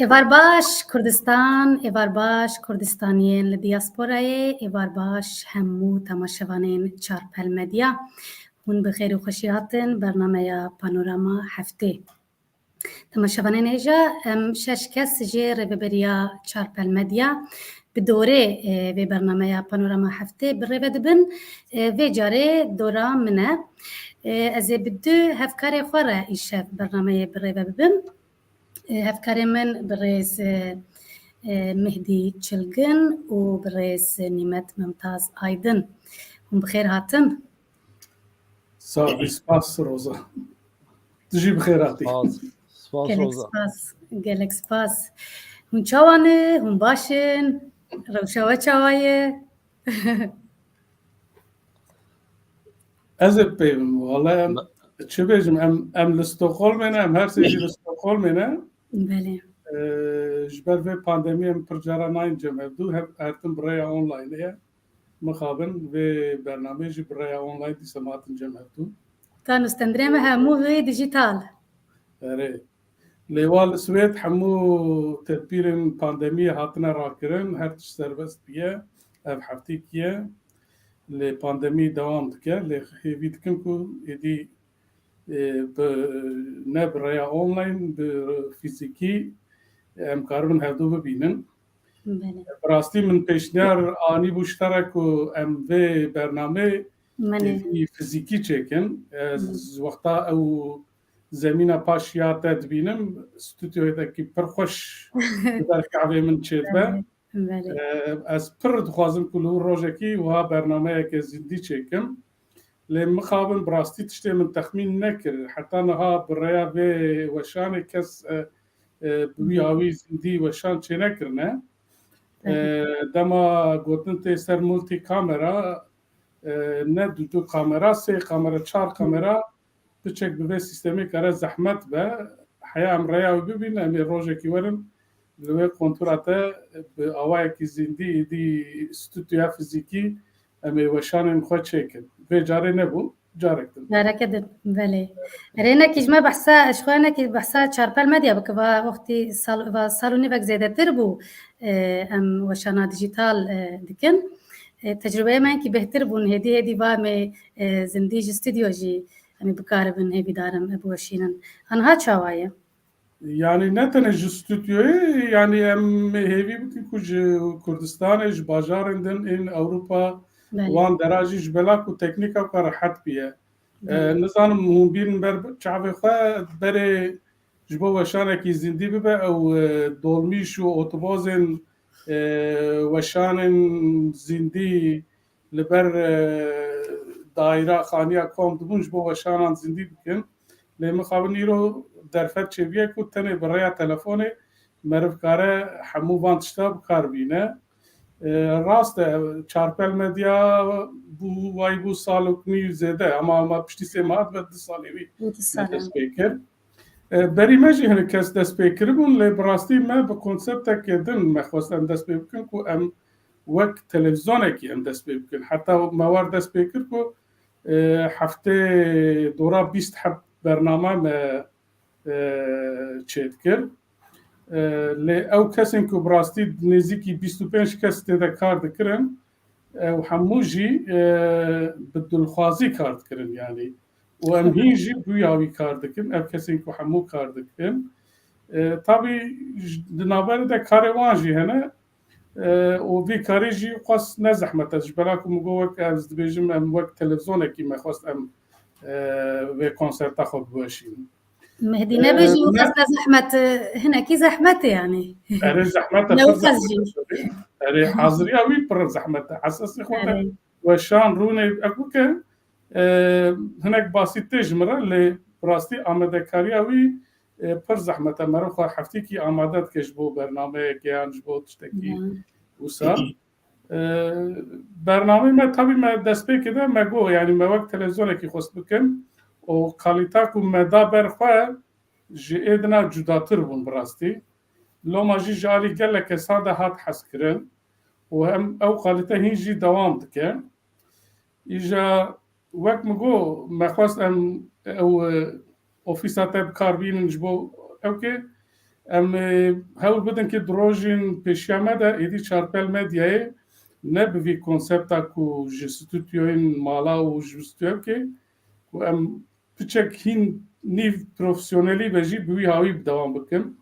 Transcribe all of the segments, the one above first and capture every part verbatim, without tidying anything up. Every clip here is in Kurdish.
Êvar baş Kurdistan, êvar baş Kurdistaniyên li diasporayê, êvar baş hemû temaşevanên Çarpel Medya. Hûn bi xêr û xweşî hatin bernameya Panorama Heftê. Temaşevanên hêja, em şeş kes ji rêveberiya Çarpel Medya bi dorê, e, vê bernameya Panorama Heftê bi rê ve dibin. E, vê carê dora min e. E, ez ê bi du hevkarê xwe re îşev bernameyê bi rê ve bibim. E, hevkarê min birêz, e, e, Mehdî Çilgin û birêz Nîmet Mimtaz Aydin. Hûn bi xêr hatin. Sax bî, spas Roza. Tu jî bi xêr hatî. Spas, spas Gelek Roza. Spas, gelek spas. Hûn çawa ne? Hûn baş in? Rewşa we çawa ye? Ez ê peyvim. Wala em, çi bêjim, em, em li Stockholmê ne, em her sê jî li Stockholmê ne. Belê. Ee, ji ber vê pandemiyê em pir cara nayên cem hevdû, her, her tim bi rêya online ye. Mixabin vê bernameyê jî bi rêya online dîsa me hatin cem hevdû. Ka nûstendirê me hemû wê dijital. Erê. Lê wa li Swêd hemû tedbîrên pandemiyê hatine rakirin, her tişt serbest bûye, ev heftîkî ye. Lê pandemî dewam dike, lê hêvî dikim ku êdî, e, bi, ne bi rêya online, bi fîzîkî, em karibin hevdû bibînin. Belê. Bi rastî min pêşniyar anîbû ji te re ku em vê bernamê Belê. êdî fîzîkî çêkin. Ez Belê. wexta ew zemîna paş ya te dibînim, stûdyoyekî pir xweş li ber qehvê min çêdibe. Belê, belê. Ee, ez pir dixwazim ku li wir rojekî wiha bernameyeke zîndî çêkim. Lê mixabin bi rastî tiştê min texmîn nekir. Heta niha bi rêya vê weşanê kes, e, e, bi wî Belê. awî zîndî weşan çênekirine. Belê. Ee, dema gotin tê ser multi kamera, e, ne du du kamera, sê kamera, çar kamera, piçek bi vê sîstemê kare zehmet be. Heya em rêya wî bibînin, em ê rojekî werin li wê kontura te bi awayekî zîndî, êdî stûdyoya fîzîkî, em ê weşanên xwe çêkin. Vê carê nebû, carek din. Careke din, belê. Erê, hinekî ji me behsa, ji xwe hinekî behsa Çarpel Medya bike, va wextî sal, va sal û nîvek zêdetir bû, e, em weşana dijital, e, dikin. E, tecrûbeyê me hinkî bêhtir bûn, hêdî hêdî va em ê, e, zindî ji stûdyo jî em ê bikaribin, hêvîdarim, e, biweşînin. Aniha çawa ye? Yanî ne tenê ji stûdyoyê, yanî em hêvî bikin ku ji Kurdistanê, ji bajarên din ên Ewropa, Belê. wan dera jî ji bela ku teknîka xwe rehet bûye. E, Belê. nizanim hûn bînin ber çavê xwe, berê ji bo weşanekî zîndî bibe, ew, e, dolmîş û otobozên, e, weşanên zîndî li ber, e, daîra xaniya kom dibûn ji bo weşanan zîndî bikin. Lê mixabin îro derfet çêbûye ku tenê bi rêya telefonê meriv kare hemû van tişta bi kar bîne. E, rast e, Çarpel Medya bû, way bû sal û nîv zêde, ama, ama piştî sê mehat ve du salê wî Bû du sal, me dest pê kir. E, berî me jî hinek kes dest pê kiribûn, lê bi rastî me bi konseptekê din me xwest em dest pê bikin ku em wek televîzyonekî em dest pê bikin. Heta me war dest pê kir ku, e, heftê dora bîst heb bername me, e, çêdikir. E, lê ew kesên ku bi rastî nêzîkî bîst û pênc kes tê de kar dikirin, ew hemû jî, e, bi dilxwazî kar dikirin, yanî. Û em hîn jî bi wî awî kar dikin, ev kesên ku hemû kar dikin. E, tabî j-, di navberê de karê wan jî hene, e, û vî karî jî xwest ne zehmet e. Ji bela ku min got wek ez dibêjim, em wek televîzyonekî me xwest em, e, vê konserta xwe biweşînin. Mehdî, e, nebêjî û ne- xwest ne zehmet, e, hinekî zehmet e yanî. Erê zehmet e, Ne pir û xwest zehmet jî. e. Erê haziriya wî pir zehmet e. Esasê xwe de Erê. weşan rûnê ek bike, e, hinek basît tê ji min re, lê bi rastî amadekariya wî, e, pir zehmet e. Meriv xwe heftîkî amade dike ji bo bernameyekê yan ji bo tiştekî Ya. wisa. E, bernameyê me tabî me destpêkê de me got, yanî me wek televîzyonekî xwest bikin û kalîta ku me da ber xwe ji ê dina cudatir bûn bi rastî. Loma jî ji alî gelek kesan de hat hezkirin û em ew kalîte hîn jî dewam dike. Îja wek min got, me xwest em ew, e, ofîsa te bi kar bînin ji bo ewkê. Em, e, hewl bidin ki di rojên pêşiya me de êdî Çarpel Medyayê ne bi vî konsepta ku ji stûdyoyên mala û ji stûdyoyekê ku em piçek hîn nîv profesyonelî be jî bi wî hawî bi dewam bikin.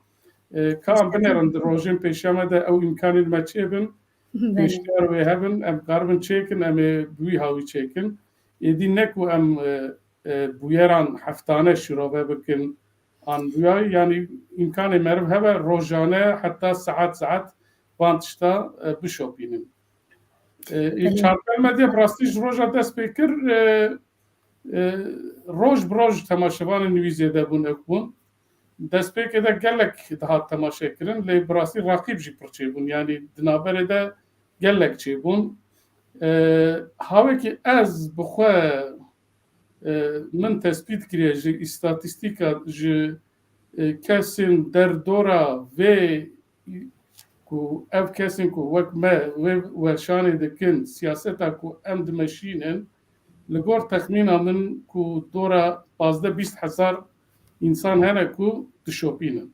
E, ka em binêrin di rojên pêşiya me de ew îmkanên me çêbin, Belê. Pêşniyar wê hebin, em karibin çêkin, em ê bi wî hawî çêkin. Êdî ne ku em, e, e, bûyeran heftane şirove bikin, an bûyayî, yanî îmkanê meriv hebe rojane heta saet saet van tişta, e, bişopînin. E, e, Belê. Çarpel Medya bi rastî ji roja dest pê kir, e, e, roj bi roj temaşevanên wî zêde bûn, ew bûn. Destpêkê de gelek dihat temaşe kirin, lê bi rastî raqîb jî pir çêbûn. Yanî di navberê de gelek çêbûn. E, hawekî ez bi xwe, e, min tespît kiriye ji îstatîstîka, ji, e, kesên derdora vê ku ev kesên ku wek me wê weşanê dikin, siyaseta ku em dimeşînin, li gor texmîna min ku dora pazdeh bîst hezar însan hene ku dişopînin.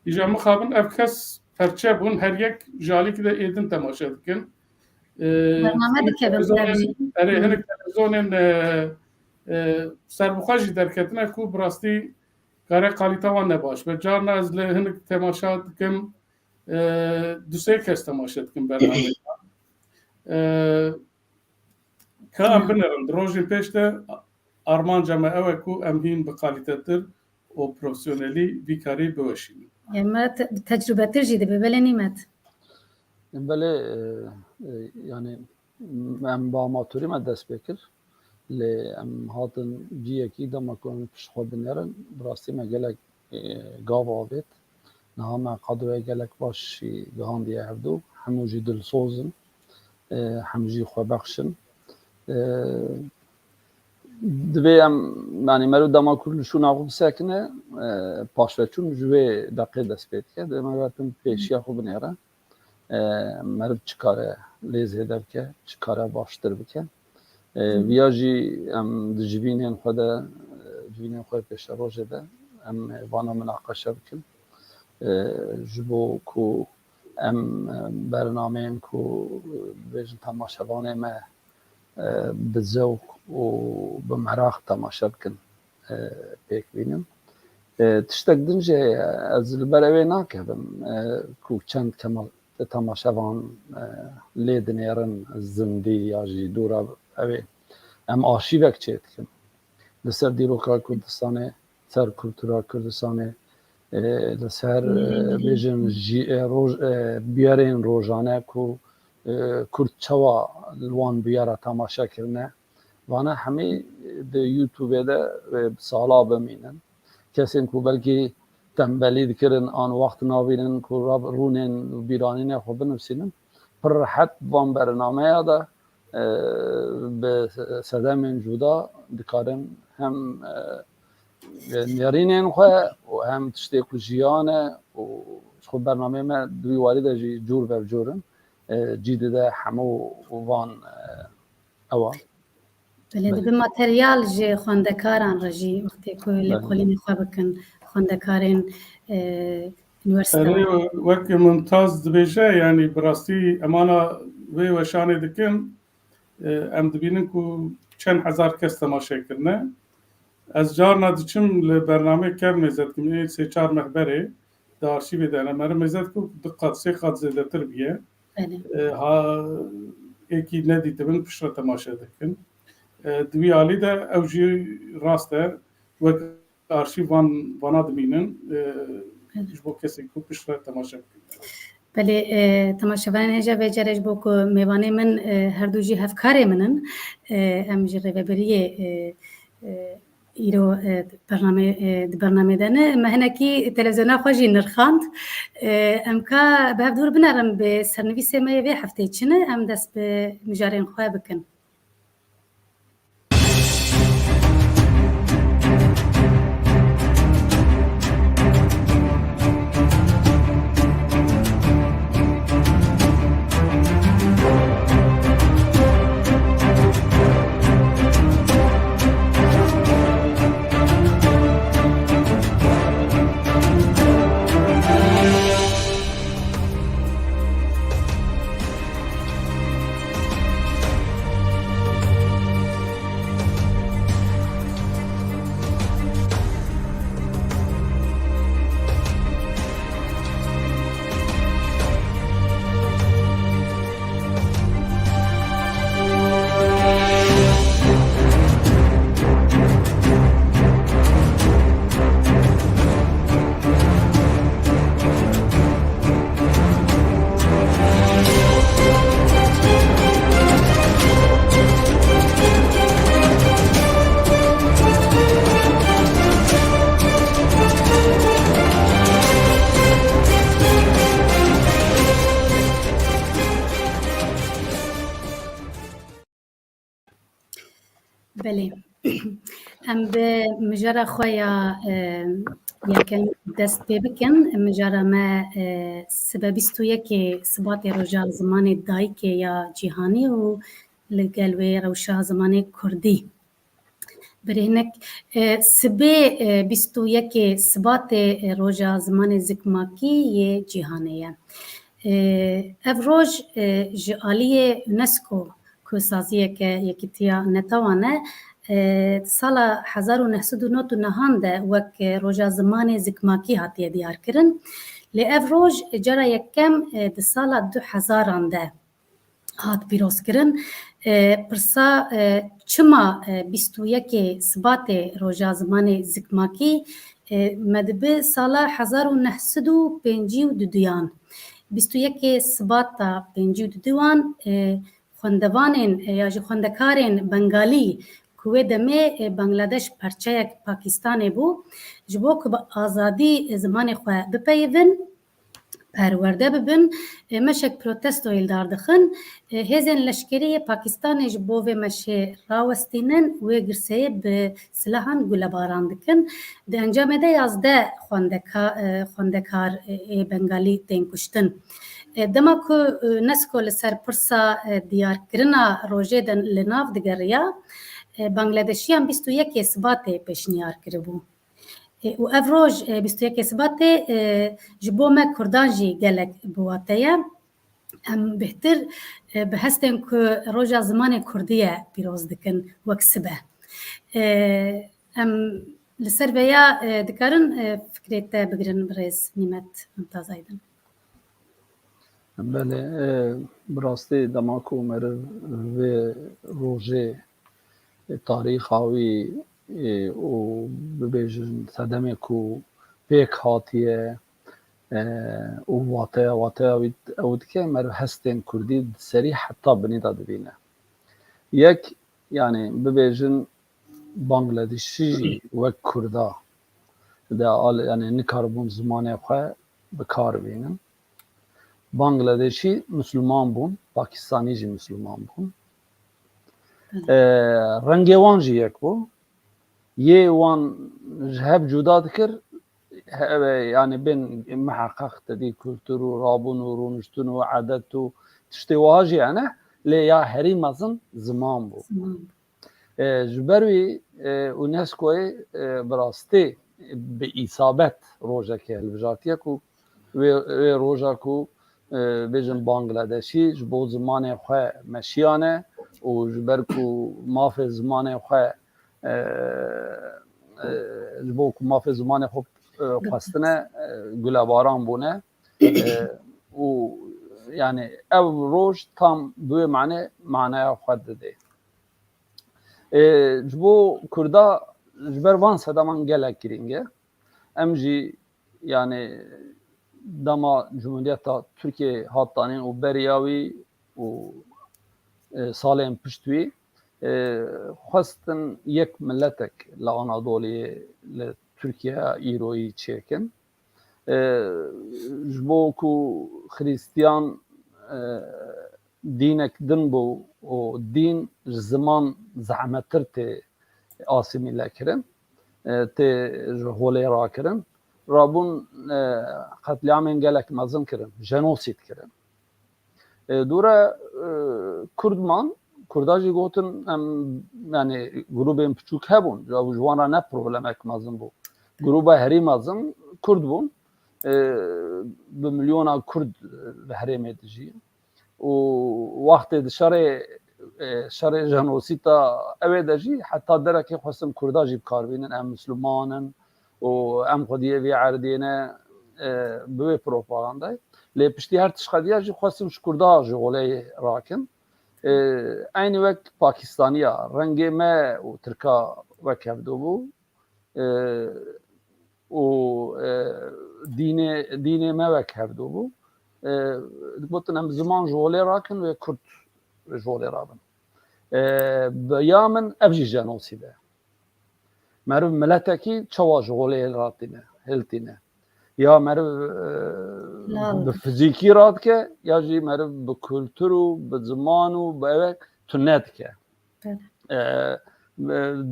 Îja mixabin ev kes perçe bûn, her yek ji alîkî de êdin temaşe dikin. Ee, Bername hinek dikevin televîzyonên, serjî. Erê, Hı. Hinek televîzyonên, e, e, serbixwe jî derketine ku bi rastî kare kalîta wan ne baş be. Carna ez li hinek temaşa dikim, e, du sê kes temaşe dikin bernameyê. E, Ka em Hı. Binerin, di rojên pêş de armanca me ew e ku em hîn bi kalîtetir û profesyonelî vî karî biweşînin. Ya me te-, tecrûbetir jî dibe, belê Nîmet? Belê, e, e, yanî em bi amatorî me dest pê kir. Lê em hatin ciyekî dema ku em pişt xwe binêrin, bi rastî me gelek, e, gav avêt. Niha me qadroya gelek baş jî gihandiye hevdû. Hemû jî dilsoz in. E, hemû jî xwebexş in. E, divê em, yanî meriv dema ku li şûna xwe bisekine, e, paşveçûn ji wê deqê dest pê dike. Divê meriv tim pêşiya xwe binêre. E, meriv çi kare lê zêde bike, çi kare baştir bike. E, Hı. Viya jî em di civînên xwe de, e, civînên xwe pêşerojê de em vana minaqeşe bikin. E, ji bo ku em, e, bernameyên ku, e, dibêjin temaşevanê me, e, bi zewq û bi meraq temaşe bikin, e, pêk bînin. E, tiştek din jî heye, ez li ber ewê nakevim, e, ku çend kema-, temaşevan, e, lê dinêrin zindî ya jî dûra ew ê. Em arşîvek çêdikin. Li ser dîroka Kurdistanê, ser kultura Kurdistanê, e, li ser, e, bêjin jî, e, roj-, e, bûyerên rojane ku, e, Kurd çawa li wan bûyera temaşe kirine. Vana hemî di YouTubeê de, e, bi sala bimînin. Kesên ku belkî tembelî dikirin an wext nabînin ku rab-, rûnên û bîranînê xwe binivîsînin, pir rehet van bernameya de, e, bi sedemên cuda dikarin hem, e, nêrînên xwe û hem tiştê ku jiyan e û ji xwe bernameyê me di wî warî de jî cûr ber cûr in, e, cî dide hemû van, e, ewa. Belê, Belê. Dibe materyal ji xwendekaran re jî wextê ku Belê. Lêkolînê xwe bikin, xwendekarên, e, unîversîte. Erê, wek Mumtaz dibêje, yanî bi rastî emana vê weşanê dikin, e, em dibînin ku çend hezar kes temaşe kirine. Ez carna diçim li bernameyê kevn mêze dikim, ê sê çar meh berê, di arşîvê de hene. Meriv mêze dikim du qat, sê qat zêdetir bûye. Belê. E, ha, êkî nedîtibin, piştre temaşe dikin. E, di wî alî de ew jî rast e, wek arşîv van, vana dimînin, e, Belê. Ji bo kesên ku piştre temaşe bikin. Belê, e, temaşevanên hêja vê carê ji bo ku mêvanê min, e, her du jî hevkarê min in, e, em ji rêvebiriyê, e, e, îro, e, bername, e, di bernamê de ne. Me hinekî televîzyona xwe jî nirxand. E, em ka bi hev dûr binerin bi sernivîsê me yê vê hefteyê çi ne, em dest bi mijarên xwe bikin. Belê. Em bi mijara xwe ya, e, yekem dest pê bikin. Mijara me, e, sibe bîst û yekê Sibatê roja zimanê dayikê ya cîhanî û li gel wê rewşa zimanê kurdî. Birênek, e, sibê, e, bîst û yekê Sibatê, e, roja zimanê zikmakî yê cîhanê ye. E, ev roj, e, ji aliyê UNESCO ku saziyeke Yekîtiya Netewan e, e, di sala hezar û neh sed û nod û nehan de wek, e, roja zimanê zikmakî hatiye diyarkirin. Lê ev roj, e, cara yekem, e, di sala du hezaran de hat pîrozkirin. E, pirsa, e, çima, e, bîst û yekê Sibatê roja zimanê zikmakî, e, me dibi sala hezar û neh sed û pêncî û duduyan. Bîst û yekê Sibata pêncî û duduyan, e, xwendevanên, e, ya jî xwendekarên Bengalî ku wê demê, e, Bangladeş parçeyek Pakistanê bû, ji bo ku bi azadî, e, zimanê xwe bipeyivin, perwerde bibin, e, meşek protestoyê li dar dixin. E, hêzên leşkerî yê Pakistanê ji bo vê meşê rawestînin, wê girseyê bi silahan gulebaran dikin. Di encamê de yazdeh xwendeka-, e, xwendekar, e, ê Bengalî tên kuştin. E, dema ku, e, UNESCO li ser pirsa, e, diyarkirina rojê de li nav digeriya, e, Bangladeşiyan bîst û yekê Sibatê pêşniyar kiribû. E, û ev roj, e, bîst û yekê Sibatê, e, ji bo me Kurdan jî gelek bi wate ye. Em bêhtir, e, bi hestên ku roja zimanê kurdî ye pîroz dikin wek sibe. E, em li ser vêya, e, dikarin, e, fikrê te bigirin birêz Nîmet Mumtaz Aydin. Belê, e, bi rastî dema ku meriv vê rojê, e, tarîxa wî, e, û bibêjin sedemê ku pêk hatiye, e, û wateya, wateya wî ew dike, meriv hestên kurdî di serî heta binî de dibîne. Yek, yanî bibêjin Bangladeşî jî wek kurda de al, yanî nikaribûn zimanê xwe bi kar bînin. Bangladeşî Misliman bûn, Pakistanî jî Misliman bûn. Hı. E, rengê wan jî yek bû. Yê wan ji hev cuda dikir, he-, yanî bên miheqeq te dî kultur û rabûn û rûniştin û edet û tiştê wiha jî hene, lê ya herî mezin ziman bû. Ziman bû. E, ji ber wî, e, UNESCOyê, e, bi rastî bi îsabet rojekê hilbijartiye ku wê, wê roja ku, e, bêjin Bangladeşî ji bo zimanê xwe meşiyane û ji ber ku mafê zimanê xwe, e, e, ji bo ku mafê zimanê xwe, e, xwestine, e, gulebaran bûne. E, û yanî ev roj tam bi wê mane, manaya xwe dide. E, ji bo Kurda ji ber van sedeman gelek girîng e. Em jî, yanî dema Cumhuriyeta Tirkiyê hat danîn û beriya wî û, e, salên pişt wî, e, xwestin yek miletek li Anadoliyê, li Tirkiyeya îroyî çêkin. E, ji bo ku Xristiyan, e, dînek din bû û dîn ji ziman zehmettir tê asîmîle kirin, e, tê ji holê rakirin. Rabûn, e, qetlîamên gelek mezin kirin, jenosîd kirin. E, dûre, e, Kurd man, Kurda jî gotin, em, yanî grûbên piçûk hebûn, ji, ji wan re ne problemek mezin bû. Grûba herî mezin Kurd bûn. E, bi milyona Kurd, e, li herêmê dijî. Û wextê di şerê, e, şerê jenosîta ew ê de jî heta derekê xwestin Kurda jî bi kar bînin, em Misliman in û em xwediyê vî erdê ne, e, bi wê propagandayê. Lê piştî her tişt xwediya jî xwestin ji Kurda ji holê rakin. E, eynî wek Pakistaniya, rengê me û Tirka wek hevdo bû. E, û, e, dînê, dînê me wek hevdo bû. E, digotin, em ziman ji holê rakin wê Kurd ji holê rabin. E, bi ya min ev jî jenosîd e. Meriv miletekî çawa ji holê hilratîne, hiltîne. Ya meriv, e, Lal. bi fizîkî radike, ya jî meriv bi kultur û bi ziman û bi ewek tune dike. Belê. E,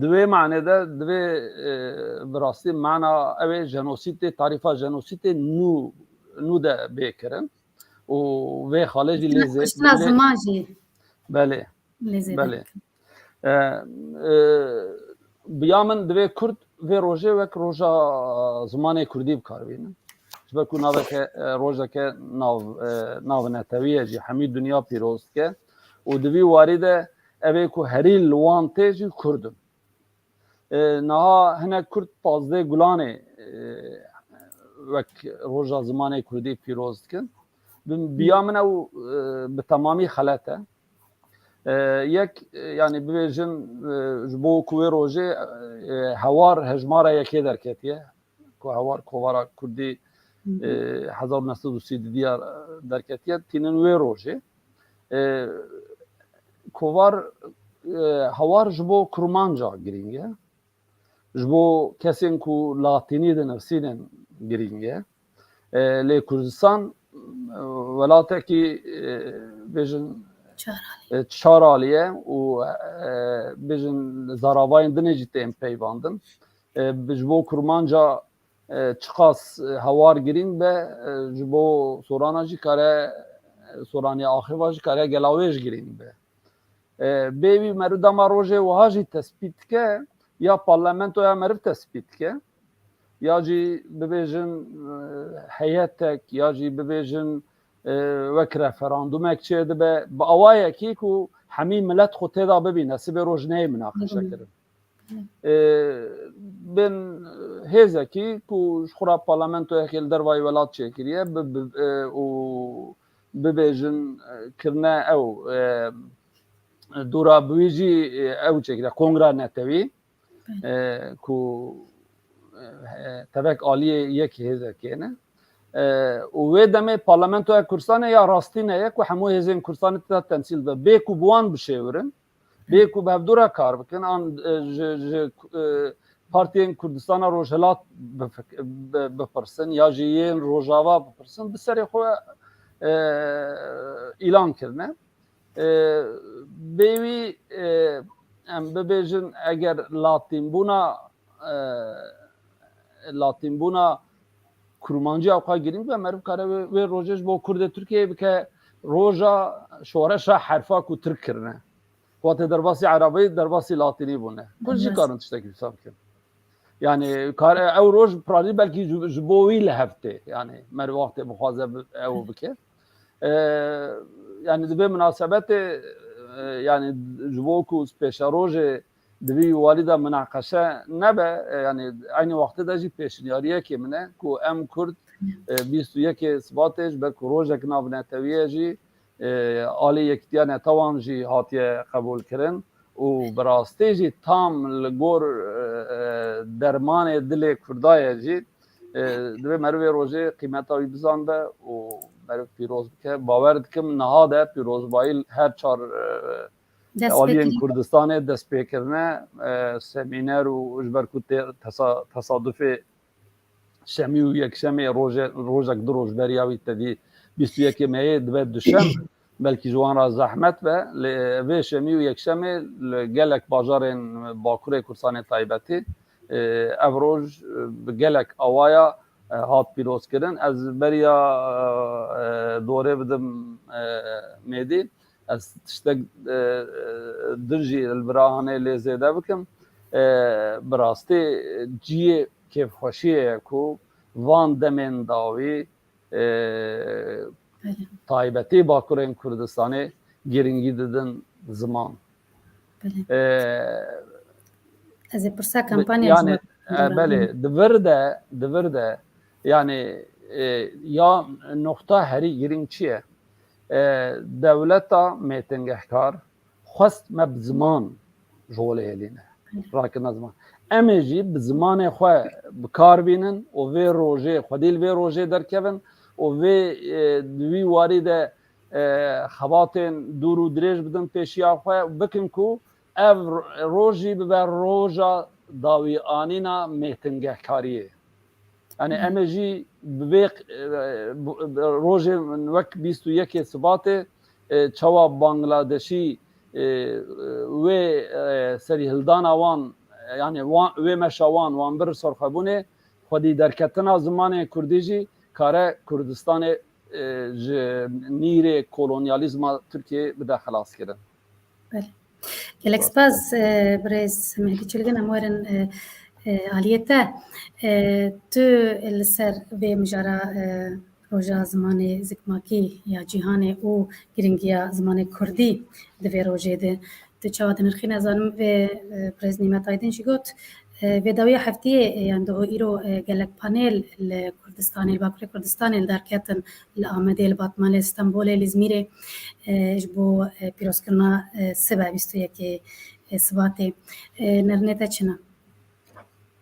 Di vê manê de divê, e, bi rastî mana ew ê jenosîdê, tarîfa jenosîdê nû, nû de bê kirin û vê xalê jî lê zê-, kuştina lê ziman jî. Belê. Lê zêde Belê. bikin. E, e, bi ya min divê Kurd vê rojê wek roja zimanê Kurdî bi kar bînin. Ji ber ku naveke, e, rojeke nav, e, navnetewî ye jî, hemî dinya pîroz dike û di vî warî de ev ê ku herî li wan tê jî Kurd in. E, niha hinek Kurd pazdeh Gulanê, e, wek roja zimanê Kurdî pîroz dikin. Bi, bi ya min ew, e, bi temamî xelet e. E, yek, e, yanî bibêjin, e, ji bo ku wê rojê, e, hewar hejmara yekê derketiye, ku hewar kovara Kurdî, Hı hı. e, hezar û neh sed û sî û du ya derketiye, tînin wê rojê. E, kovar, e, hewar ji bo Kurmanca girîng e. Ji bo kesên ku latînî dinivsînin girîng e. E, lê Kurdistan, e, welatekî, e, bêjin, Çar alî. e, çar alî ye û, e, bêjin zaravayên dinê jî tên peyvandin. E, bi-, ji bo Kurmanca, e, çiqas, e, hewar girîng be, e, ji bo Sorana jî kare, e, Soranî axêva jî kare gela wê jî girîng be. E, bê wî meriv dema rojê wiha jî tespît dike, ya parlamentoya meriv tespît dike, ya jî bibêjin, e, heyetek, ya jî bibêjin, e, wek referandumek çêdibe, bi awayekî ku hemî milet xwe têda bibîne, sibê roj neyê minaqeşe Hı hı. kirin. E, bin hêzekî ku ji xwe re parlamentoyekê li dervayî welat çêkiriye, bi, bi, e, û bibêjin, e, kirine ew, e, dûra bi wî jî, e, ew çêkiriye, Kongra Netewî, e, ku, e, tevek aliyê yek hêzekê ne. E, û wê demê parlamentoya Kurdistanê ya rastî ne ye ku hemû hêzên Kurdistanê tê de temsîl be. Bê ku bi wan bişêwirin, bê ku bi hevdû re kar bikin, an, e, ji, ji, e, partiyên Kurdistana Rojhilat bifik-, bi-, bipirsin ya jî yên Rojava bipirsin, bi serê xwe, e, îlan kirine. E, bê wî, e, em bibêjin, eger latînbûna, e, latînbûna kurmanciya xwe girîng be, meriv kare wê, wê rojê ji bo Kurdê Tirkiyeyê bike roja şoreşa herfa ku Tirk kirine. Wate derbasî Erebî, derbasî Latînî bûne. Kurd jî Elbet. karin tiştekî wisa bikin. Yani kar, ew roj pralî belkî ji, ji bo wî li hev tê. Yani meriv wextê bixwaze bi-, ew bike. E, yani di vê minasebetê, e, yani ji bo ku pêşerojê di vî warî de minaqeşe nebe, e, yani eynî wextê de jî pêşniyariyekê min e ku em Kurd, e, bîst û yekê Sibatê ji ber ku rojek navnetewî ye jî, e, alî Yekîtiya Netewan jî hatiye qebûlkirin û bi rastî jî tam li gor, e, e, dermanê dilê Kurda ye jî, e, divê meriv vê rojê qîmeta wî bizanbe û meriv pîroz bike. Bawer dikim niha de pîrozbayî her çar, e, Dest aliyên pê kirî. Kurdistanê dest pê kirine, e, semîner û ji ber ku tê-, tesa-, tesadufê şemî û yekşemê roje-, rojek du roj beriya wî tevî bîst û yekê meyê dibe duşem, belkî ji wan re zehmet be, lê vê şemî û yekşemê li gelek bajarên Bakurê Kurdistanê taybetî, e, ev roj, e, bi gelek awaya, e, hat pîrozkirin. Ez beriya, e, dorê bidim, e, Mêdî. Ez tiştek, e, e, din jî li vira hanê lê zêde bikim. E, bi rastî cihê kêfxweşiyê ye ku van demên dawî, e, Belê. taybetî Bakurên Kurdistanê girîngî didin ziman. Belê. E, Ez ê pirsa bi-, kampanya yani, ji e, belê, di vir de, di vir de, yani, e, ya noqta herî girîng çi ye? E, dewleta mêtingehkar xwest me bi ziman ji holê hêlîne. Rakirina ziman. Em ê jî bi zimanê xwe bi kar bînin û vê rojê, xwedî li vê rojê derkevin û vê, e, di wî warî de, e, xebatên dûr û dirêj bidin pêşiya xwe, bikin ku ev ro-, roj jî bibe roja dawîanîna mêtingehkariyê. Yani Hı. em ê jî bi vê, e, bu, rojê wek bîst û yekê Sibatê, e, çawa Bangladeşî, e, wê, e, serîhildana wan, yani wan, wê meşa wan, wan bir serxwebûnê, xwedî derketina zimanê kurdî jî kare Kurdistanê, e, ji nîrê kolonyalîzma Tirkiyê bide xelaskirin. Belê. Gelek spas, e, birêz Mehdî Çilgin, em werin, e, e, aliyê te. E, tu li ser vê mijara, e, Roja Zimanê Zikmakî ya Cîhanê û giringiya zimanê kurdî di vê rojê de tu çawa dinirxî? Nizanim vê, e, birêz Nîmet Aydin jî got, e, vê dawiya heftiyê, e, yan doh û îro, e, gelek panel li Kurdistanê, li Bakurê Kurdistanê li dar ketin, li Amedê, li Batmanê, li Stenbolê, li Îzmîrê, e, ji bo, e, pîrozkirina, e, sibe bîst û yekê, e, Sibatê. E, nirnê te çi ne?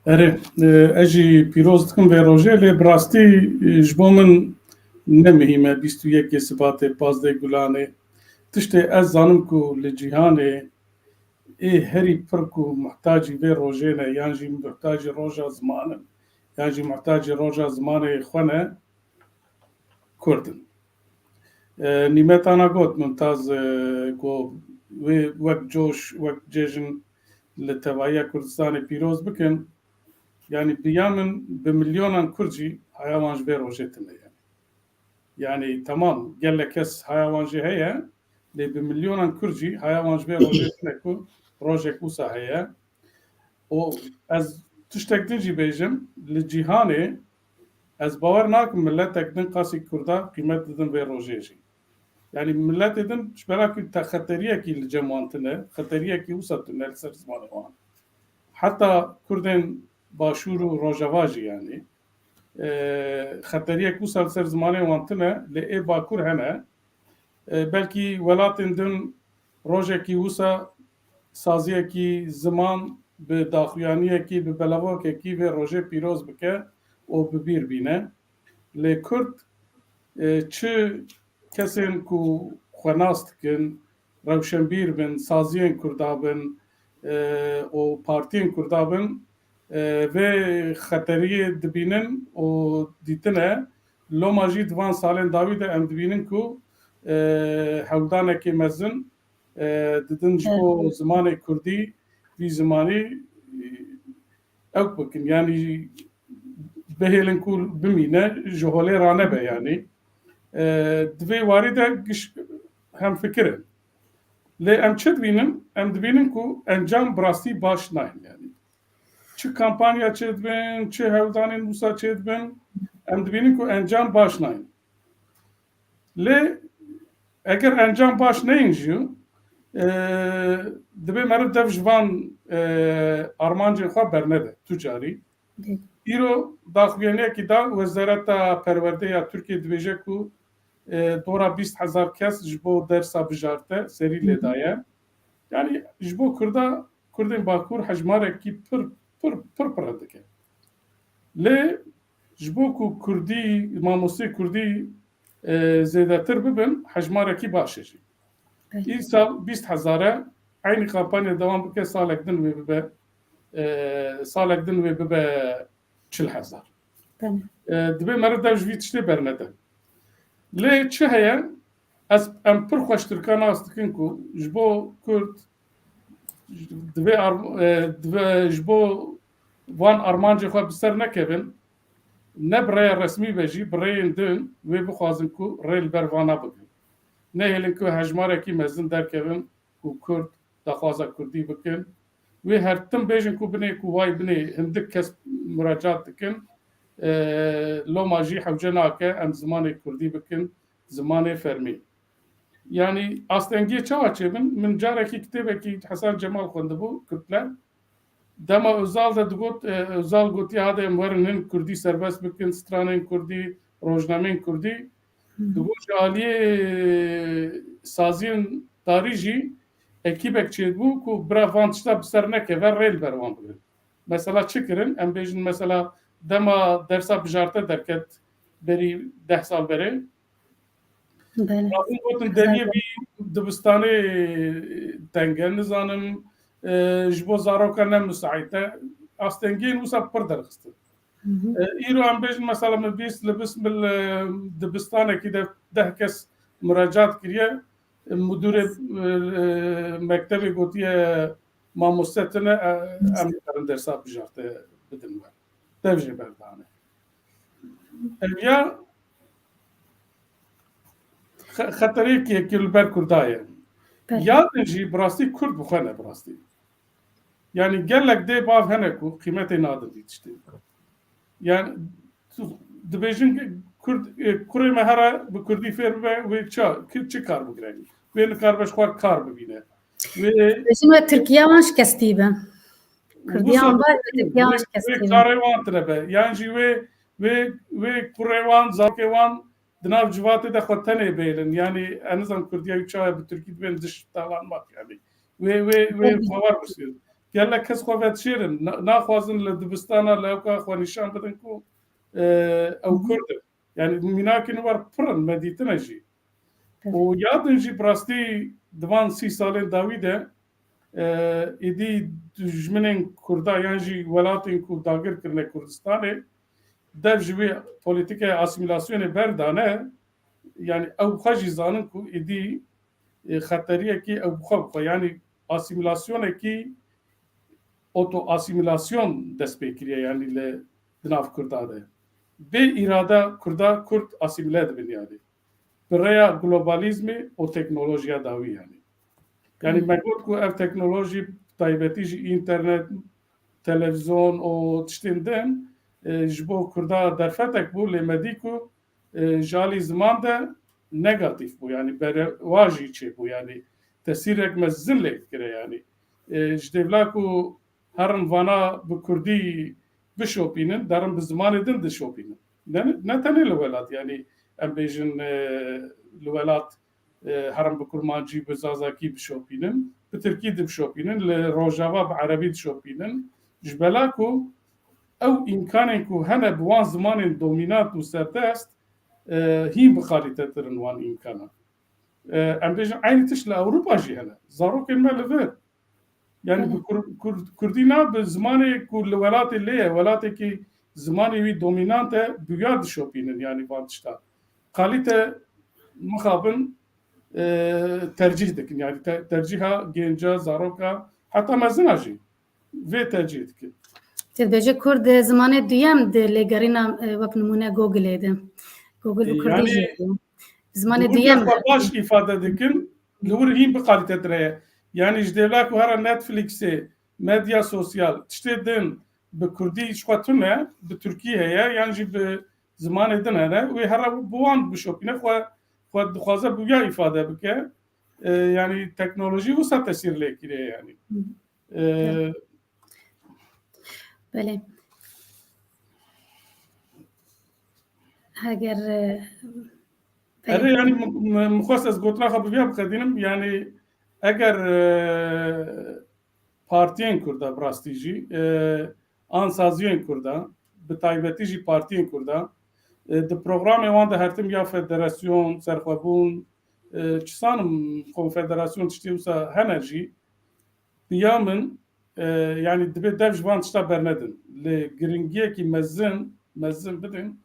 Erê, e, ez jî pîroz dikim vê rojê, lê bi rastî, e, ji bo min ne muhîm e bîst û yekê Sibatê, pazdeh Gulanê. Tiştê ez zanim ku li cîhanê ê herî pir ku muhtacî vê rojê ne, yan jî muhtacî roja ziman in, yan jî muhtacî roja zimanê xwe ne, Kurd in. E, Nîmet ana got, Mumtaz, e, ku wê wek coş, wek cejn li tevahiya Kurdistanê pîroz bikin. Yanî bi ya min bi milyonan Kurd jî haya wan ji vê rojê tune ye. Yanî temam, gelek kes haya wan jî heye, lê bi milyonan Kurd jî haya wan ji vê rojê tune ku rojek wisa heye. Û ez tiştek din jî bêjim, li cîhanê ez bawer nakim miletek din qasî Kurda qîmet didin vê rojê jî. Yanî miletê din ji bera ku te xeteriyekî li cem wan tune, xeteriyekî wisa tune li ser zimanê wan. Heta Kurdên Başûr û Rojava jî yanî, e, xeteriyek wisa li ser zimanê wan tune, lê ê Bakur hene. E, belkî welatên din rojekî wisa saziyekî ziman bi daxuyaniyekî, bi belavokekî vê rojê pîroz bike û bi bîr bîne. Lê Kurd, e, çi kesên ku xwe nas dikin, rewşenbîr bin, saziyên Kurda bin, e, û partiyên Kurda bin, e, vê xeteriyê dibînin û dîtine. Loma jî di van salên dawî de em dibînin ku, e, hewldanekê mezin, e, didin ji bo zimanê kurdî, vî zimanî, e, ewk bikin. Yanî bihêlin ku bimîne, ji holê ranebe yanî. E, di vê warî de giş hemfikir in. Lê em çi dibînin? Em dibînin ku encam bi rastî baş nayên yanî. Çi kampanya çêdibin, çi hewldanên wisa çêdibin, em dibînin ku encam baş nayên. Lê eger encam baş neyên jî, e, divê meriv dev ji van, e, armancên xwe bernede tu carî. Dê. Îro daxuyaniyekî da Wezareta Perwerdê ya Tirkiyê dibêje ku, e, dora bîst hezar kes ji bo dersa bijarte serî lê daye. Yanî ji bo Kurda, Kurdên Bakur hejmarekî pir, pir, pir, pir dike. Lê ji bo ku Kurdî, mamosteyê Kurdî, e, zêdetir bibin, hejmarekî baş e jî. Evet. Îsal bîst hezar e, eynî kampanya dewam bike, salek din wê bibe, e, salek din wê bibe çil hezar. Tamam. E, divê meriv dev ji vî tiştê bernede. Lê çi heye? Ez, em pir xweş tirka nas dikin ku ji bo Kurd, divê ar-, e, divê ji bo van armancê xwe bi ser nekevin, ne bi rêya resmî be jî, bi rêyên din wê bixwazin ku rê li ber vana bigrin. Nehêlin ku hejmarekî mezin derkevin ku Kurd daxwaza Kurdî bikin. Wê her tim bêjin ku binê ku way binê hindik kes muracaat dikin, e, loma jî hewce nake em zimanê Kurdî bikin zimanê fermî. Yanî astengiyê çawa çêbin? Min carekî kitêbekî Hesen Cemal xwendibû, Kürtler. Dema Özal de digot, e, Özal gotiye, hade em werin hin Kurdî serbest bikin, stranên Kurdî, rojnameyên Kurdî. Hı hı. Digot ji aliyê saziyên tarî jî ekîbek çêdibû ku bira van tişta bi ser nekeve, rê li ber wan bigrin. Mesela çi kirin? Em bêjin mesela dema dersa bijarte derket berî deh sal berê. Belê. Rabûn gotin, deriyê vî dibistanê teng e, nizanim, e, ji bo zaroka ne misaît e. Astengiyên wisa pir derxistin. Hı hı. E, îro em bêjin, mesela min bîst li bîst mil, e, dibistanekî de deh kes muracaat kiriye. Mudûrê, e, e, mektebê gotiye, mamoste tune, e, em dikarin dersa bijarte bidin we. Dev jê berdane. Ev ya xe-, xeterêkê ku li ber Kurda ye. Belê. Ya din jî bi rastî Kurd bi xwe ne bi rastî. Yani gelek dê bav hene ku qîmetê nadin vî tiştê. Yani tu dibêjin ki Kurd, e, kurê me here bi Kurdî fêr bibe, wê ça, ki çi kar bigire? Wê nikaribe ji xwe kar bibîne. Wê Dibêjin we Tirkiye wan şikestî be. Kurdiya wan bar, Tirkiye wan şikestî be. Wê karê wan tine be. Yan jî wê, wê, wê kurê wan, zarokê wan di nav civatê de xwe tenê bêlin. Yani, ez nizam Kurdiya wî çawa bi Tirkî dibên diş talan mat yani. Wê, wê, wê xwe war birsîn. Gelek kes xwe vedişêrin. Na-, naxwazin li dibistana li ewka xwe nîşan bidin ku, e, ew Kurd in. Yani, mînakên war pir in, me dîtine jî. Û ya din jî bi rastî di van sî salên dawî de, e, êdî dijminên Kurda yan jî welatên ku dagir kirine Kurdistanê, dev ji wê polîtîkaya asîmîlasyonê berdane, yani ew xwe jî zanin ku êdî, e, xeteriyekî ew bi xwe bi xwe, yani asîmîlasyonekî, oto-asîmîlasyon dest pê kiriye, yani li, di nav Kurda de. Bê îrada Kurda, Kurd asîmîle dibin yani. Bi rêya globalîzmê û teknolojiya dawî yani. Yani me got ku ev teknolojî, taybetî jî înternet, televîzyon û tiştên din, e, ji bo Kurda derfetek bû, lê me dî ku, e, ji alî ziman de negatîf bû, yani berewajî çêbû, yani tesîrek mezin lê dikire, yani. E, ji dêvla ku herin vana bi Kurdî bişopînin, derin bi zimanê din dişopînin. Ne, ne tenê li welat, yani em bêjin, e, li welat e, herin bi kurmancî, bi zazakî bişopînin, bi tirkî dibişopînin, li Rojava bi erebî dişopînin. Ji bela ku ew îmkanên ku hene bi wan zimanên domînant û serdest, e, hîn bi kalîtetir in wan îmkanan. E, em bêjin eynî tişt li Ewropa jî hene. Zarokên me li vir. Yani bi Kur-, Kur-, Kurdî na, bi zimanê ku li welatê lê ye, welatekî zimanê wî domînant e, bi ya dişopînin, yani van tişta. Kalîte mixabin, e, tercîh dikin, yani te-, tercîha genca, zaroka, heta mezina jî vê tercîh dikin. Te dibêje Kurd zimanê duyem di lêgerîna, e, wek nimûne Google-ê de. Google bi Kurdî jî heye. Zimanê duyem. Xwe baş îfade dikin, li wir hîn bi kalîtetir heye. Yani ji dêvla ku here Netflixê, medya sosyal, tiştê din bi Kurdî ji xwe tune, bi Tirkî heye, yan jî bi zimanê din hene, wê here bi wan bişopîne, xwe, xwe dixwaze bi ya îfade bike. E, yani teknolojî wisa tesîr lê kiriye yani. E, Belê. Heger, e, Erê, yani, min, min, min xwest ez gotina xwe bi viya biqedînim. Yani, eger, e, partiyên Kurda bi rastî jî, e, an saziyên Kurda, bi taybetî jî partiyên Kurda, e, di programê wan de hertim ya federasyon, serxwebûn, e, çisanim konfederasyon tiştê wisa hene jî, bi ya min, e, yani dibe dev ji van tişta bernedin. Lê giringiyekî mezin, mezin bidin,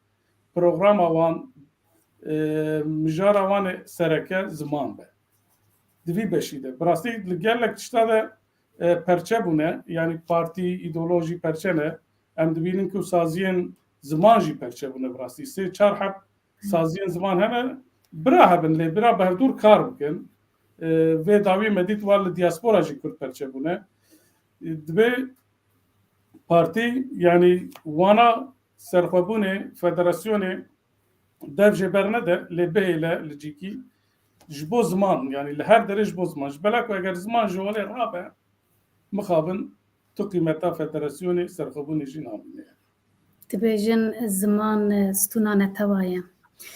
programa wan, e, mijara wan ê sereke ziman be. Di vî beşî de. Bi rastî li gelek tişta de, e, perçe bûne, yani partî, îdeolojî perçe ne. Em dibînin ku saziyên ziman jî perçe bûne bi rastî. Sê çar heb saziyên ziman hene, bira hebin, lê bira bi hevdûr kar bikin. E, vê dawiyê me dît, wa li diaspora jî Kurd perçe bûne. E, dibe partî, yani wana serxwebûnê, federasyonê dev jê bernede, lê bihêle li cîkî ji bo ziman, yani li her derê ji bo ziman. Ji bela ku eger ziman ji holê rabe, mixabin tu qîmeta federasyonê, serxwebûnê jî namîne. Dibêjin ziman, e, stûna netewa ye.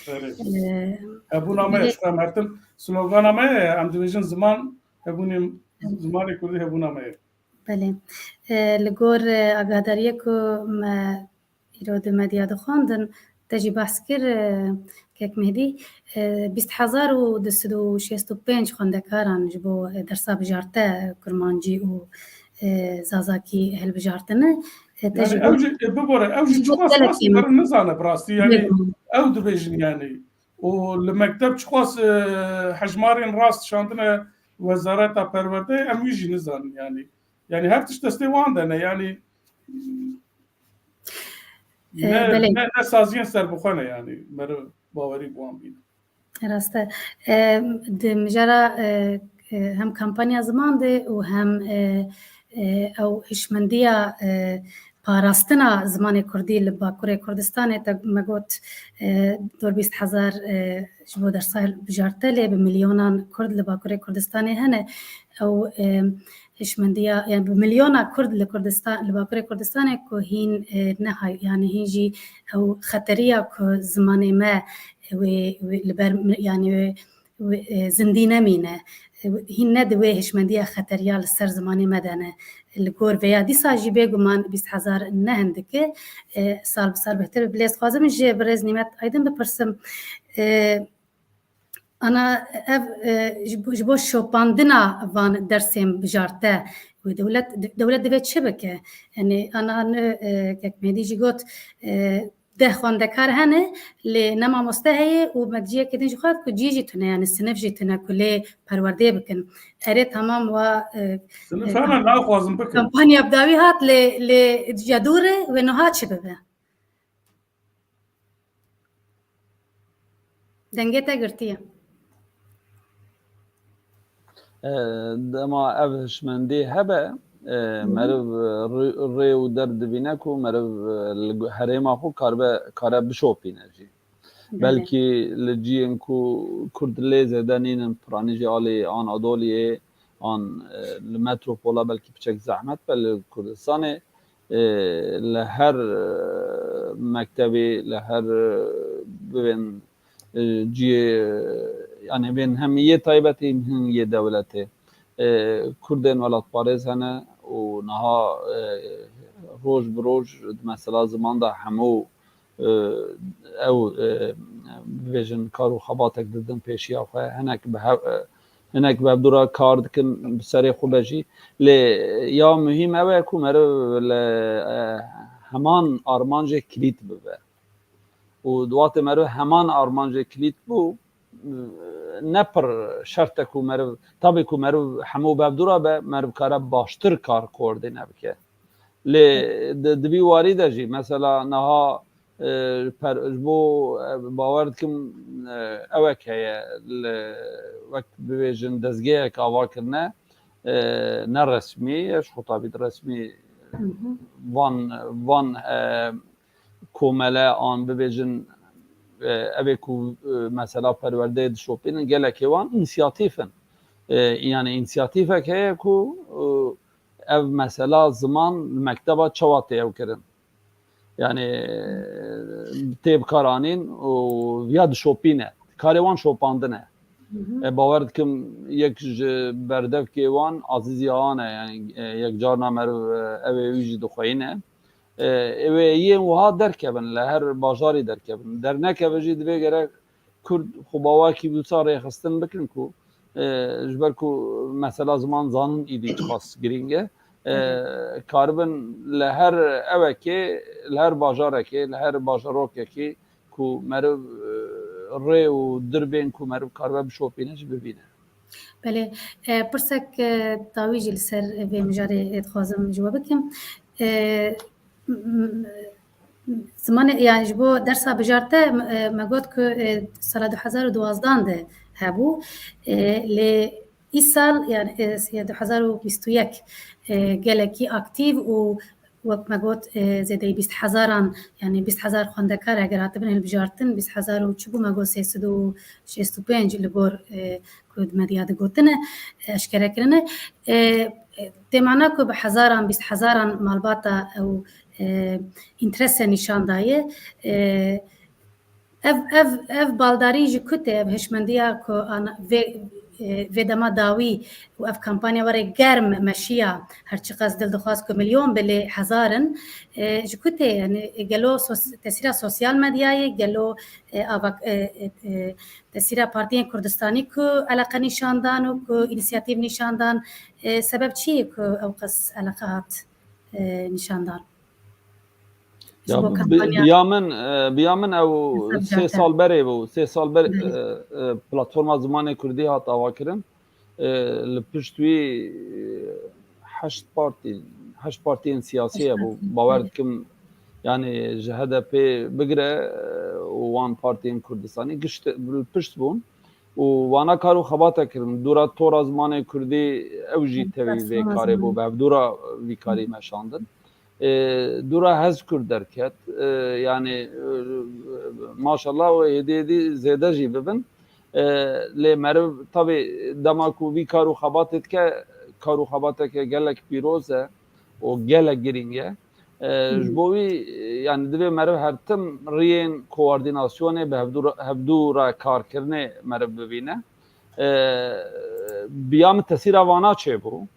Erê. E, Hebûna me ye, ji xwe em hertim slogana me ye, em dibêjin ziman hebûnê, zimanê kurdî hebûna me ye. Belê. E, li gor, e, agadariyê ku me îro di medya dixwendin, te jî behs kir, e, kek Mehdî, e, bîst hezar û du sed û şêst û pênc xwendekaran ji bo, e, dersa bijarte kurmancî û, e, zazakî hilbijartine. E, te Yani ji bo ew jî, e, bibore, ew jî ji bo çiqas gelekî rast me. Derin nizane bi rastî, yani Bêguman. Ew dibêjin yani. û li mekteb çiqas, e, hejmarên rast şandine Wezareta Perwerdeyê, em wî jî nizanin, yanî. Yanî her tişt destê wan de ne, yanî E, ne, belê. Ne, ne saziyên serbixwe ne, yanî meriv bawerî bi wan bîne. Rast e. E, di mijara, e, e, hem kampanya ziman de û hem, e, e, ew hişmendiya, e, parastina zimanê kurdî li Bakurê Kurdistanê, te me got, e, dor bîst hezar, e, ji bo dersa bijarte, lê bi milyonan kurd li Bakurê Kurdistanê hene. Ew, e, hişmendiya, yani bi milyona kurd li Kurdistan, li Bakurê Kurdistanê ku hîn, e, nehay, yani hîn jî ew xeteriya ku zimanê me, e, wê, wê li ber, yani wê, wê, e, zindî nemîne. E, hîn ne di wê hişmendiya xeteriya li ser zimanê me de ne. Li gor vêya dîsa jî bêguman bîst hezar ne hindik e, e, sal bi sal bêhtir. Lê ez dixwazim ji birêz Nîmet Aydin bipirsim. E, Ana ev, e, ji bo, ji bo şopandina van dersên bijarte wê dewlet, dewlet divê çi bike? Yani ana, e, kek Mêdî jî got, e, deh xwendekar hene, lê ne mamoste heye û me ciyekê din jî xwest ku cî jî tune, yani sinif jî tune ku lê perwerdê bikin. Erê, tamam, wa, e, Sinif e, hene, naxwazim bikin. Kampanya bi dawî hat, lê, lê ya dûr e, wê niha çi bibe? Dengê te girtiye. E, dema ev hişmendî hebe, e, Hı hı. Meriv rê, rê û der dibîne ku meriv, e, li gu-, herêma xwe karibe, kare bişopîne jî. Belê. Belkî li ciyên ku Kurd lê zêde nînin, piranî jî alî Anadoliyê, an, e, li metropola belkî piçek zehmet be, li Kurdistanê, e, li her, e, mektebê, li her, e, bibên, e, ciyê, e, yani bên hem yê taybetê, hem yê dewletê, e, Kurdên welatparêz hene û niha, e, roj bi roj di mesela ziman de hemû e, ew, e, bibêjin kar û xebatek didin pêşiya xwe, hinek bi hev-, e, hinek bi hevdû re kar dikin, bi serê xwe be jî. Lê ya muhîm ew e ku meriv li, e, heman armancê kilît bibe. Û di wextê meriv heman armancê kilît bû, e, ne pir şert e ku meriv, tabî ku meriv hemû bi hevdû re be, meriv kare baştir kar koordîne bike. Lê di, di vî warî de jî, mesela niha, e, per-, ji bo, e, bawer dikim, e, ewek heye, li, wek bibêjin dezgehek ava kirine, e, ne resmî ye, ji xwe tabî di resmî Hı hı. van, van, e, komele an bibêjin, e, ev ê ku, e, mesela perwerdeyê dişopînin, gelekê wan însiyatîf in. E, yani însiyatîfek heye ku, e, ev mesela ziman li mekteba çawa tê ew kirin? Yani, e, tê bikaranîn û ya dişopîne. Karê wan şopandin e. Hı hı. E, bawer dikim yek ji berdevkê wan Azîz Yagan e, yani, e, yek carna meriv, e, ew ê wî jî dixweyîne. E, ew ê yên wiha derkevin, li her bajarî derkevin. Dernekeve jî divê gerek Kurd xwe bi awakî wisa rêxistin bikin ku, e, ji ber ku mesela ziman zanin îdî çiqas girîng e. E, Hı hı. Karibin li her ewekê, li her bajarekê, li her bajarokekê ku meriv, e, rê û dirbên ku meriv karibe bişopîne jî bibîne. Belê, e, pirsek, e, dawî jî li ser vê mijarê, e, dixwazim ji we bikim. E, m-, m-, zimanê, yani ji bo dersa bijarte, m-, e, me got ku, e, sala du hezar û duwazdan de hebû. E, lê îsal, yani, e, du hezar û bîst û yek, e, gelekî aktîf û wek me got, e, zêdeyî bîst hezaran, yani bîst hezar xwendekar eger hatibin hilbijartin, bîst hezar û çi bû, me got sê sed û şêst û pênc li gor, e, ku di medya de gotine, e, eşkere kirine. E, e, tê mana ku bi hezaran, bîst hezaran malbata ew, e, înterese nîşan daye. E, Ev, ev, ev baldarî ji ku tê, ev hişmendiya ku ana-, vê, e, vê dema dawî û ev kampanya were germ meşiya, her çiqas dil dixwast ku milyon be lê hezar in, e, ji ku tê, yani, gelo sos-, tesîra sosyal medyayê, gelo, e, avak-, e, e, e, tesîra partiyên Kurdistanî ku eleqe nîşan dan û ku înîsiyatîv nîşan dan, e, sebeb çi ye ku ew qas eleqe hat, e, nîşan dan? Ya, bi-, biya min, e, biya min ew sê sal berê bû. Sê sal ber, e, e, Platforma Zimanê Kurdî hat avakirin. E, li pişt wî, e, heşt partî, heşt partiyên siyasî hebû. Bawer dikim, yani ji H D P bigire, e, û wan partiyên Kurdistanî gişt li pişt bûn. Û wana kar û xebate kirin. Dûra Tora Zimanê Kurdî ew jî tevî vê karê bû, bi hevdûra vî karî meşandin. E, dûra Hezkur derket. E, yani, e, maşallah û hêdî hêdî zêde jî bibin. E, lê meriv tabî dema ku vî kar û xebatê dike, kar û xebateke gelek pîroz e û gelek girîng e. E, ji bo wî, e, yani divê meriv her tim riyên koordînasyonê bi hevdû re, hevdû re karkirinê meriv bibîne. E, biya min tesîra vana çêbû.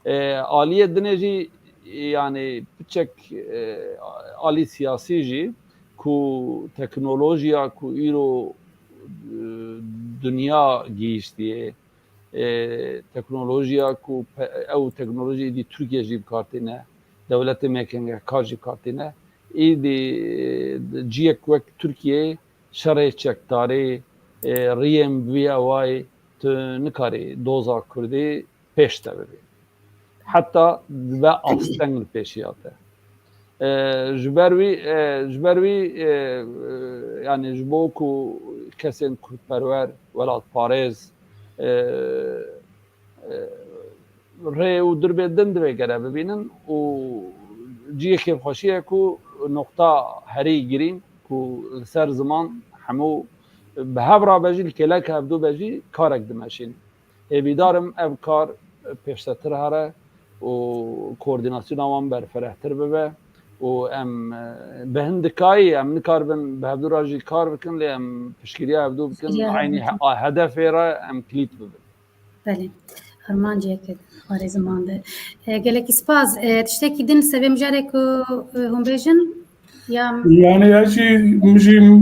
E, aliyê dinê jî, yani piçek, e, alî siyasî jî ku teknolojiya ku îro, e, dinya gihîştiye, e, teknolojiya ku pe-, ew teknolojî îdî Tirkiye jî bi kar tîne, dewletê me kengekar jî bi kar tîne. Îdî, e, ciyek wek Tirkiye şerê çekdarê, e, riyên bi vî awayî tu nikarî doza Kurdî pêş te bibî. Heta dibe asteng li pêşiya te. E, ji ber wî, e, ji ber wî, e, e, yani ji bo ku kesên kurdperwer, welatparêz, e, e, rê û dirbê din divê gere bibînin û cihê kêfxweşî ye ku noqta herî girîng ku li ser ziman hemû bi hev rabe jî, li kêleka hevdû be jî karek dimeşînin. Hêvîdar im ev kar pêştetir here û koordînasyona wan berfirehtir bibe û em, e, bi hindikayî em nikaribin bi hevdû re jî kar bikin, lê em piştgiriya hevdû bikin, eynî he-, hedefê re em kilît bibin. Belê. Armanciyeke warê ziman de. E, gelekî spas. E, tiştekî din sebê mijarê ku, e, hûn bêjin? Ya Yani ez jî, min jî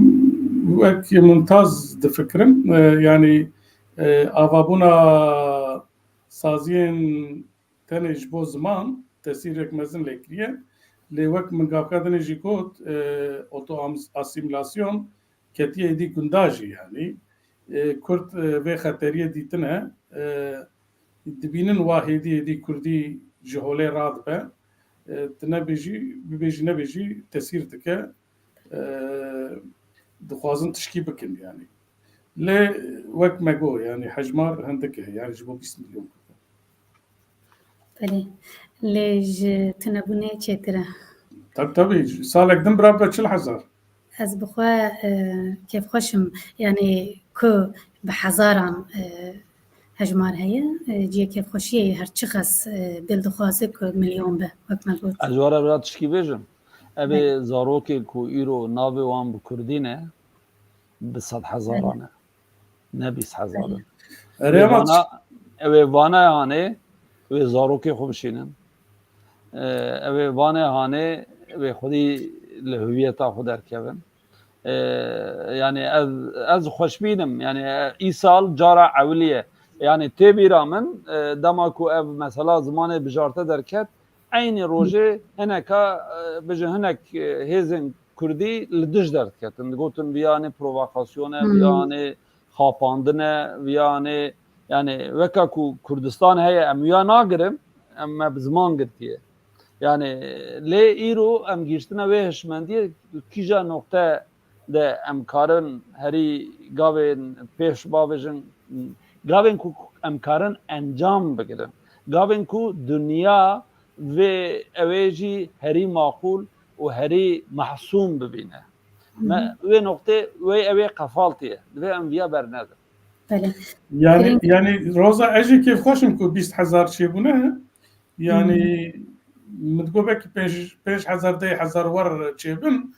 wek Mumtaz difikirim. E, yani, e, avabûna saziyên tenê ji bo ziman tesîrek mezin lê kiriye. Lê wek min gavka dinê jî got, e, oto-asîmîlasyon ketiye êdî gunda jî, yanî, e, Kurd, e, vê xeteriyê dîtine, e, dibînin wa hêdî hêdî Kurdî ji holê radibe, e, tu nebêjî, bibêjî nebêjî tesîr dike, e, dixwazin tişkî bikin, yanî. Lê wek me got, yanî hejmar hindik e, yanî ji bo bîst milyon Kurd e. Belê. Lê ji tunebûnê çêtir e. Tabii, tabii. Salek din birabe çil hezar. Ez bi xwe, e, kêfxweş im. Yanî ku bi hezaran, e, hejmar heye, e, cihê kêfxweşiyê ye, her çiqas, e, dil dixwaze ku milyon be, wek me got. Ez ji we re bira tişkî bêjim. Ev ê zarokê ku îro navê wan bi kurdî ne, bi sed hezaran e. Ne bîst hezar in. Erê, ew ê ama vana, ew ê vana hanê, ew ê zarokê xwe bişînin. Ee, ew ê vanê hanê, ew ê xwedî li hüviyeta xwe derkevin. Ee, yani ez, ez xweşbîn im. Yani, e, îsal cara ewilî ye. Yani tê bîra min, e, dema ku ev mesela zimanê bijarte derket, eynî rojê hineka, e, bijin hinek, e, hêzên Kurdî li dij derdiketin. Digotin, "Viyanê provokasyon e, Hmm. viyanê xapandin e, viyanê, yani, weka ku Kurdistan heye, em wiya nagirin, em me bi ziman girtiye." Yani, lê îro em gihiştine wê hişmendiyê, kîja noqte de em karin herî gavên pêş bavêjin, gavên ku em karin encam bigirin, gavên ku dinya vê ew ê jî herî maqûl û herî mehsûm bibîne. Me Hı hı. wê noqtê wê ew ê qefaltiye. Divê em viya bernedin. Belê. Yani, Girîng- yani Roza, ez jî kêfxweş im ku bîst hezar çêbûne. Yani, Hmm. min digot belkî pênc, pênc hezar, deh hezar wer çêbin.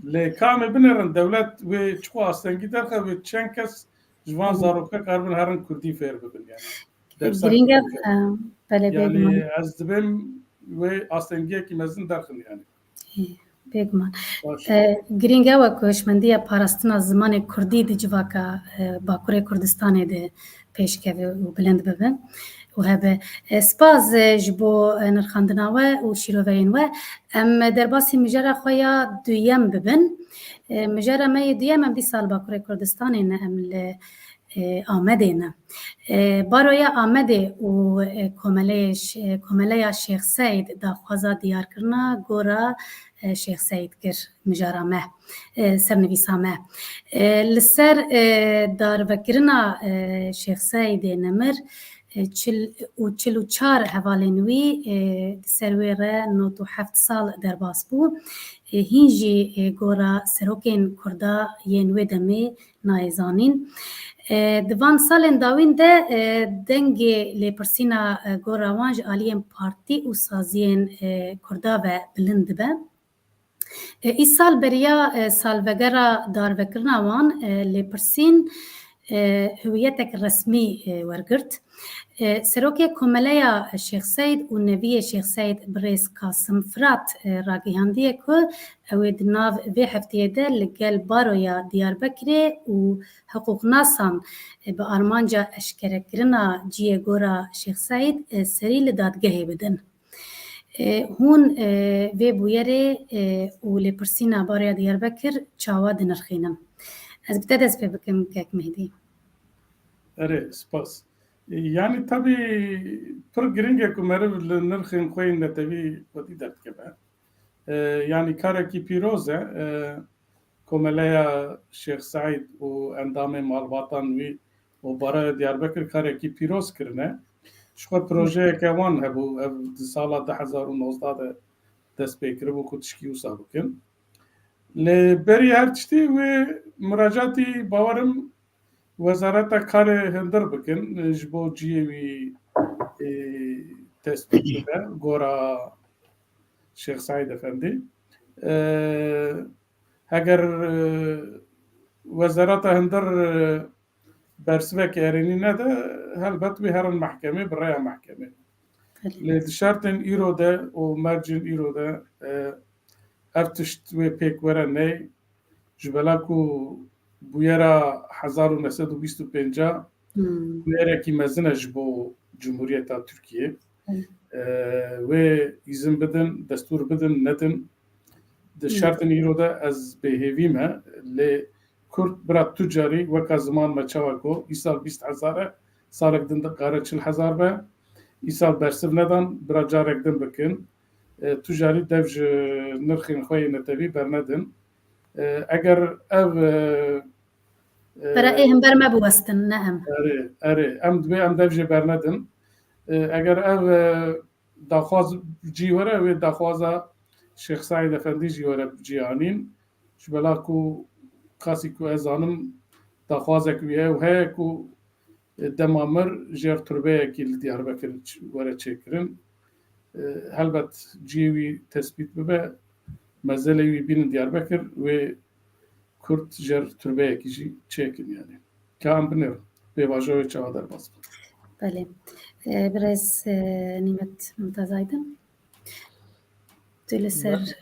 Lê kamê binerin, dewlet wê çiqo astengî derxe, wê çend kes ji van Hmm. zaroka karibin herin Kurdî fêr bibin yani. Dersa Girîng e, Kurdî. e, belê Yani bêguman. ez dibêm wê astengiyekî mezin derxin yani. Ê, bêguman. Baş. E, girîng ew e ku hişmendiya parastina zimanê Kurdî di civaka, e, Bakurê Kurdistanê de pêşkeve û bilind bibe û hebe. E, spas, e, ji bo, e, nirxandina we û şîroverên we. Em derbasî mijara xwe ya duyem bibin. E, mijara me yê duyem em dîsa li Bakurê Kurdistanê ne, em li, e, Amedê ne. E, Baroya Amedê û, e, Komeleyê Ş-, e, Komeleya Şêx Seîd daxwaza diyarkirina gora, e, Şêx Seîd kir. Mijara me, e, sernivîsa me. E, li ser, e, darvekirina, e, Şêx Seîdê Nemir, e, çil û çil û çar hevalên wî, e, di ser wê re nod û heft sal derbas bû. E, hîn jî, e, gora serokên Kurda yên wê demê nayê zanîn. E, di van salên dawîn de, e, dengê lêpirsîna, e, gora wan ji aliyên partî û saziyên, e, Kurda ve bilind dibe. E, îsal beriya, e, salvegera darvekirina wan, e, lêpirsîn, e, hüwiyetek resmî, e, wergirt. E, Serokê Komeleya Şêx Seîd û neviyê Şêx Seîd birêz Kasim Firat, e, ragihandiye ku ew ê di nav vê hefteyê de li gel Baroya Diyarbekirê û hiqûqnasan, e, bi armanca eşkerekirina ciyê gora Şêx Seîd, e, serî li dadgehê bidin. E, hûn, e, vê bûyerê, e, û lêpirsîna Baroya Diyarbekir çawa dinirxînin? Ez bi te dest pê bikim, kek Mehdî. Erê, spas. E, yanî tabî pir giring e ku meriv li nirxên xwe yên netewî xwedî derdikeve. E, yanî karekî pîroz e. E, Komeleya Şêx Seîd û endamên malbatan wî û Baroya Diyarbekir karekî pîroz kirine. Ji xwe projeyeke wan hebû, ev di sala du hezar û nozdeh de dest pê kiribû ku tişkî wisa bikin. Lê berî her tiştî wê muracatî, bawerim, Wezareta Karê Hundir bikin, e, ji bo ciyê wî, e, tespît bibe, gora Şêx Seîd Efendî. E, heger, e, Wezareta Hundir, e, bersiveke erênî nede, helbet wê herin mehkemê, bi rêya mehkemê. Belê. Lê di şertên îro de û mercên îro de, e, ev tişt wê pêk were ney, ji bela ku bûyera hezar û neh sed û bîst û pênc Hmm. bûyerekî mezin e ji bo Cumhuriyeta Tirkiyê. Hmm. E, wê îzin bidin, destûr bidin, nedin. Di Hmm. şertên îro de ez bêhêvî me, lê Kurd bira tu carî weka ziman me çawa ku îsal bîst hezar e, salek din dikare çil hezar be. Îsal bersiv nedan, bira carek din bikin. E, tu carî dev ji nirxên xwe yê netewî bernedin. E, eger ev, e, e, Pere ê hember me biwestin, ne em. Erê, erê. Em dibê em dev jê bernedin. E, eger ev, e, daxwaz cî were, wê daxwaza Şêx Seîd Efendî jî were cî anîn. Ji bela ku kasî ku ez zanim daxwazek wî ew heye ku, e, dema mir jêr turbeyekî li Diyarbekir ç-, were çêkirin. E, helbet cihê wî tespît bibe, mezelê wî bînin Diyarbekir, wê Kurd jêr turbeyekî jî çêkin yanî. Ka em binêrin, pêvajoya wê çawa derbas bû. Belê. E, birêz, e, Nîmet Mumtaz Aydin. Tu li ser,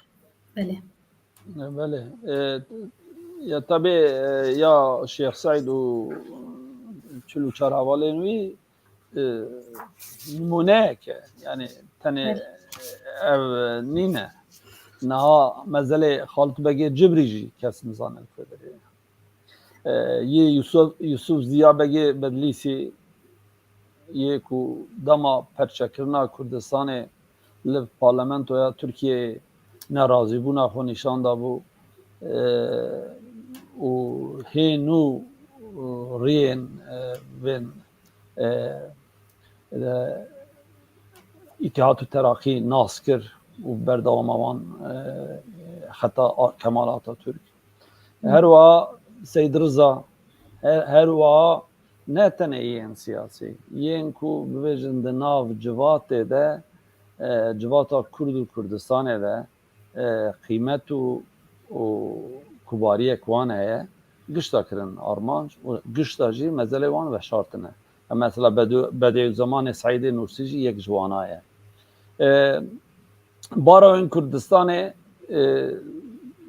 Be-, belê. Belê. E, ya tabî, e, ya Şêx Seîd û çil û çar hevalên wî, e, nimûneyek e. Yanî tenê Evet. ev nîne. Niha mezelê Xalit Begê Cibrî jî kes nizane li ku derê ye. E, yê Yusuf, Yusuf Ziya Begê Bedlîsî yê ku dema perçekirina Kurdistanê li parlamentoya Tirkiyeyê nerazîbûna xwe nîşan dabû, e, û hê nû, e, riyên, e, bên, e, e, Îtîhat û Terakî nas kir û berdewama wan, e, xeta A-, Kemal Atatürk. Her wiha Seyd Riza, he-, her wiha ne tenê yên siyasî, yên ku bibêjin di nav civatê de, e, civata Kurd û Kurdistanê de, e, qîmet û, û kubariyek wan heye, gişta kirin armanc û gişta jî mezelê wan veşartine. Em mesela Bedû-, Bedîuzzemanê Seîdê Nûrsî jî yek ji wana ye. E, Baroyên Kurdistanê, e,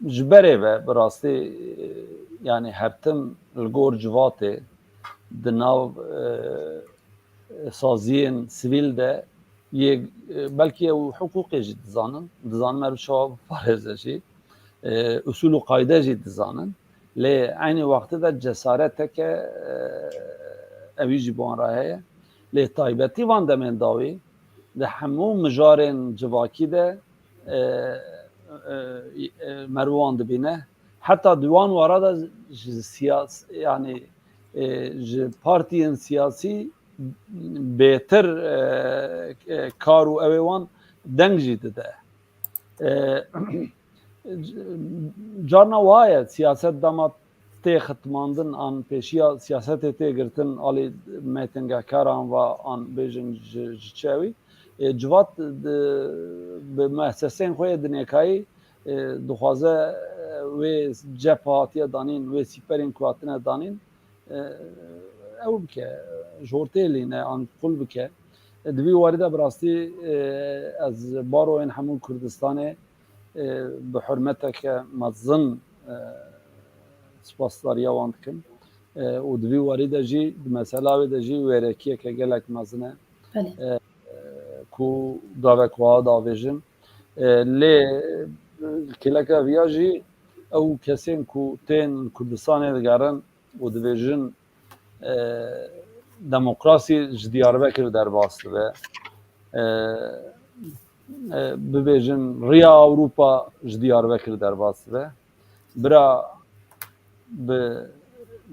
ji berê ve bi rastî, e, yanî her tim li gor civatê di nav e, saziyên sivîl de yê e, belkî ew hiqûqê jî dizanin, dizanin me bi çawa biparêze jî, e, usul û qayde jî dizanin. Lê eynî wextê de cesareteke e, ewî jî bi wan re heye. Lê taybetî van demên dawî di hemû mijarên civakî de e, e, e, meriv wan dibîne. Heta di wan wara de ji siyas-, yanî e, ji partiyên siyasî bêtir e, e, kar û ewê wan deng jî dide. E, carna wiha ye, siyaset dema tê xitmandin an pêşiya siyasetê tê girtin alî mêtingekeran ve an bêjin ji, ji çi ewî. E, civat di, bi muesseseyên xwe yê dinêkayî e, dixwaze e, wê cephe hatiye danîn, wê sîperên ku hatine danîn, e, ew bike, ji hortê lîne an qul bike. E, di vî warî de bi rastî e, ez baroyên hemû Kurdistanê e, bi hurmeteke mezin e, spasdariya wan dikim. E, û di vî warî de jî, di mesela wê de jî wêrekiyeke gelek mezin e. Belê. E, e, ku gavek wiha davêjin. E, lê, e, kêleka viya jî ew kesên ku tên Kurdistanê digerin û dibêjin, e, demokrasî ji Diyarbekir derbas dibe. E, e, bibêjin riya Ewropa ji Diyarbekir derbas dibe. Bira bi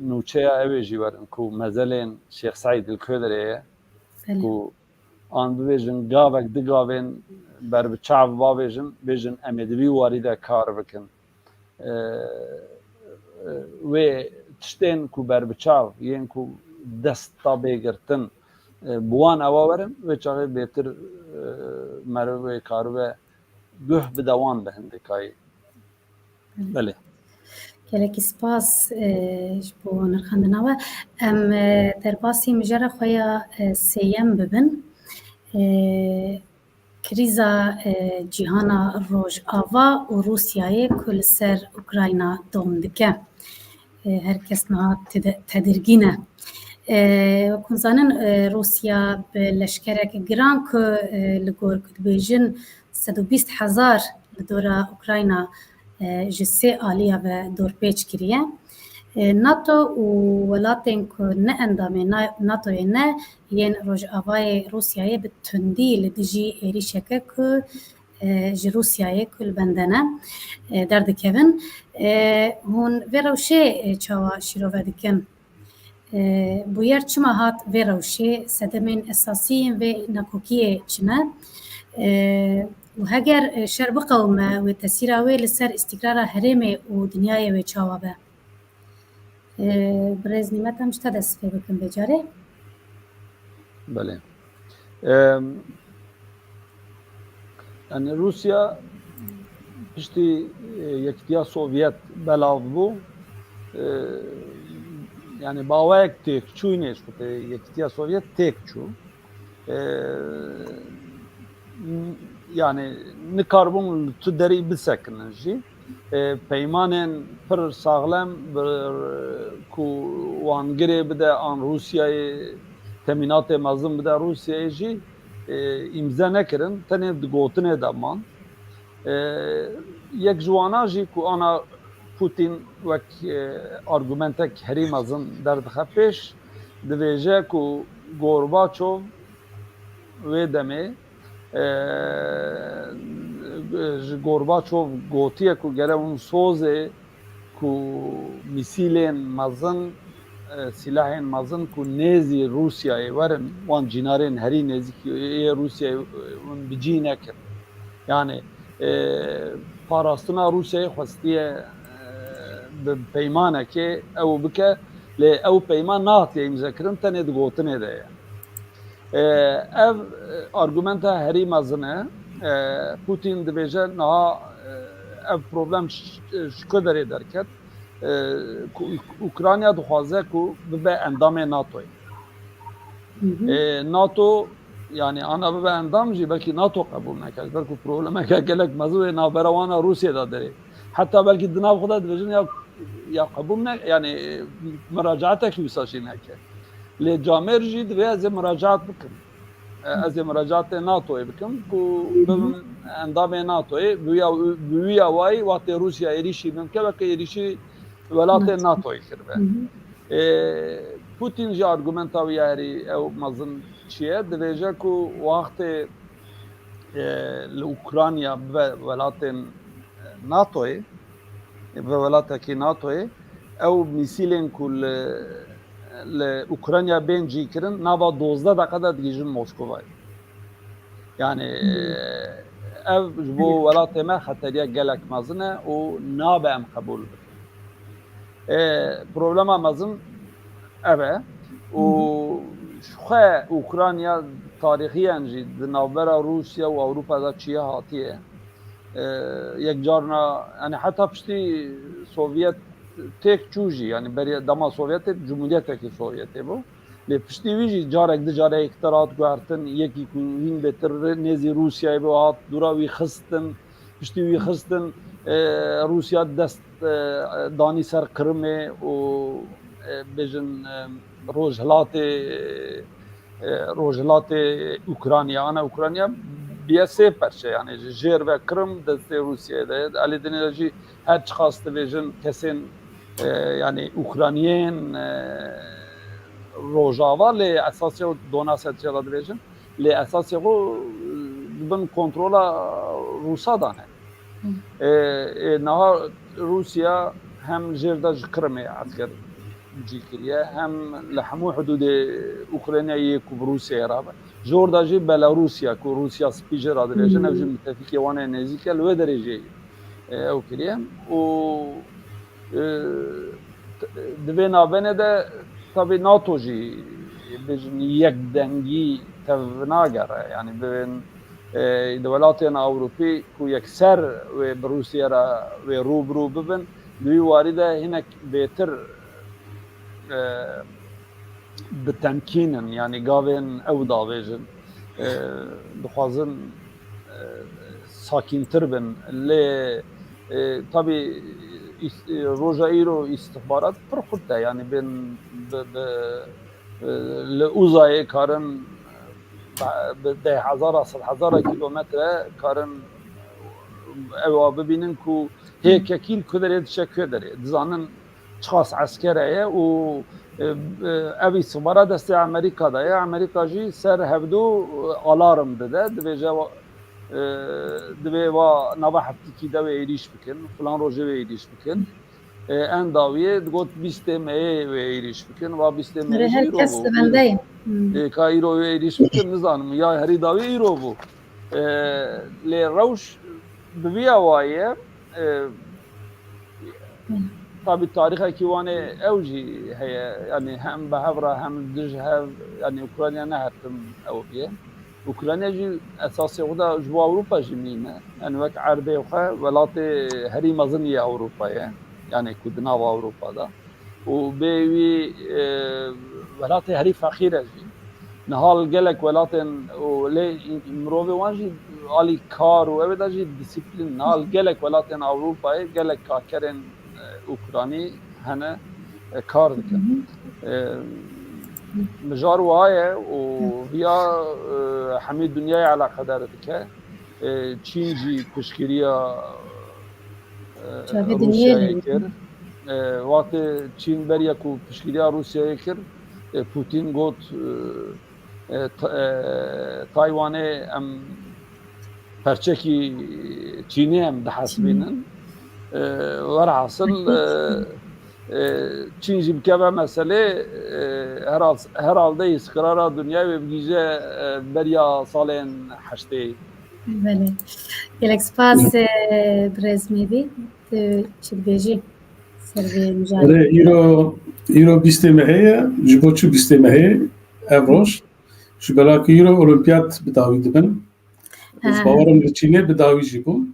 nûçeya ew ê jî werin ku mezelên Şêx Seîd li Koderê ye, Belê. Ku an bibêjin gavek di gavên berbiçav bavêjin, bêjin em ê di vî warî de kar bikin. E, e, wê tiştên ku berbiçav yên ku dest ta bê girtin, e, bi wan ewa werin, wê çaxê bêtir e, meriv wê karibe guh bide wan bi hindikayî. Belê. Gelekî spas e, ji bo nirxandina we. Em e, derbasî mijara xwe ya e, sêyem bibin. E, Krîza e, cîhana Rojava û Rûsyayê ku li ser Ukrayna dom dike. E, her kes niha tede- tedirgîn e. E, wek hûn zanin, e, Rûsya bi leşkerek giran ku e, li gor ku dibêjin sed û bîst hezar li dora Ukrayna e, ji sê aliya ve dorpêç kiriye. E, NATO û welatên ku ne endamê Na- NATOyê ne yên Rojavayê Rûsyayê bi tundî li dijî êrîşeke ku e, ji Rûsyayê ku li bende ne e, derdikevin. E, hûn vê rewşê e, çawa şîrove dikin? E, bûyer çima hat vê rewşê? Sedemên esasî yên vê nakokiyê çi ne? E, û heger e, şer biqewime, wê tesîra wê li ser îstîkrara herêmê û dinyayê wê çawa be? E, birêz Nîmet, em ji te dest pê bikin vê carê. Belê. Em, Yani Rûsya piştî e, Yekîtiya Sovyet belav bû. E, yani baweyek têk çûyînê ji xwe Yekîtiya Sovyet têk çû. E, yani nikaribûn li tu derî bisekinin jî. E, peymanên pir saxlem bi, ku wan girê bide an Rûsyayê temînatê mezin bide Rûsyayê jî e, îmze nekirin, tenê di gotinê de man. E, yek ji wana jî ku ana Putin wek e, argumentek herî mezin derdixe pêş, dibêje ku Gorbaçov wê demê e, ji Gorbaçov gotiye ku gere hûn sozê ku mîsîlên mezin, e, sîlahên mezin ku nêzî Rûsyayê werin, wan cînarên herî nêzîkî yê Rûsyayê, e, hûn bi cî nekin. Yani, e, parastina Rûsyayê xwestiye, e, bi peymanekê ew bike, lê ew peyman nehatiye îmzekirin, tenê di gotinê de ye. E, ev, e, argumenta herî mezin e. E, Putin dibêje, niha, e, ev problem ş-, ş-, ji ku derê derket? E, ku Uk-, Ukrayna dixwaze ku bibe endamê NATOyê. Hı hı. E, NATO, yani ana bibe endam jî belkî NATO qebûl neke. Ji ber ku problemeke gelek mezin wê navbera wan a Rûsyê de derê. Heta belkî di nav xwe de dibêjin ya, ya qebûl ne, yani, e, muracaetekî wisa jî neke. Lê camêr jî divê ez ê muracaat bikim. E, ez ê muracaatê NATOyê bikim ku bibim endamê NATOyê. Bi wîya, bi wîya wayî wextê Rûsya êrîşî min ke weke êrîşî welatê NATOyê kiribe. E, Putin jî argumenta wî ya herî ew mezin çi ye? Divêje ku wextê, e, li Ukrayna bibe welatên NATOyê, bibe welatekî NATOyê, ew mîsîlên ku li, li Ukrayna bên cîkirin, nava dozdeh deqe de digihîjin Moskovayê. Yani, ev ji bo welatê me xeteriya gelek mezin e û nabe em qebûl bikin. E, problema mezin ev e û ji xwe Ukrayna tarîxiyan jî di navbera Rûsya û Ewropa de çiye hatiye. E, yek carna, yani heta piştî Sovyet têk çû jî, yani beriya dema Sovyetê, Cumhuriyetekî Sovyetê bû. Lê piştî wî jî carek di carek yektir hat guhertin, yekî ku hîn bêtir nêzî Rûsyayê bû, hat dûra wî xistin, piştî wî xistin, e, Rûsya dest, e, danî ser Qrimê û, e, bêjin, e, rojhilatê, e, rojhilatê Ukrayna, ana Ukrayna biye sê perçe, yani ji jêr ve Qrim destê Rûsyayê de ye. Alî dinê de jî her çiqas dibêjin kesên, e, yani Ukrayniyên, e, Rojava lê esasê Donetskê de dibêjin. Lê esasê xwe, e, di bin kontrola Rûsa de ne. E, e, niha Rûsya hem jêr de ji Qrimê esker cî kiriye, hem li hemû hidûdê Ukraynayê yê ku bi Rûsyayê re be. Ji or de jî Belarûsya, ku Rûsya Spî jê re dibêjin, ev jî mitefîkê wan ê nêzîk e, li wê derê jî, e, ew kiriye. Û, e, t-, di vê navbene de tabî NATO jî bêjin yekdengî tev nagere. Yani bibên, e, di welatên Ewropî ku yekser wê bi Rûsya re wê rû bi rû bibin, di wî warî de hinek bêtir, e, bi temkîn in, yani gavên ew davêjin, e, dixwazin, e, sakîntir bin. Lê, e, tabî îs-, e, roja îro îstixbarat pir xurt e, yani bên bi, bi, e, li uzayê karin, e, bi deh hezara, sed hezara kilometre karin ewa bibînin ku hêkekî li ku derê diçe ku derê. Dizanin çiqas esker heye û, e, e, ev îstixbarat destê Amerîka de ye. Amerîka jî ser hevdû, e, alarm dide. Dibêje, e, divê wa nava heftîkî de wê êrîş bikin, filan rojê wê êrîş bikin. E, en dawiyê digot bîstê meyê wê êrîş bikin. Va bîstê meyê Erê jî her îro kes bû. Li bendeyê. Hmm. E, ka îro wê êrîş bikin, nizanim. Ya herî dawî îro bû. E, lê rewş bi vî awayî ye. E, tabî tarîxekî wan ê ew jî heye. Yani hem bi hev re hem dij hev, yani Ukrayna ne her tim ew bûye. Ukrayna jî esasê xwe de ji bo Ewropa jî mîne. Yani wek erbê xwe welatê herî mezin yê Ewropa ye. Yani ku di nava Ewropa de. Û bê wî, e, welatê herî feqîr e jî. Niha li gelek welatên û lê mirovê wan jî alî kar û ew ê de jî disiplîn. Niha li gelek welatên Ewropayê gelek karkerên, e, Ukranî hene, e, kar dikin. E, mijar wiha ye û viya, e, hemî dinyayê eleqedar dike. E, Çîn jî piştgiriya, e, Rûsyayê kir. E, wextê Çîn beriya ku piştgiriya Rûsyayê kir, e, Putin got, e, e, Ta-, e, Taywanê em perçekî Çînê em dihesibînin. E, werhasil, e, e, Çîn jî bikeve meselê, e, herhal-, herhalde îstikrara dinyayê wê bigihîje, e, beriya salên heştê. Belê. Gelek spas, e, birêz Mêdî. Tu çi dibêjî ser vê mijarê? Erê, îro, îro bîstê mehê ye. Ji bo çi bîstê mehê? Ev roj. Ji bela ku îro olimpiyat bi dawî dibin. Ez bawerim li Çînê bi dawî jî bû.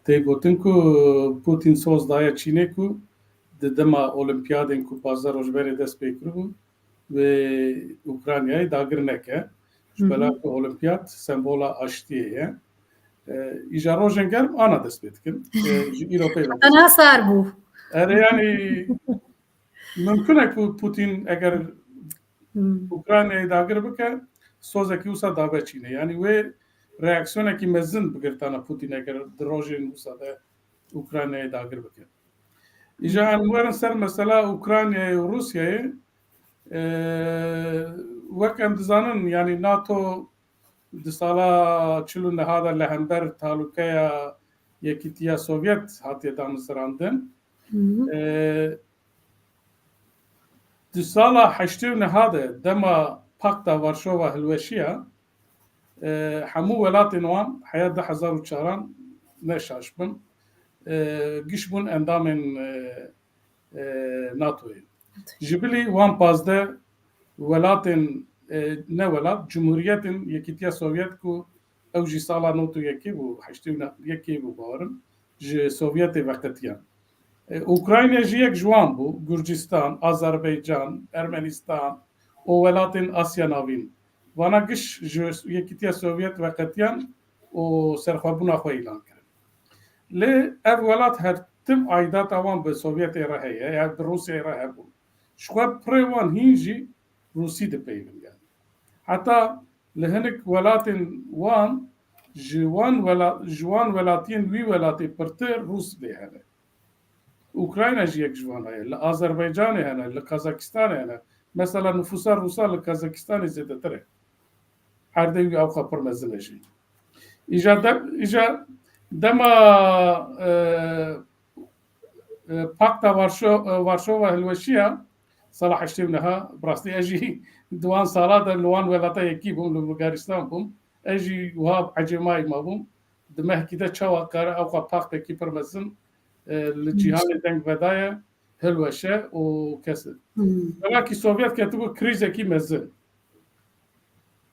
Tê gotin ku Putin soz daye Çînê ku di dema olimpiyadên ku pazdeh roj berê dest pê kiribû, wê Ukraynayê dagir neke. Ji bela ku olimpiyat sembola aştiyê ye. E, îja rojên germ ana dest pê dikin. E, ji îro pê ve. Heta niha sar bû. Erê, yanî mimkun e ku Putin eger Hmm. Ukraynayê dagir bike, sozekî wisa dabe çîne. Yanî wê reaksiyonekî mezin bigirtana Putin eger di rojên wisa de Ukraynayê dagir bike. Îja em werin ser mesela Ukraynayê û Rûsyayê, e, wek em dizanin, yanî NATO di sala çil û neha de li hember talûkeya Yekîtiya Sovyet hatiye damisirandin. Hı hı. E, di sala heştê û neha de dema Pakta Varşova hilweşiya, e, hemû welatên wan heya du hezar û çaran ne şaş bin, e, giş bûn endamên, e, e, NATOyê. Ji bilî wan pazdeh welatên, e, ne welat, cumhuriyetên Yekîtiya Sovyet ku ew jî sala nod û yekê bû, heştê û yekê bû, bawerim, ji Sovyetê veqetiyan. E, Ukrayna jî yek ji wan bû, Gurcistan, Azerbaycan, Ermenistan û welatên Asya Navîn. Vana giş ji Yekîtiya Sovyet veqetiyan û serxwebûna xwe îlan kirin. Lê ev welat her tim aîdata wan bi Sovyetê re heye, ya bi Rûsyayê re hebûn. Ji xwe pirê wan hîn jî Rûsî dipeyivin yani. Heta li hinek welatên wan ji wan wela-, ji wan welatiyên wî welatê pirtir Rûs lê hene. Ukrayna jî yek ji wan heye. Li Azerbaycanê hene, li Kazakistanê hene. Mesela nifûsa Rûsa li Kazakistanê zêdetir e. Erdê wî ewqa pir mezin e jî. Îja de-, îja dema, e, e, Pakta Varşo-, e, Varşova hilweşiya sala heştê û neha, bi rastî ez jî di wan sala de li wan welata yekî bûm, li Bulgaristan bûm. Ez jî wiha ecêmayî mabûm. Di mehkî de çawa kare ewqa paktekî pir mezin, e, li cîhanê deng vedaye, hilweşe û kes. Hmm. Belakî Sovyet ketibû krîzekî mezin.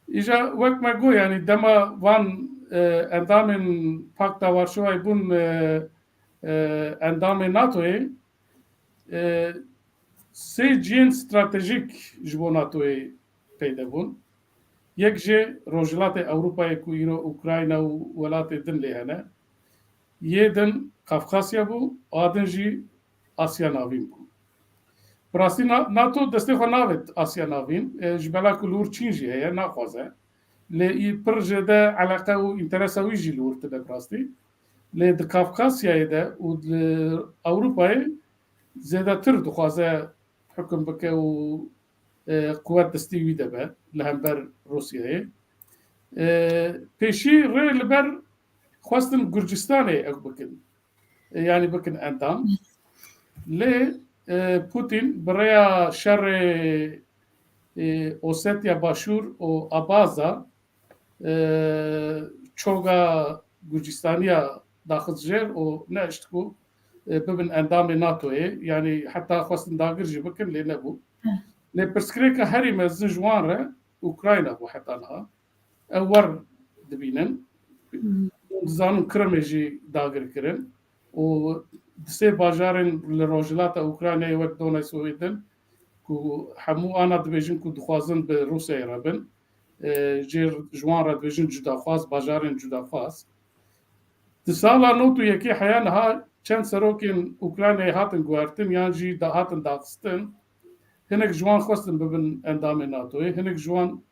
Îja wek me got, yanî dema van, e, endamên Pakta Varşovayê bûn, e, e, endamê NATOyê, e, sê cihên stratejîk ji bo NATOyê peyde bûn. Yek jê Rojhilatê Ewropayê ku îro Ukrayna û welatê din lê hene. Yê din Kafkasya bû, a din jî Asya Navîn bû. Bi rastî Na-, NATO destê xwe navêt Asya Navîn, e, ji bela ku li wir Çîn jî heye, naxwaze. Lê î pir jêde eleqe û înteresa wî jî li wir tune bi rastî. Lê di Kafkasyayê de û li Ewropayê zêdetir dixwaze hukum bike û, e, quwet destî wî de be li hember Rûsyayê. E, pêşî rê li ber xwestin Gurcistanê ew bikin. E, yanî bikin endam. Lê, e, Putin bi rêya şerê, e, Osetya Başûr û Abaza, e, çoga Gurcistaniya daxist jêr û neişt ku, e, bibin endamê NATOyê. Yanî heta xwestin dagir jî bikin, lê nebû. Lê pirsgirêka herî mezin ji wan re Ukrayna bû heta niha. Ew wer dibînin. Hûn dizanin Kirimê jî dagir kirin û di sê bajarên li rojhilata Ukraynayê wek Donetsk û wê din ku hemû ana dibêjin ku dixwazin bi Rûsyayê re bin, e, jê ji wan re dibêjin cudaxwaz, bajarên cudaxwaz. Di sala nod û yekê heya niha çend serokên Ukraynayê hatin guhertin yan jî da-, hatin daxistin. Hinek ji wan xwestin bibin endamê NATOyê, hinek ji wan,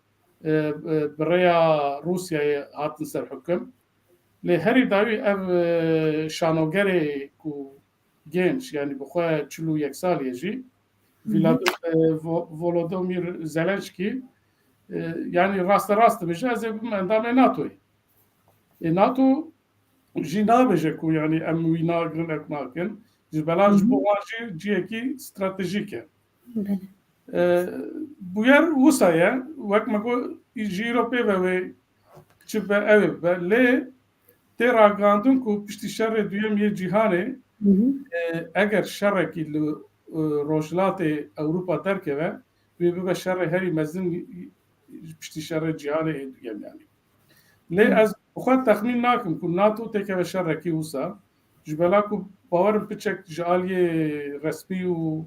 e, e, bi rêya Rûsyayê hatin ser hukim. Lê herî dawî ev, e, şanogerê ku genç, yanî bi xwe çil û yek salî ye jî, Hı hı. Vladimir, e, Vo-, Volodymyr Zelenskî, e, yanî rasterast dibêje, ez ê bibim endamê NATOyê. E, NATO jî nabêje ku, yanî, em wî nagirin, ew nakin. Ji bela ji Hı hı. bo wan jî cihekî stratejîk e. Belê. E, bûyer wisa ye, wek me got, ji îro pê ve wê çi be, ew ê bibe. Lê tê ragihandin ku piştî şerê duyem yê cîhanê, Hı hı. e, eger şerekî li, e, Rojhilatê Ewropa derkeve, wê bibe şerê herî mezin piştî şerê cîhanê yê duyem, yanî. Lê Hı. ez bi xwe texmîn nakim ku NATO têkeve şerekî wisa, ji bela ku bawerim piçek ji aliyê resmî û,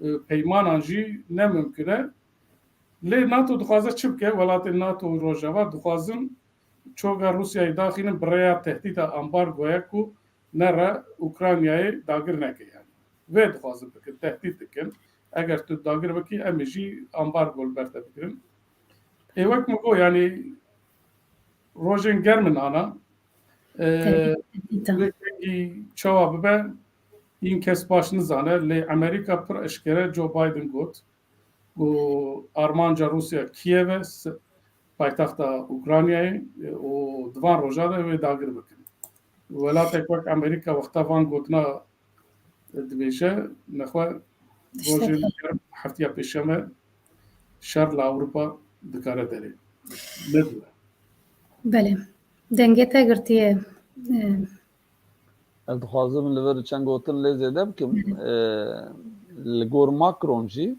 e, peymanan jî ne mimkun e. Lê NATO dixwaze çi bike? Welatên NATO û Rojava dixwazin çoga Rûsyayê daxînin bi rêya tehdîta ambargoya ku nere Ukraynayê dagir neke yani. Vê dixwazin bikin, tehdît dikin. Eger tu dagir bikî, em ê jî ambargo li ber te bigirin. Ê wek min got, yanî rojên germ in ana. E, Dîta. Wê kengî çawa bibe, hîn kes baş nizane, lê Amerîka pir eşkere Joe Biden got ku armanca Rûsya Kîev e, s-, paytexta Ukraynayê, e, û di van roja de wê dagir bikin. Welatek wek Amerîka wexta van gotina dibêje, nexwe rojên germ heftiya pêşeme şer li Ewropa dikare derê. Nedibe. Belê. Dengê te girtiye. E, Ez dixwazim li vir çend gotin lê zêde bikim. E, li gor Macron jî,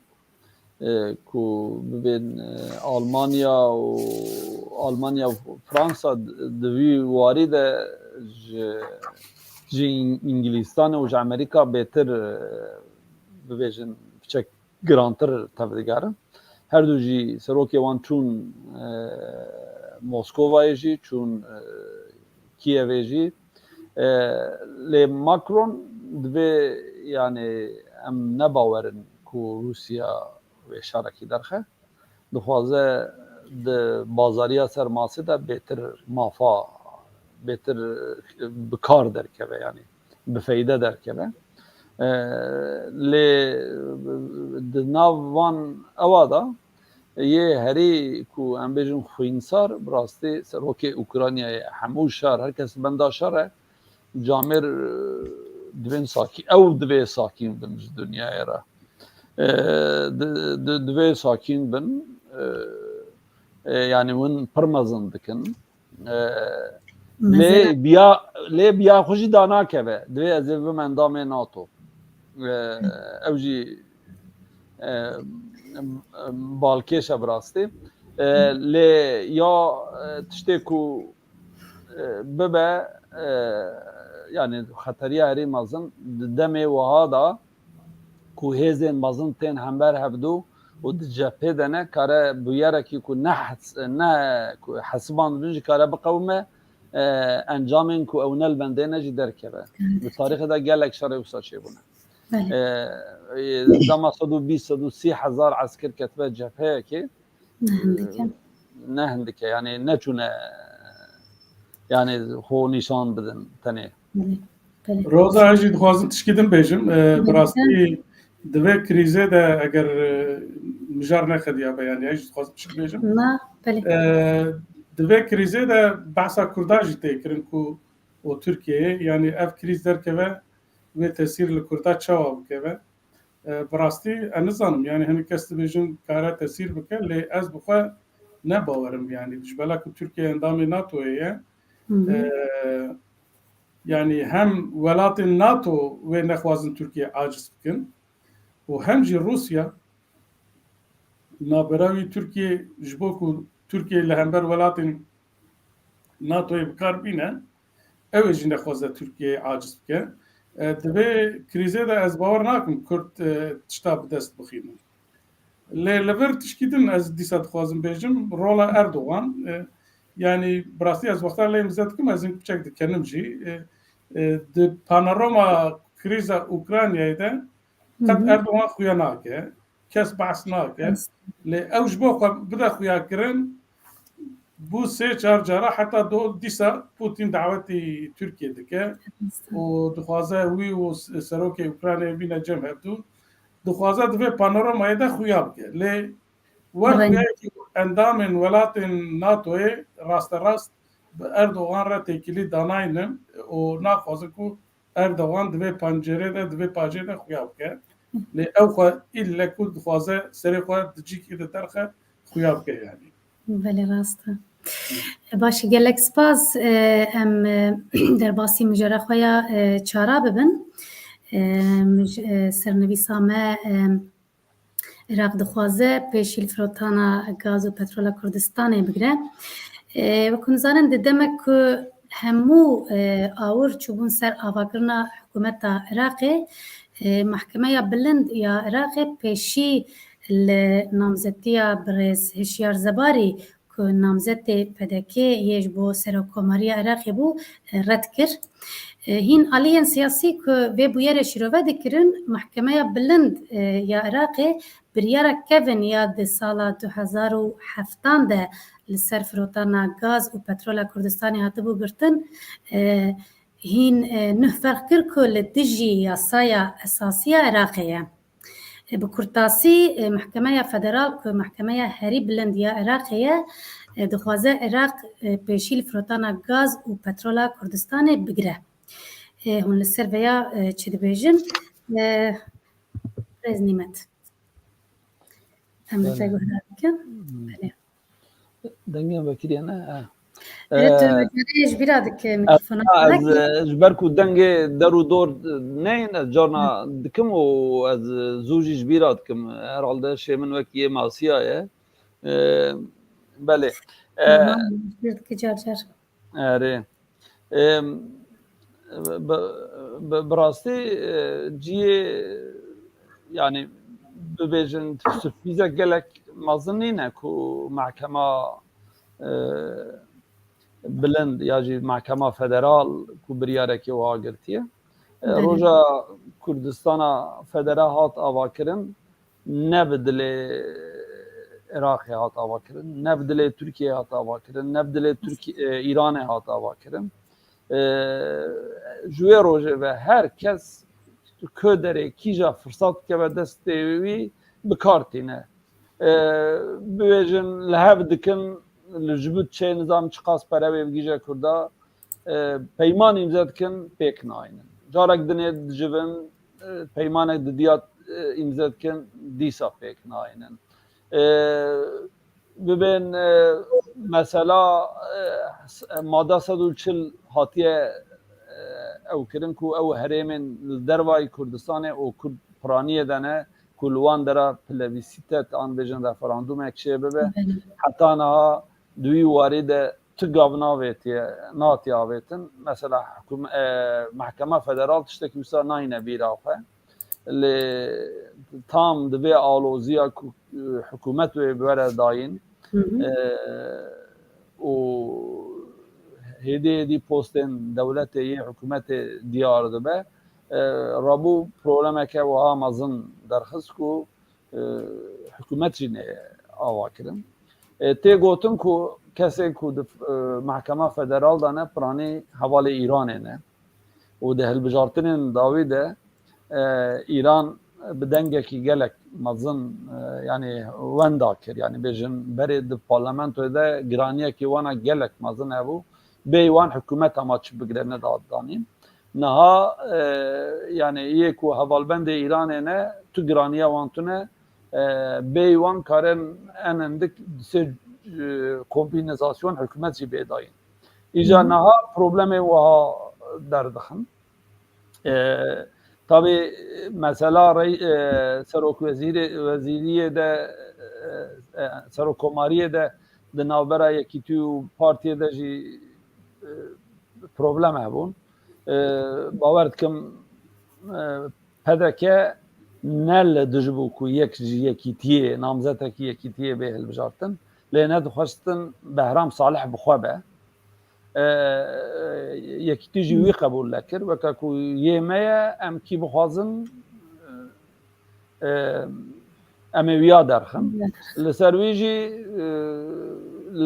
e, ku bibên, e, Almanya û Almanya û Fransa di, di vî warî de ji, ji Îng-, Îngilîstanê û ji Amerîka bêtir, e, bibêjin piçek girantir tevdigerin. Her du jî serokê wan çûn, e, Moskovayê jî, çûn, e, Kîevê jî. E, lê Macron divê, yani em nebawerin ku Rûsya wê şerekî derxe. Dixwaze di bazariya ser masê de bêtir mafa, bêtir bi kar derkeve, yani bi feyde derkeve. E, lê di nav van ewa de yê herî ku em bêjin xwînsar, bi rastî serokê Ukraynayê, hemû şer, her kes benda şer e, camêr, e, divên sakî, ew divê sakîn bin ji dinyayê re. E, di, di, divê sakîn bin, e, e, yani hûn pir mezin dikin. E, Mezin. Lê biya, lê biya xwe jî danakeve. Divê ez ê bibim endamê nato. E, ew jî, e, balkêş e bi rastî. E, lê ya, e, tiştê ku, e, bibe, e, yani xeteriya herî mezin di demê wiha de ku hêzên mezin tên hember hevdû û di cephê de ne kare bûyerekî ku ne hes-, ne ku hesibandibin jî kare biqewime, e, encamên ku ew ne li bendê ne jî derkeve. Li tarîxê de gelek şerê wisa çêbûne. Belê. E, e, dema sed û bîst, sed û sî hezar esker ketibe cepheyekê, ne hindik e. Ne hindik e, yani neçûne, yani xwe nîşan bidin tenê. Belê, belê. Roza, ez jî dixwazim tişkî din bêjim. E, bi rastî di vê krîzê de eger, e, mijar nexediyabe, yani ez jî dixwazim tişkî bêjim. Na, belê. E, di vê krîzê de behsa Kurdan jî tê kirin ku û Tirkiyeyê, yani ev krîz derkeve, wê tesîr li Kurda çawa bikeve? E, bi rastî ez nizanim, yani hinek kes dibêjin kare tesîr bike, lê ez bi xwe ne bawer im, yani ji bela ku Tirkiye endamê natoyê ye, Hı hı. e, yani hem welatên nato wê nexwazin Tirkiye aciz bikin û hem jî Rûsya nabera wî Tirkiye ji bo ku Tirkiye li hember welatên natoyê bi kar bîne, ew ê jî nexwaze Tirkiyeyê aciz bike. E, di vê krîzê de ez bawer nakim Kurd, e, tişta bi dest bixînin. Lê li vir tişkî din ez dîsa dixwazim bêjim, rola Erdogan, e, yanî bi rastî ez wexta lê mize dikim, ez hin piçek dikenim jî. E, e, di panorama krîza Ukraynayê de qet Hı hı. Erdogan xuya nake, kes behs nake. Kes. Lê ew ji bo xwe bide xuya kirin, bû sê çar cara, heta do dîsa Putin dawetî Tirkiye dike û dixwaze wî û s-, serokê Ukraynayê bîne cem hevdû. Dixwaze di vê panoramayê de xuya bike. Lê wek Reng. Yekî endamên welatên natoyê rasterast bi Erdogan re têkilî danaynin û naxwazin ku Erdogan di vê pencerê de, di vê pajê de xuya bike. Lê ew xwe îlle ku dixwaze serê xwe di cîkî de derxe, xuya bike yanî. Belê, rast e. Baş e, gelek spas. E, em, e, derbasî mijara xwe ya, e, çara bibin. E, mij-, e, sernivîsa me, e, Iraq dixwaze pêşî li firotana gaz û petrola Kurdistanê bigire. E, wekî hûn zanin, di demek ku hemû, e, awir çûbûn ser avakirina hikûmeta Iraqê, e, Mahkemeya Bilind ya Iraqê pêşî li namzetiya birêz Hişyar Zebarî ku namzetê P D K yê ji bo serokkomariya Iraqê bû, e, red kir. E, hîn aliyên siyasî ku vê bûyerê şîrove dikirin, Mehkemeya Bilind, e, ya Iraqê biryara kevin ya di sala du hezar û heftan de li ser firotana gaz û petrola Kurdistanê hatibû girtin, e, hîn, e, nuh ferq kir ku li dijî yasaya esasî ya Iraqê ye. E, bi kurtasî, e, Mehkemeya Federal ku Mehkemeya herî bilind ya Iraqê ye, e, dixwaze Iraq, e, pêşî li firotana gaz û petrola Kurdistanê bigire. E, hûn li ser vêya, e, çi dibêjin? E, Rêz Nîmet. Em li te Belê. guhdar dikin. Hmm. Belê. Dengê vekirî ne? Ha. Erê, tu Ee, carê ji bîra dike ez, mikrofona. ez, e, ji ber ku dengê der û dor, e, neyên, ez carna dikim û ez, e, zû jî ji bîra dikim. Herhalde şê min wekî yê masiya ye. Ee, belê. Ee, Tamam, ji bîr dike car car. Erê. Em, bi, bi, bi rastî, e, cihê, yani, bibêjin, sürprîzek gelek mezin nîne ku mehkema, e, bilind ya jî mehkema federal ku biryarekê wiha girtiye. E, Belê. Roja Kurdistana Federe hat avakirin, ne bi dilê Iraqê hat avakirin, ne bi dilê Tirkiyeyê hat avakirin, ne bi dilê Tirk-, e, Îranê hat avakirin. E, ji wê rojê ve her kes ku derê kîja firsat dikeve destê wî, bi kar tîne. E, bibêjin, li hev dikin, li ji bo çê nizam çiqas pere wê bigihîje Kurda, e, peyman îmze dikin, pêk nayînin. Carek dinê dijivin, e, peymanek didiya, e, îmze dikin, dîsa pêk nayînin. E, bibên, e, mesela, e, s-, mada sed û çil hatiye, e, ew kirin ku ew herêmên li dervayî Kurdistanê û Kurd piraniyê de ne, ku li wan dera plebîsîtet an bêjin referandumek çê bibe. Belê. Heta niha di wî warî de tu gav navêtiye, natiye avêtin. Mesela hikûm-, e, Mehkema Federal tiştekî wisa nayîne bîra xwe. Lê tam di vê aloziya ku, e, hikûmet wê bi were dayîn, Hı hı. e, û hêdî hêdî postên dewletê yê hikûmetê diyar dibe, e, rabû problemeke wiha mezin derxist ku, e, hikûmet jî nê ava kirin. E, tê gotin ku kesên ku di, e, Mehkema Federal de ne, piranî hevalê Îranê ne. Û di hilbijartinên dawî de, e, Îran bi dengekî gelek mezin, e, yanî wenda kir. Yanî bêjin berê di parlamentoyê de giraniyekî wana gelek mezin hebû. Bêyî wan hikûmet hema çi bigire neda danîn. Niha, e, yanî yê ku hevalbendê Îranê ne, tu giraniya wan tune, e, bêyî wan karin en hindik di sê, e, kombînezasyon hikûmet jî bê dayîn. Îja Hı hı. niha problemê wiha derdixin. E, tabî mesela rey-, e, serok wezîrê, wezîriyê de, e, e, serokkomariyê de di navbera Yekîtî û Partiyê de jî, e, problem hebûn. E, bawer dikim, e, P D K ne li dij bû ku yek ji Yekîtiyê, namzetekî Yekîtiyê bê hilbijartin, lê nedixwestin Behram Salih bi xwe be. E, Yekîtî jî wî qebûl nekir. Weke ku yê me ye, em kî bixwazin, e, em ê wiya derxin. Wiya derxin. Li ser wî jî, e,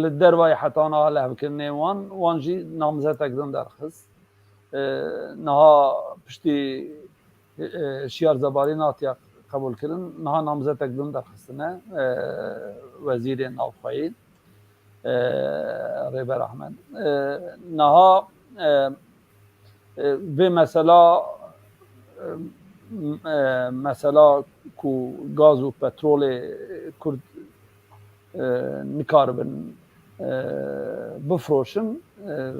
li dervayî heta niha lehvkirinê wan, wan jî namzetek din derxist. E, niha piştî, e, Şiyar Zebarî natiya qebûlkirin, niha namzetek din derxistine, e, wezîrê navxweyî, e, Rêber Ahmed. E, niha, e, e, vê mesela, e, m-, e, mesela ku gaz û petrolê Kurd, e, nikaribin, e, bifroşin, e,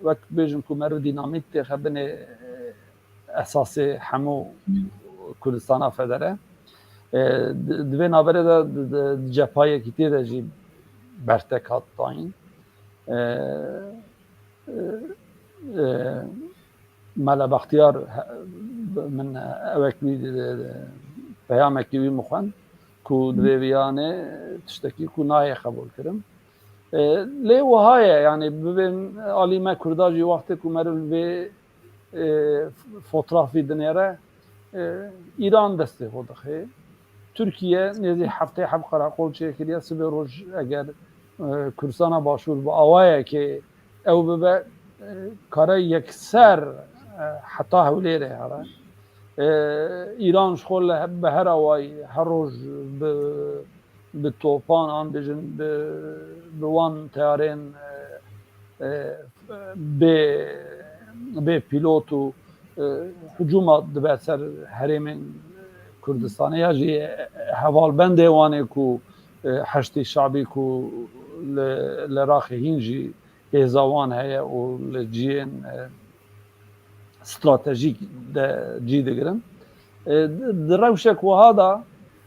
wek bêjin ku meriv dînamît têxe binê, e, esasê hemû Kurdistana Federe. E, di, di vê navberê de di, di, di cepha Yekîtiyê de jî bertek hat dayîn. E, e, e, Mela Bextiyar, he, min ewek wî, e, peyamekî wî min xwend ku di vê viyanê tiştekî ku nayê qebûl kirin. E, lê wiha ye, yanî bibên alî me Kurda jî wextê ku meriv vê e, fotrafî dinêre, e, Îran destê xwe dixê. Tirkiye nêzî heftê heft qereqol çêkiriye, sibê roj eger, e, Kurdistana Başûr bi awayekê ew bibe, e, kare yekser, e, heta Hewlêrê here. E, Îran ji xwe li he-, bi her awayî her roj bi, bi topan an bêjin bi, bi wan teyarên, e, e, bê, bê pîlot û, e, hicûma dibe ser herêmên Kurdistanê ya jî hevalbendê wan ê ku, e, Heşdî Şabî ku li, li Iraqê hîn jî hêza wan heye û li cihên, e, stratejîk de cî digirin. E, di, di rewşek wiha de,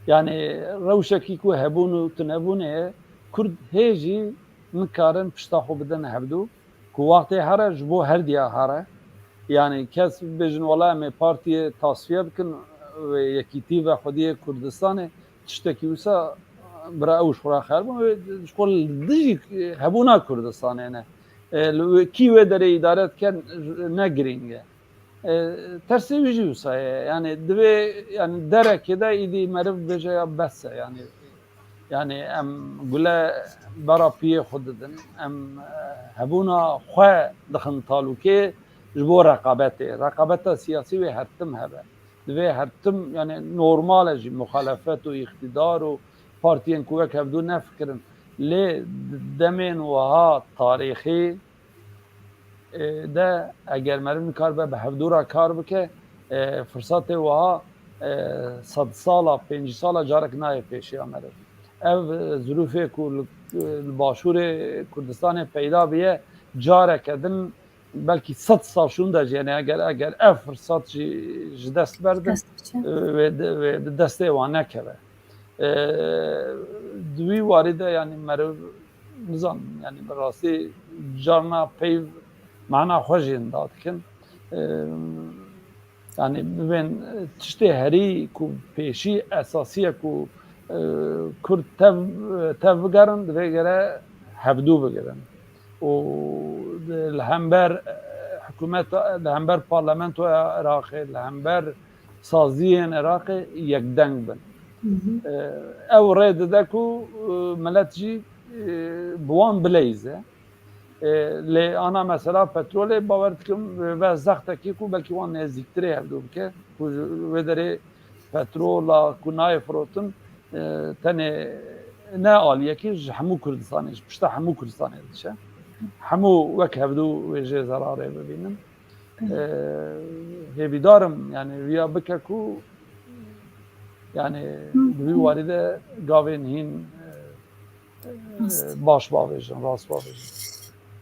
yanî rewşekî ku hebûn û tunebûnê ye, Kurd hê jî nikarin pişta xwe bidin hevdû, ku wextê here ji bo herdiya here. Yanî kes bêjin, wela em ê partiyê tasfiye bikin, wê yekîtî ve xwediyê Kurdistanê, tiştekî wisa bira ew ji xwe re xeyal bûn. Wê ji xwe li dijî hebûna Kurdistanê ne. E, li wê, kî wê derê îdare dike ne girîng e. E, tersê wî jî wisa ye. Yanî divê, yanî derekê de îdî meriv bêje ya bes e. Yanî, yanî em gule bera piyê xwe didin. Em, e, hebûna xwe dixin talûkê ji bo reqabetê. Reqabeta siyasî wê her tim hebe. Divê her tim, yanî normal e jî muxalefet û îqtîdar û partiyên ku wek hevdû nefikirin. Lê di demên wiha tarîxî, e, de eger meriv nikaribe bi hevdû re kar bike, e, firsatê wiha, e, sed sala, pêncî sala carek nayê pêşiya meriv. Ev, e, zirûfê ku li, li Başûrê Kurdistanê peyda bûye, careke din belkî sed sal şûnde jî, yanî eger, eger ev firsat jî ji dest berdin, dest biçe, e, wê di, wê di destê wan nekeve. E, di wî warî de, yanî meriv, nizanim, yanî bi rastî carna peyv mana xwe jî da dikin. E, yanî bibên tiştê herî ku pêşî esasî ye ku, e, Kurd tev, tev bigerin, divê gere hevdû bigirin. Û li hember, e, hikûmeta, li hember parlamentoya Iraqê, li hember saziyên Iraqê yekdeng bin. Hı hı. E, ew rê dide ku, e, milet jî, e, bi wan bileyze. E, lê ana mesela petrolê, bawer dikim, e, ve zextekî ku belkî wan nêzîktirê hevdû bike, ku ji wê derê petrola ku nayê firotin, e, tenê ne aliyekî ji hemû Kurdistanê, ji pişta hemû Kurdistanê diçe. Hemû wek hevdû wê jê zerarê bibînin. E, hêvîdar im, yanî, viya bike ku, yanî, di vî warî de gavên hîn, e, Rast. Baş bavêjin, rast bavêjin.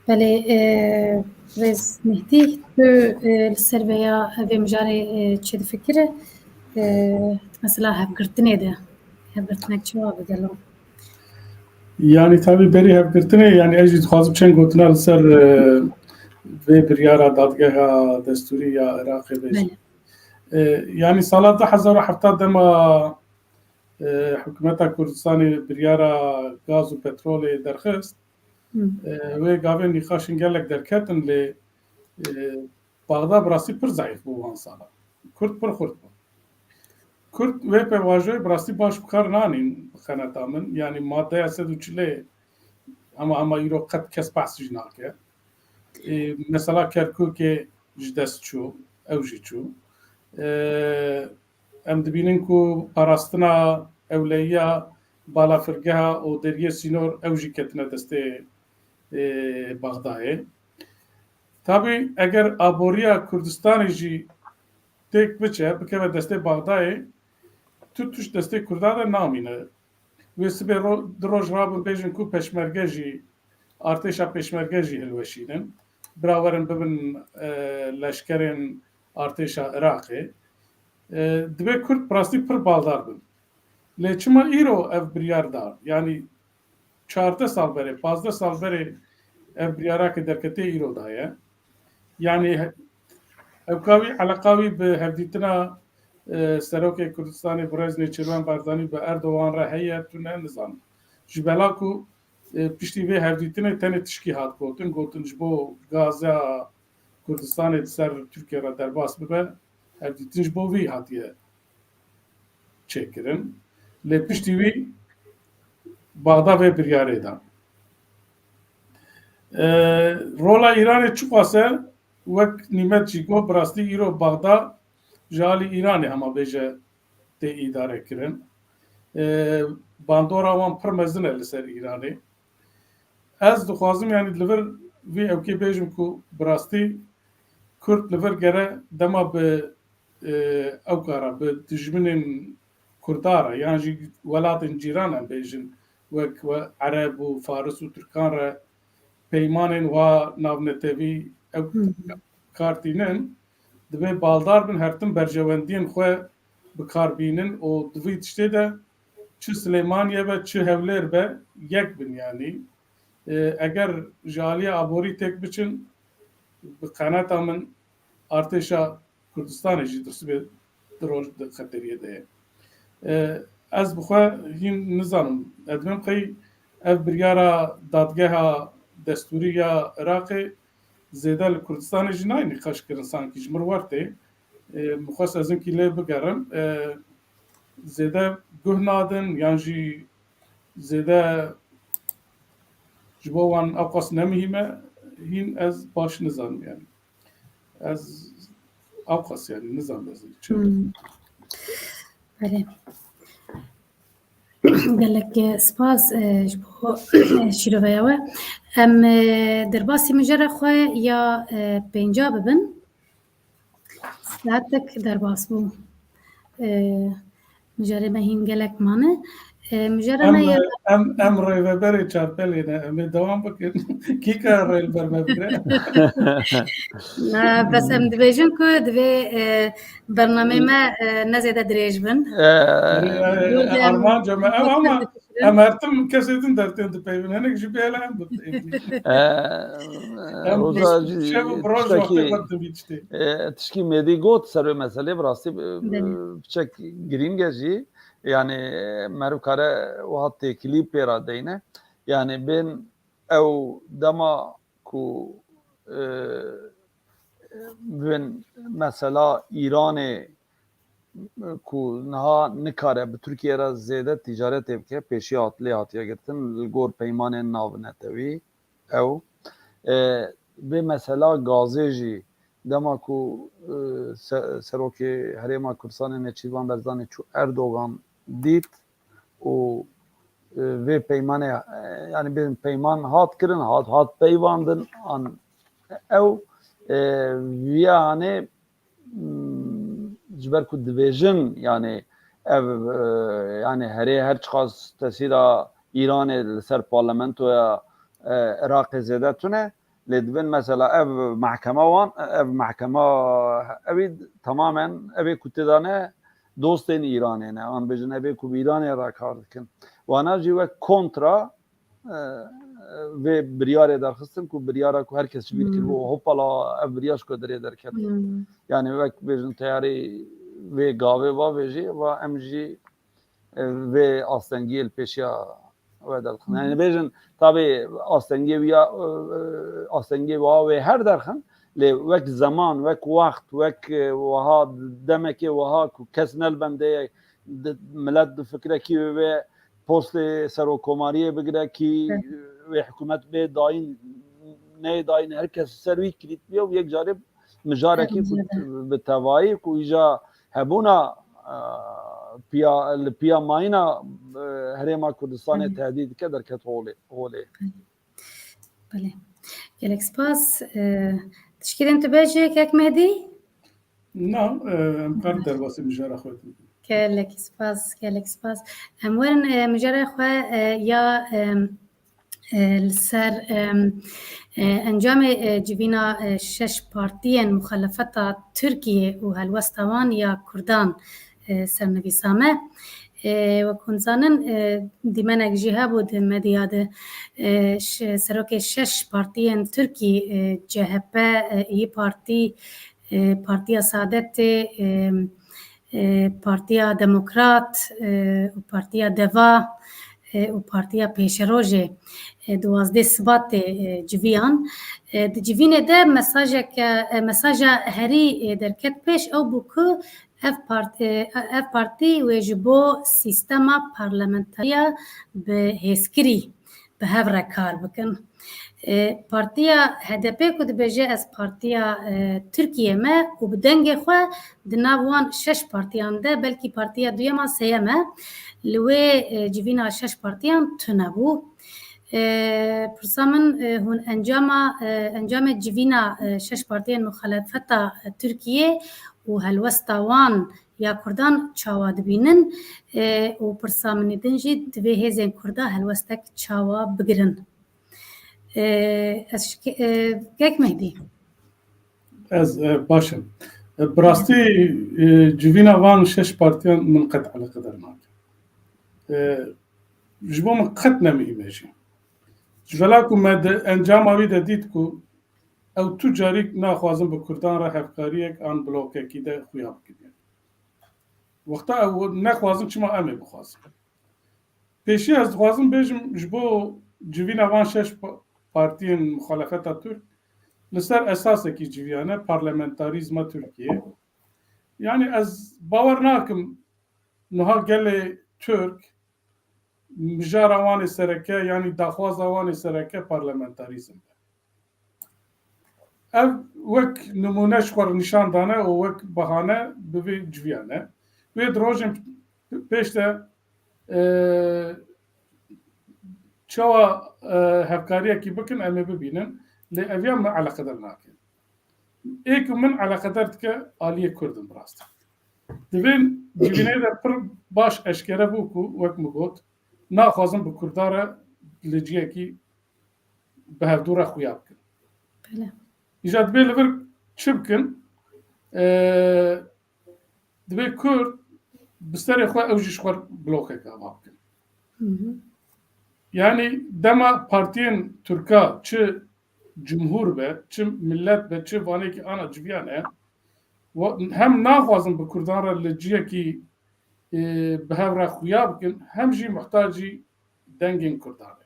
Belê, e, Rêz Mehdî, tu, e, li ser vêya vê mijarê, e, çi difikire? E, mesela hevgirtinê de, hevgirtinek çawa be gelo? Yanî tabî berî hevgirtinê, yanî ez jî dixwazim çend gotina li ser, e, vê biryara dadgeha destûrî ya Iraqê bêjim. Belê. E, yanî sala du hezar û hevdeh dema, e, hikûmeta Kurdistanê biryara gaz û petrolê derxist, Hı. e, wê gavên nîqaşên gelek derketin, lê, e, Baxda bi rastî pir zeîf bû wan sala. Kurd pir xurt bû. Kurd wê pêvajoyê bi rastî baş bi kar nanîn bi qeneta min. Yanî maddeya sed û çilê hema hema îro qet kes behs jî nake. E, mesela Kerkûkê ji dest çû, ew jî çû. E, em dibînin ku parastina ewleyiya balafirgeha û deriyê sînor ew jî ketine destê, e, Baxdayê. Tabî eger aboriya Kurdistanê jî têk biçe, bikeve destê Baxdayê, tu tişt destê Kurda de namîne. Wê sibê ro-, du roj rabin bêjin ku pêşmerge jî, artêşa pêşmerge jî hilweşînin. Bira werin bibin, e, leşkerên artêşa Iraqê. E, divê Kurd bi rastî pir baldar bin. Lê çima îro ev biryar da? Yanî çardeh sal berê, pazdeh sal berê ev biryara ke derketê îro daye. Yanî he-, ewka wî, eleqa wî bi hevdîtina, e, Serokê Kurdistanê Birêz Nêçîrvan Barzanî bi Erdogan re heye, tune, nizanim. Ji bela ku, e, piştî vê hevdîtinê tenê tişkî hat gotin, gotin ji bo gaza Kurdistanê di ser Tirkiye re derbas bibe, hevdîtin ji bo vî hatiye çêkirin. Lê piştî wî Baxda vê biryarê da. E, rola Îranê çiqas e, wek Nîmet jî got, bi rastî îro Baxda ji alî Îranê hema bêje tê îdare kirin. E, bandora wan pir mezin e li ser Îranê. Ez dixwazim, yanî, li vir vê ewkê bêjim ku bi rastî Kurd li vir gere dema bi, e, ewka re, bi dijminên Kurda re, yan jî welatên cîran em bêjin, wek we Ereb û Faris û Tirkan re peymanên wa navnetewî ew Hı hı. kar tînin, divê baldar bin, her tim berjewendiyên xwe bi kar bînin û di vî tiştê de çi Silêmaniye be, çi Hewlêr be, yek bin, yanî. E, eger ji aliyê aborî têk biçin, bi qeneta min artêşa Kurdistanê jî di sibê di roj di xeteriyê de ye. E, ez bi xwe hîn nizanim. Edmem qey ev biryara dadgeha destûrî ya Iraqê zêde li Kurdistanê jî nayê nîqaş kirin, sankî ji min re wertê. E, min xwest ez hinkî lê bigerim. E, zêde guh nadin yan jî zêde ji bo wan ewqas ne muhîm e, hîn ez baş nizanim yani. Ez ewqas yani nizanim ez çi. Hmm. Belê. Gelek, e, spas, e, ji bo, e, şîroveya we. Em, e, derbasî mijara xwe ya, e, pênca bibin. Saetek derbas bû. E, mijarê me hîn gelek mane. E, mijara Em, me ya em, em rêveberê çarpelê ne, em ê dewam bikin. Kî ka rê li ber me bigre? Na, bes em dibêjin ku divê, e, bernameyê me, e, ne zêde dirêj bin. E, Armanca me ew ama em her tim kesê din dertên dipeyvin. Hinek jî bêle em dipeyvin. E, Em roza jî şev û bi roj tiştekî, wextê xwe didin vî tiştê. E, tişkî Mêdî got ser wê meselê, bi rastî, e, Belê. Piçek girîng e jî. Yani, e, meriv kare wiha têkilî pê re deyne. Yani, bên ew dema ku, e, bên mesela Îranê ku niha nikare bi Tirkiye re zêde tîcaretê bike, pêşiya hat-, lê hatiye girtin li gor peymanên navnetewî ew. E, vê mesela gazê jî dema ku, e, se-, serokê Herêma Kurdistanê Neçîrvan Barzanî çû Erdogan dît û, e, vê peymanê, e, yani bê peyman hat kirin, hat, hat peyvandin, an ew, e, viya hanê Hmm, ji ber ku dibêjin, yani ev, e, yani herê her çiqas tesîra Îranê li ser parlamentoya, e, Iraqê zêde tune, lê dibin mesela ev mehkema wan, ev mehkema ew ê tamamen ev ê ku tê de ne dostên Îranê ne, an bêjin ev ê ku bi Îranê re kar dikin. Wana jî wek kontra e, vê biryarê derxistin ku biryara ku her kes ji bîr kiribû, Hmm. hopala ev biryar ji ku derê derket. Hmm. Yani wek bêjin teyarê vê gavê va vê jî va em jî, e, vê astengiyê li pêşiya we derxin. Yani Hmm. bêjin tabê astengiyê wî ya, e, astengiyê wa wê her derxin lê wek zeman, wek wext, wek, e, wiha demekê wiha ku kes ne li bendê ye, di-, milet di fikrekî wê postê serokkomariyê bigire kî Evet. wê hikûmet bê dayîn, neyê dayîn, her kes ser wî kilît bûye û yek carê mijarekî ku Hemzede. bi tevayî ku îja hebûna, e, piya, li piya mayîna, e, Herêma Kurdistanê Hı. tehdît dike derket holê, holê. Belê. Gelek spas. E, tişkî din tu bêjî, Kek Mehdî? Na, e, em kar derbasî mijara xwe bikin. Gelek spas, gelek spas. Em werin, e, mijara xwe, e, ya, e, e, li ser, e, e, encamê, e, civîna, e, şeş partiyên muxalefeta Tirkiyê û helwesta wan ya Kurdan, e, sernivîsa me. E, wek hûn zanin, e, dîmenek jî hebû di medya de, e, ş-, serokê şeş partiyên Tirkî, e, C H P, e, İYİ Partî, e, Partiya Saadetê, e, e, Partiya Demokrat, e, û Partiya Deva, e, û Partiya Pêşerojê, e, duwazdeh Sibatê, e, civiyan. E, di civînê de mesajeke, e, mesaja herî, e, derket pêş ew bû ku ev part-, e, ev partî wê ji bo sîstema parlamentariya bi hêzkirî bi hev re kar bikin. E, Partiya H D P ku dibêje ez partiya, e, Tirkiyê me û bi dengê xwe di nav wan şeş partiyan de belkî partiya duyem an sêyem e. Li wê, e, civîna şeş partiyan tune bû. E, pirsa min, e, hûn encama, e, encamê civîna, e, şeş partiyên muxalefeta, e, Tirkiyê û helwesta wan ya Kurdan çawa dibînin? E, û pirsa min ê din jî divê hêzên Kurda helwestek çawa bigirin? E, ez şike-, e, Kek Mehdî. Ez, e, baş im. E, bi rastî, e, civîna van şeş partiyan min qet eleqedar nake. E, ji bo min qet ne muhîm e jî. Ji vela ku me di encama wî de dît ku ew tu carîk naxwazin bi Kurdan re hevkariyek an blokekî de xuya bikin. Wexta ew nexwazin, çima em ê bixwazin? Pêşî ez dixwazim bêjim, ji bo civîna van şeş pa-, partiyên muxalefeta Tirk li ser esasekî civiyane, parlamentarîzma Tirkiyê. Yanî ez bawer nakim niha gelê Tirk mijara wan ê sereke, yanî daxwaza wan ê sereke parlamentarîzm be. Ev wek nimûne ji xwe re nîşan dane û wek bahane bi vê civiyane. Wê di rojên pêş de, e, çawa, e, hevkariyekî bikin, em ê bibînin. Lê eviya min eleqedar nake. Ê ku min eleqedar dike aliyê Kurd in bi rastî. Di vê civînê de pir baş eşkere bû ku, wek min got, naxwazin bi Kurdan re li ciyekî bi hevdû re xuya bikin. Belê. Îja dibê li vir çi bikin? E, dibê Kurd bi serê xwe ew jî ji xwe blokek ava bikin. Hı hı. Yanî dema partiyên Tirka çi cumhur be, çi millet be, çi vanekî ana civiyane, wa-, hem naxwazin bi Kurdan re li ciyekî, e, bi hev re xuya bikin, hem jî muhtacî dengên Kurdan e.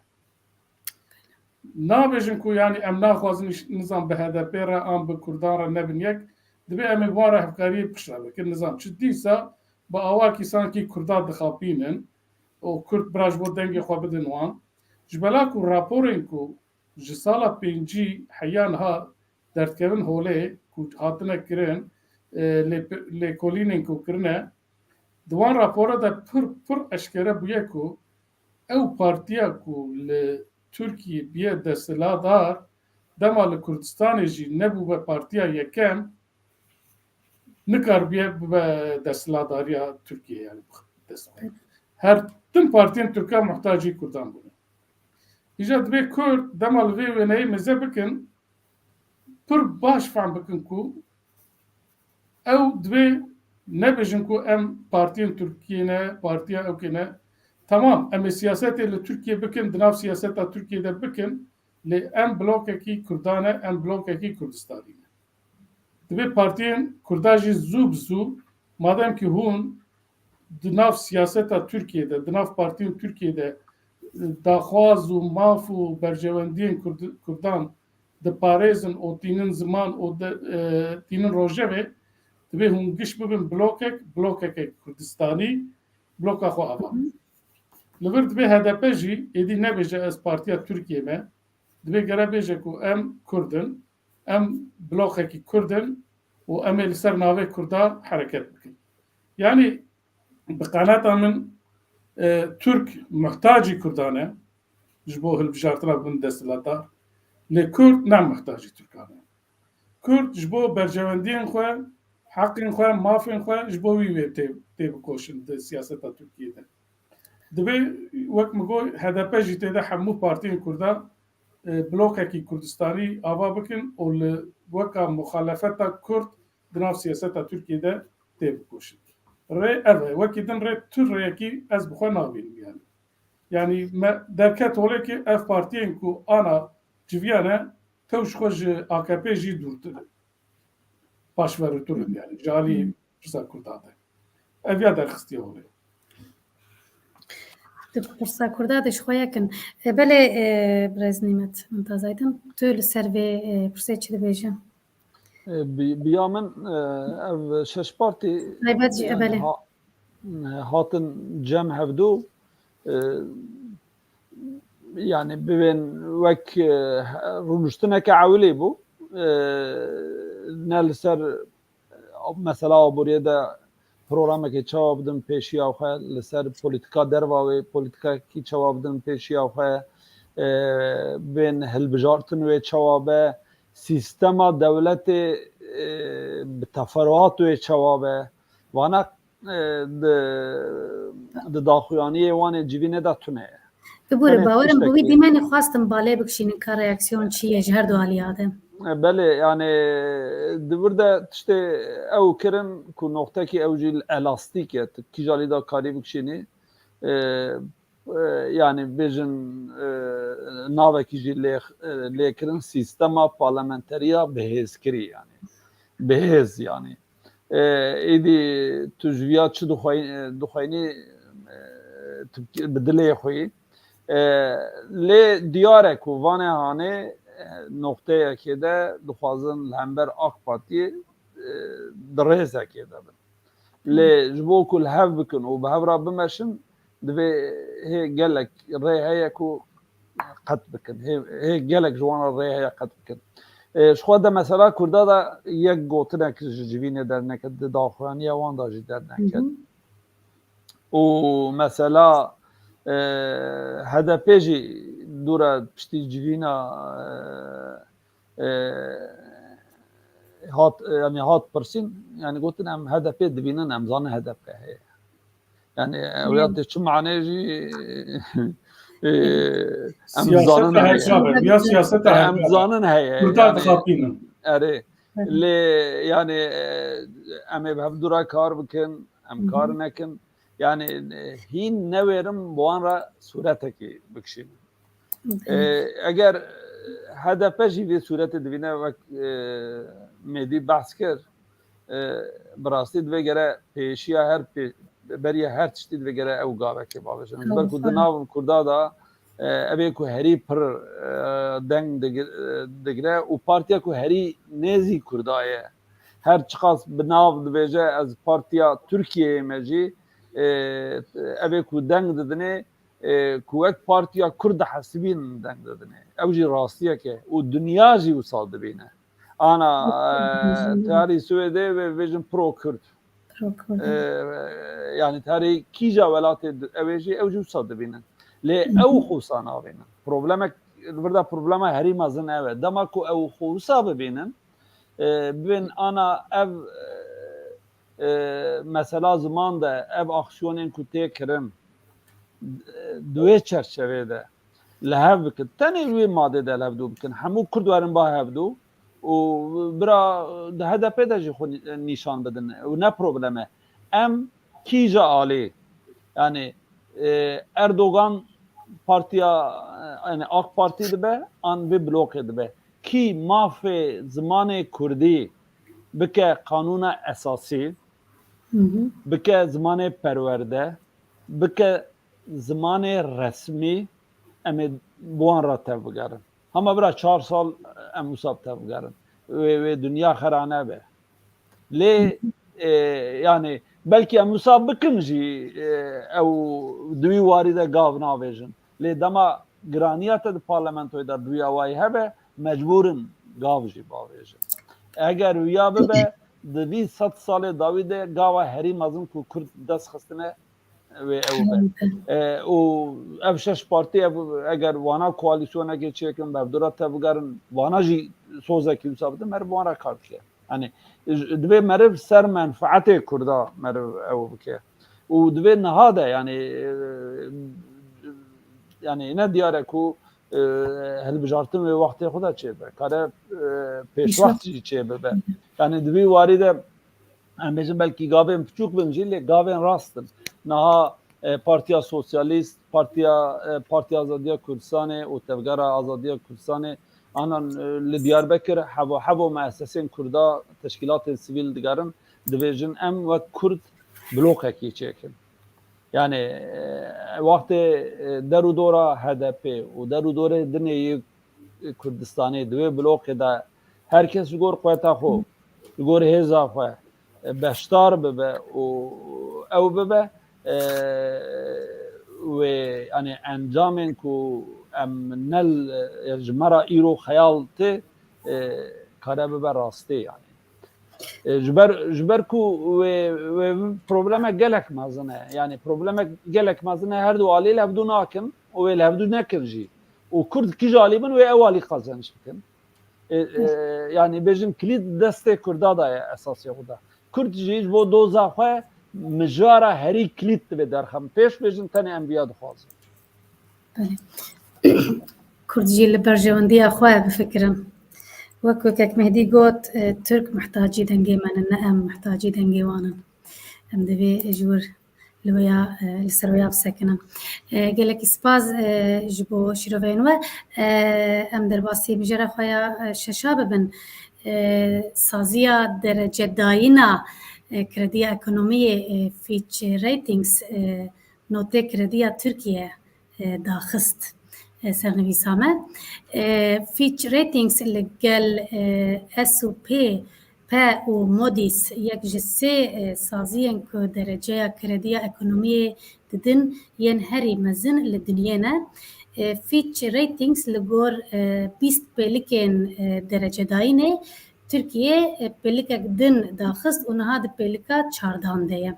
Nabêjin ku, yanî, em naxwazin iş-, nizam bi H D P re an bi Kurdan re nebin yek. Dibê em ê bi wan re hevkariyê piştre bikin. Nizam çi dîsa bi awakî sankî Kurda dixapînin û Kurd bira ji bo dengê xwe bidin wan. Ji bela ku raporên ku ji sala pêncî heya niha derdikevin holê ku hatine kirin, e, lê-, lêkolînên ku kirine, di wan rapora de pir, pir eşkere bûye ku ew partiya ku li Tirkiyê biye desthilatdar, dema li Kurdistanê jî nebûbe partiya yekem, nikaribiye bibe desthilatdariya Tirkiyê, yani dest. Her tim partiyên Tirka muhtacî Kurdan bûne. Îja dibê Kurd dema li vê wêneyê mêze bikin, pir baş fehm bikin ku ew dibê nebêjin ku em partiyên Tirkiyê ne, partiya ewkê ne. Tamam, em ê siyasetê li Tirkiyê bikin, di nav siyaseta Tirkiyê de bikin, lê em blokekî Kurdan e, em blokekî Kurdistanî ne. Dibê partiyên Kurda jî zû bi zû, madem ki hûn di nav siyaseta Tirkiyê de, di nav partiyên Tirkiyê de, e, daxwaz û maf û berjewendiyên Kurd-, Kurdan diparêzin û tînin ziman û de, e, tînin rojevê, dibê hûn giş bibin blokek, blokeke Kurdistanî, bloka xwe ava. Li vir dibê H D P jî êdî nebêje ez partiya Tirkiyê me, dibê gere bêje ku em Kurd in, em blokekî Kurd in û em ê li ser navê Kurda hereket bikin. Yanî bi qenata min, e, Tirk muhtacî Kurdan e ji bo hilbijartina bin desthilatdar, lê Kurd ne muhtacî Tirkan e. Kurd ji bo berjewendiyên xwe, heqên xwe, mafên xwe ji bo wî wê tê, tê bikoşin di siyaseta Tirkiyê de. Dibê, wek min got, H D P jî tê de hemû partiyên Kurda, e, blokekî Kurdistanî ava bikin û li weka muxalefeta Kurd di nav siyaseta Tirkiyê de tê bikoşin. Rê ev e. Wekî din rê tu rêyekî ez bi xwe nabînim yani. Yani me derket holê ki ev partiyên ku ana civiya ne, tew ji xwe ji A K P jî dûrtir in. Paşverûtir in yani. Ji alî Hmm. pirsa Kurdan de. Ev ya derxistiye holê. Di pirsa Kurda de ji xwe yekin. E, belê, e, birêz Nîmet Mumtaz Aydin, tu li ser vê, e, pirsê çi dibêjî? E, bi-, biya min, e, ev şeş partî, Taybet jî, e, yani, belê. ha-, e, hatin cem hevdu, e, yani bibên wek, e, rûniştineke ewilî bû. E, ne li ser mesela aboriyê de programekê çawa bidin pêşiya xwe, li ser polîtîka derva wê, polîtîkekî çawa bidin pêşiya xwe, e, bên hilbijartin wê çawa be, sîstema dewletê, e, bi teferuat wê çawa be. Vana, e, di, di daxuyaniyê wan ê civînê de tune ye. Bibûre, Tenê bawerim bi tiştekî wî dîmenê xwestim balê bikişînin ka reaksiyon çi ye ji her du aliya de. E, belê, yani, di vir de tiştê ew kirin ku noxtekî ew jî elastîk e, tu kîja lî de karî bikişînî. E, e, yani, bêjin, e, navekî jî lê, e, lê kirin sîstema parlamenteriya bihêzkirî, yani. Bihêz, yani. E, êdî tu ji viya çi dixwey-, dixweyînî, e, tu bi dilê xwe yî. E, lê diyar e ku vanê hanê, e, noqteyekê de dixwazin li hember AK Partiyê, e, di rêzekê de bin. Lê ji bo ku li hev bikin û bi hev re bimeşin, divê hê gelek rê heye ku qet bikin. Hê, hê gelek ji wan re rê heye qet bikin. E, ji xwe de mesela Kurda de yek gotinek ji civînê derneket, di daxuyaniya wan de jî derneket. Hı hı. Û mesela, e, H D P jî dû re piştî civîna, e, e, hat, yani hat pirsîn, yani gotin em H D P dibînin, em zanin H D P heye. Yani, e, ew ya tê çi mane jî, e, em Siyaseta zanin heye. Hesabê, ya siyaseta Em hesabê. Zanin heye. Kurda Yani, dixapînin. Erê. Hı hı. Lê, yani, e, em ê bi hev dû re kar bikin, em Hı hı. kar nekin. Yani, e, hîn newêrin bi wan re sûretekî bikişînin. Hı hı. E, eger H D P jî vê sûretê dibîne wek, e, Mêdî behs kir, e, bi rastî divê gere pêşiya her pê-, beriya her tiştî divê gere ew gavekê bavêje. Ji ber ku di Tamam. nav Kurda de, e, ev ê ku herî pir, e, deng digi-, e, digire û partiya ku herî nêzî Kurda ye. Her çiqas bi nav dibêje ez partiya Tirkiyeyê me jî, e, ev ê ku deng didinê, e, ku wek partiya Kurd dihesibînin deng didinê. Ew jî rastiyek e û dinya jî wisa dibîne. Ana, Hı hı. e, tarî Swêdê ve vêjin pro-Kurd. Pro-Kurd. E, yani tarî kîja welatê di-, ew ê jî, ew jî wisa dibînin. Lê Hı hı. ew xwe wisa navênin. Problemek, li vir de problema herî mezin ew e. Dema ku ew xwe wisa bibînin, e, bibên ana ev, e, e, mesela ziman de ev aksiyonên ku tê kirin, di wê çerçevê de li hev bikin. Tenê wê madê de li hev dû bikin. Hemû Kurd werin ba hev dû û bira di H D P de jî xwe nî-, nîşan bidin. Û ne problem e. Em kîja alî, yani, e, Erdogan partiya, e, yani AK Partî dibe, an vê blokê dibe. Kî mafê zimanê Kurdî bike qanûna esasî, Hı hı. bike zimanê perwerde, bike zimanê resmî, em ê bi wan re tevbigerin. Hema bira çar sal em wisa bi tevbigerin. Wê, wê dinya xera nebe. Lê, e, yani, belkî em wisa bikin jî, e, ew di wî warî de gav navêjin. Lê dema giraniya te di parlamentoyê de bi wî awayî hebe, mecbûr in gav jî bavêjin. Eger wiya bibe, di vî sed salê dawî de gava herî mezin ku Kurd dest xistine, wê ew be. E, û ev şeş partî, ev, eger wana koalîsyonekê çêkin, bi hevdû re tevbigerin, wana jî sozekî wisa bidin, meriv wan re kar dike. Yani, j-, divê meriv ser menfaetê Kurda meriv ew bike. Û divê niha de, yani, e, yani, ne diyar e ku, e, hilbijartin wê wextê xwe de çêbe. Kare, e, pêşwext jî çêbibe. Yani, di vî warî de em bêjin belkî gavên piçûk bin jî, lê gavên rast in. Niha, e, Partiya Sosyalîst, Partiya, e, Partiya Azadiya Kurdistanê û Tevgera Azadiya Kurdistanê, anan, e, li Diyarbekir hevo hevo muessesên Kurda, teşkîlatên sivîl digerin, dibêjin em wek Kurd blokekî çêkin. Yani, e, wextê, e, der û dora H D P û der û dorê dinê yê Kurdistanê di wê bloqê de her kes ji gor quweta xwe, ji gor hêza xwe, e, beşdar bibe û ew bibe, e, wê, yani, encamên ku em ne l-, e, ji me re îro xeyal tê, e, kare bibe rastî, yani. E, ji ber, ji ber ku wê, wê problemek gelek mezin e. Yani problemek gelek mezin e, her du alî li hevdû nakin û wê li hevdû nekin jî. Û Kurd kîj alî bin wê ew alî qezenç bikin. E, e, yani bêjin kilît destê Kurda de ye esasê xwe de. Kurd jî ji bo doza xwe mijara herî kilît divê derxin. Pêş bêjin tenê em viya dixwazin. Belê. Kurd jî li berjewendiya xwe bifikirin. Wek wekek Mehdî got, e, Tirk mihtacî dengê me ne, ne em mihtacî dengê wan in. Em divê ji wir li wêya, e, li ser wêya bisekinin. E, gelekî spas, e, ji bo şîroveyên we. E, em derbasî mijara xwe ya, e, şeşa bibin. E, saziya derecedayîna, e, krediya ekonomiyê, e, Fitch Ratings, e, notê krediya Tirkiye, e, daxist, e, sernivîsa me. E, Fitch Ratings li gel, e, S û P, P û Moody's yek ji sê, e, saziyên ku dereceya krediya ekonomiyê didin yên herî mezin li dinyê ne. E, Fitch Ratings li gor, e, bîst pêlikên, e, derecedayînê Tirkiye, e, pêlikek din daxist û niha di pêlika çardan de ye.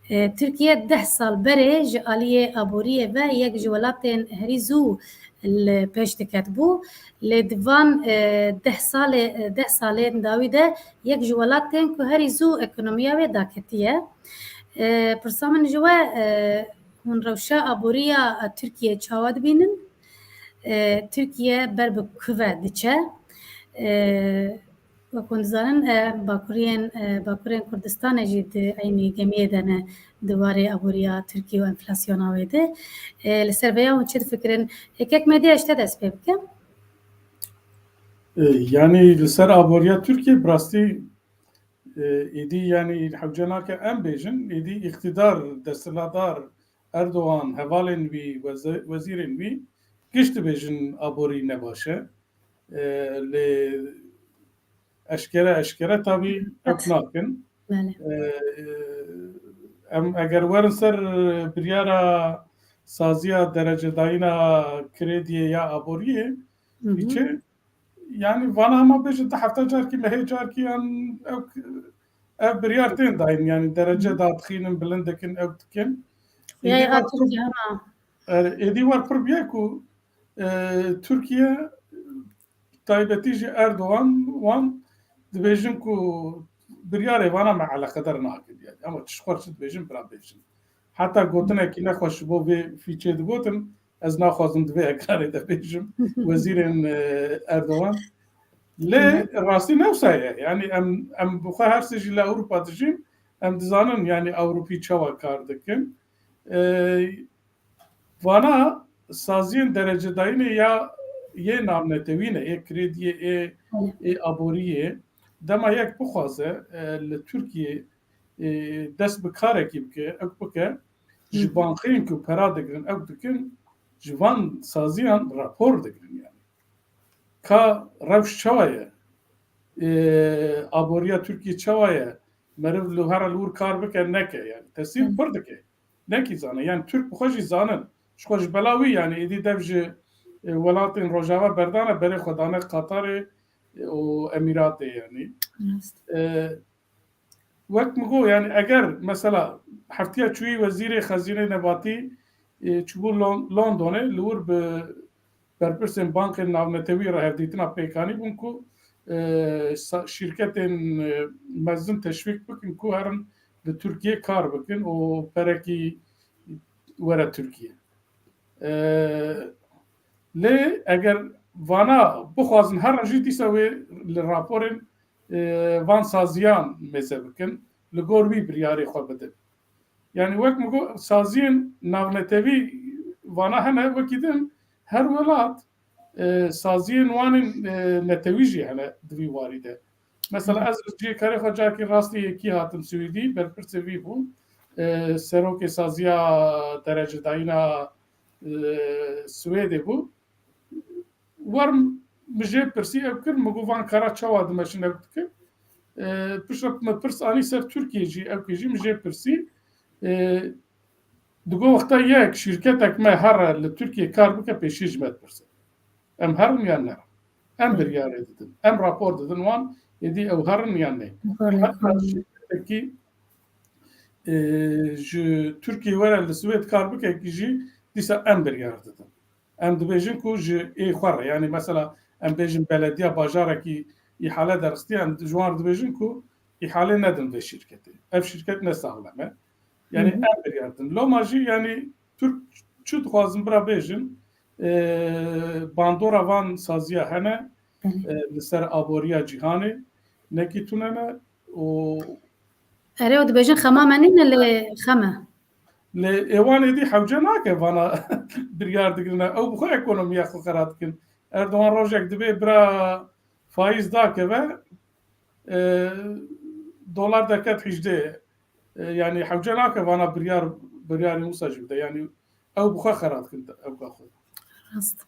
E, Tirkiye deh sal berê ji aliyê aboriyê ve yek ji welatên herî zû li pêş diket bû. Lê di van, e, deh salê, e, deh salên dawî de yek ji welatên ku herî zû ekonomiya wê daketiye. E, pirsa min ji we, e, hûn rewşa aboriya Tirkiye çawa dibînin? E, Tirkiye ber bi ku ve diçe? E, Wek hûn dizanin, e, bakuriyên, e, bakurên Kurdistanê jî di eynî gemiyê de ne di warê aboriya Tirkî û enflasyona wê de. E, li ser vêya hûn çi difikirin? Yekek Mehdî, ez ji te dest pê bikim. E, yanî li ser aboriya Tirkiyê bi rastî, e, êdî yanî hewce nake em bêjin, êdî îqtîdar, desthilatdar Erdogan, hevalên wî, weze-, wezîrên wî giş dibêjin aborî ne baş e. E, lê eşkere, eşkere tabî ew nakin. Belê. E, em eger werin ser biryara saziya derecedayîna krediyê ya aboriyê, Hı hı. Fitchê, yani vana hema bêje di hefta carkî, mehê carkî yan ew, ev biryar tên dayîn, yani derece dadixînin, bilind dikin, ew dikin. Ya, êdî ya, war pir, Tirkiye hema. E, êdî war pir bûye ku, e, Tirkiye, taybetî jî Erdogan, wan dibêjin ku biryarê vana me eleqedar nakin. Yani, ama çi xwe çi dibêjin, bira bêjin. Heta gotinekî nexweş ji bo vê Fitchê digotin, ez naxwazim di vê ekarê de bêjim. Wezîrên, e, Erdogan. Lê Hı hı. rastî ne wisa ye. Yani em, em bi xwe her sê jî li Ewropa dijîn, em dizanin yani Ewropî çawa kar dikin. E, Vana saziyên derecedayînê ya yê navnetewî ne, yê krediyê, yê, Hı. yê aboriyê. Dema yek bixwaze, e, li Tirkiyê, e, dest bi karekî bike, ew bike, ji Hı hı. bankeyên ku pera digirin, ew dikin, ji van saziyan rapor digirin yani. Ka rewş çawa ye? E, aboriya Tirkiyê çawa ye? Meriv li here li wir kar bike, neke yani. Tesîr Hı. pir dike. Nekî zane. Yani Tirk bi xwe jî zanin. Ji xwe ji bela wî yani êdî dev ji, e, welatên Rojava berdane, berê xwe dane Qatarê, e, û Emîratê yani. Rast. E, Wek min got, yani eger mesela heftiya çûyî wezîrê xezînê nebatî, e, çûbû Lon-, Londonê, li wir bi berpirsên bankên navnetewî re hevdîtina pêkanî bûn ku, e, sa-, şîrketên, e, mezin teşwîk bikin ku herin li Tirkiyê kar bikin û perekî were Tirkiye. E, lê eger vana bixwazin herin jî dîsa wê li raporên, e, van saziyan mêze bikin, li gor wî biryarê xwe bidin. Yani wek min got, saziyên navnetewî vana hene, wekî din her welat, e, saziyên wan ên, e, netewî jî hene di vî warî de. Mesela Hı. ez ji karê xwe carkê rastî yekî hatim Swêdî, berpirsê vî bûm. e, serokê saziya derecedayîna, e, Swêdê bû. Wer min jê pirsî ew kir, min got, van kara çawa dimeşin ew dikin. E, piştre min pirs anî ser Tirkiye jî, ew kê jî min jê pirsî. E, digot wexta yek şîrketek me here li Tirkiye kar bike, pêşî ji me dipirsin. Em herin yan ne? Em biryarê didin. Em rapor didin wan, êdî ew herin yan ne? Her şîrketekî, e, ji Tirkiye were li Swêd kar bike jî, dîsa em biryar didin. Em dibêjin ku ji ê xwe re, yanî mesela em bêjin belediya bajarekî îhale derxistiye, em ji wan re dibêjin ku îhale nedin vê şîrketê. Ev şîrket ne saxlem e. Yanî Hı hı. em biryar din. Loma jî yanî Türk çi dixwazin bira bêjin, e, bandora van saziya hene, Belê. e, li ser aboriya cîhanê, nekî tune ne û Erê, û dibêjin xema me nîne lê xem e. Lê êwan êdî hewce nake vana biryar digirine. Ew bi xwe ekonomiya xwe xera dikin. Erdogan rojek dibê bira faîz dakeve, e, dolar derket hejdê. E, yanî hewce nake vana biryar, biryarên wisa jî bide. Yanî ew bi xwe xera dikin ewka xwe. Rast.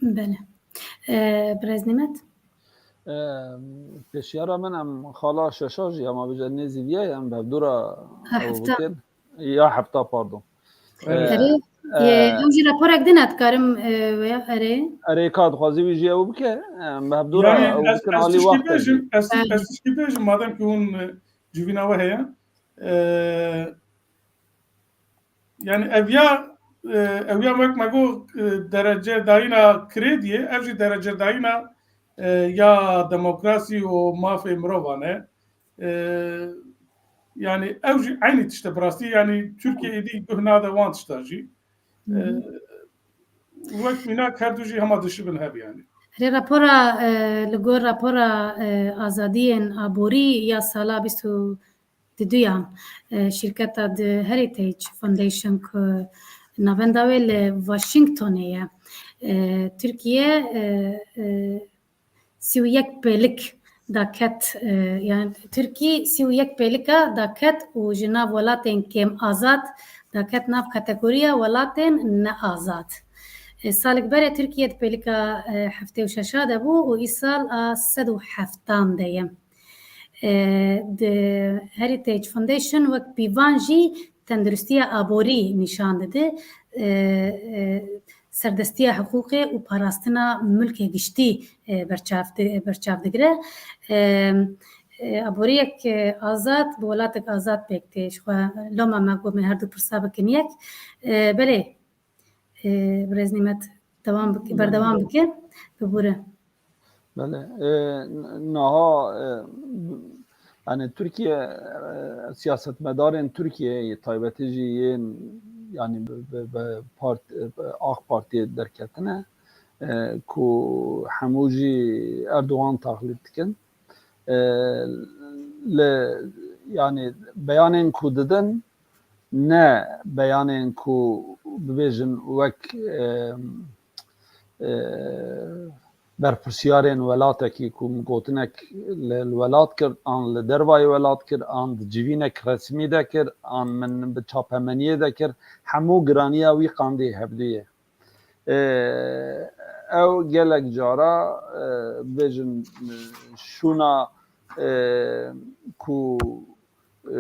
Belê. E, Birêz Nîmet? E, pêşiyara min em xala şeşa jî, hema bêje nêzî viya ye, em bi hevdû re Ha, ew hefta. bikin. Ya hefta, pardon. Evet. E, Erê, e, e, ew jî raporek din, ez dikarim, e, veya erê. Erê, ka dixwazî wî jî ew bike, em bi hevdû re Yanî ew ez, bikin ez alî tişkî wextê bêjim, jî. ez, Belê. ez tişkî bêjim, madem ki hûn, e, civîna we heye, e, Yanî ev ya, e, ew ya wek me got, e, derecedayîna krediyê, ev jî derecedayîna, e, ya demokrasî û mafê mirovan e. E, yanî ew jî eynî tişt e bi rastî, yanî Tirkiye êdî guh nade wan tişta jî. E, Hı hı. wek mînak her du jî hema dişibin hev yanî. Erê rapora, e, li gor rapora, e, azadiyên aborî ya sala bîst û di duyan, e, şîrketa The Heritage Foundation ku navenda wê li Washingtonê ye. E, Tirkiye, e, e, sî û yek pêlik daket, e, yani Tirkî sî û yek pêlika daket û ji nav welatên kêm azad daket nav kategoriya welatên neazad. E, salek berê Tirkiye di pêlika, e, heftê û şeşa de bû û îsal a sed û heftan de ye. E, The Heritage Foundation wek pîvan jî tenduristiya aborî nîşan dide. E, e, serdestiya hiqûqê û parastina milkê giştî, e, berçav di-, berçav digire. E, e, aboriyek, e, azad bi welatek azad pêk tê. Ji xwe loma me got me her du pirsa bikin yek. E, belê, e, Birêz Nîmet, dewam bike, Belê. berdewam bike. Bibûre. Belê. E, n-, niha, e, yani Tirkiye, e, siyasetmedarên Tirkiyeyê, taybetî jî yên, yani bi, bi, bi part-, bi AK Partiyê derketine, e, ku hemû jî Erdogan taxlîd dikin. E, li, yani beyanên ku didin, ne beyanên ku bibêjin wek, e, e, berpirsiyarên welatekî ku min gotinek li, li welat kir, an li dervayê welat kir, an di civînek resmî de kir, an min bi çapemeniyê de kir, hemû giraniya wî qandî hevdû ye. E, ew gelek cara, e, bêjin, e, şûna, e, ku, e,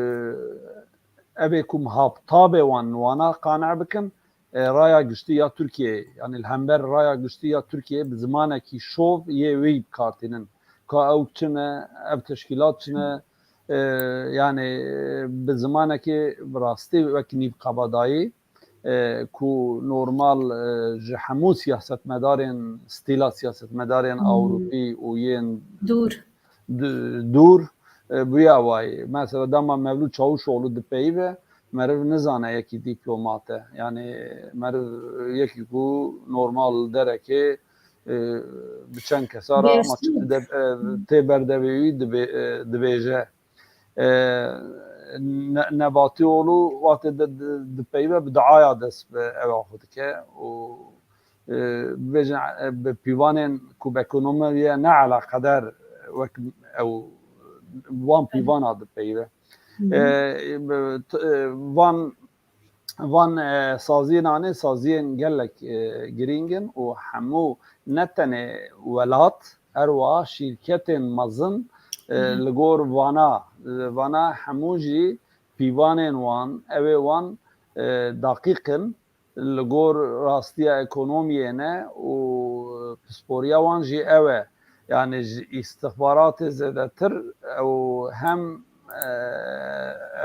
ev ê ku mihabtabê wan wana qane bikin, e, raya giştî ya Tirkiyeyê, yani li hember raya giştî ya Tirkiyeyê bi zimanekî şov yê wî bi kar tînin. Ka ew çi ne, ev teşkîlat çi ne, e, yani, e, bi zimanekê bi rastî wek nîv qebadayî, e, ku normal, e, ji hemû siyasetmedarên, stîla siyasetmedarên Hmm. Ewropî û yên Dûr. d-, dûr, e, bûye wayî. Mesela dema Mevlût Çavuşoglu dipeyive, meriv nizane yekî dîplomat e. Yani meriv yekî ku normal derekê, e, bi çend kesa re ama çi Bêrsin. dide-, e, tê berdevê wî dibê-, e, dibêje. E, Ne-, Nebatîoglu wextê di, di, dipeyive bi duaya dest bi ewa xwe dike û, e, bibêjin, e, bi pîvanên ku bi ekonomiye ne eleqedar wek ew wan pîvana dipeyive. Hı hı. E, t- e, van van e, saziyên anê saziyên gelek e, girîng in û hemû ne tenê welat, her wiha şîrketên mezin e, Hı hı. li gor vana, vana hemû jî pîvanên wan, ew ê wan e, deqîq in, li gor rastiya ekonomiyê ne û pisporiya wan jî ew e. Yani ji îstixbaratê zêdetir ew hem e,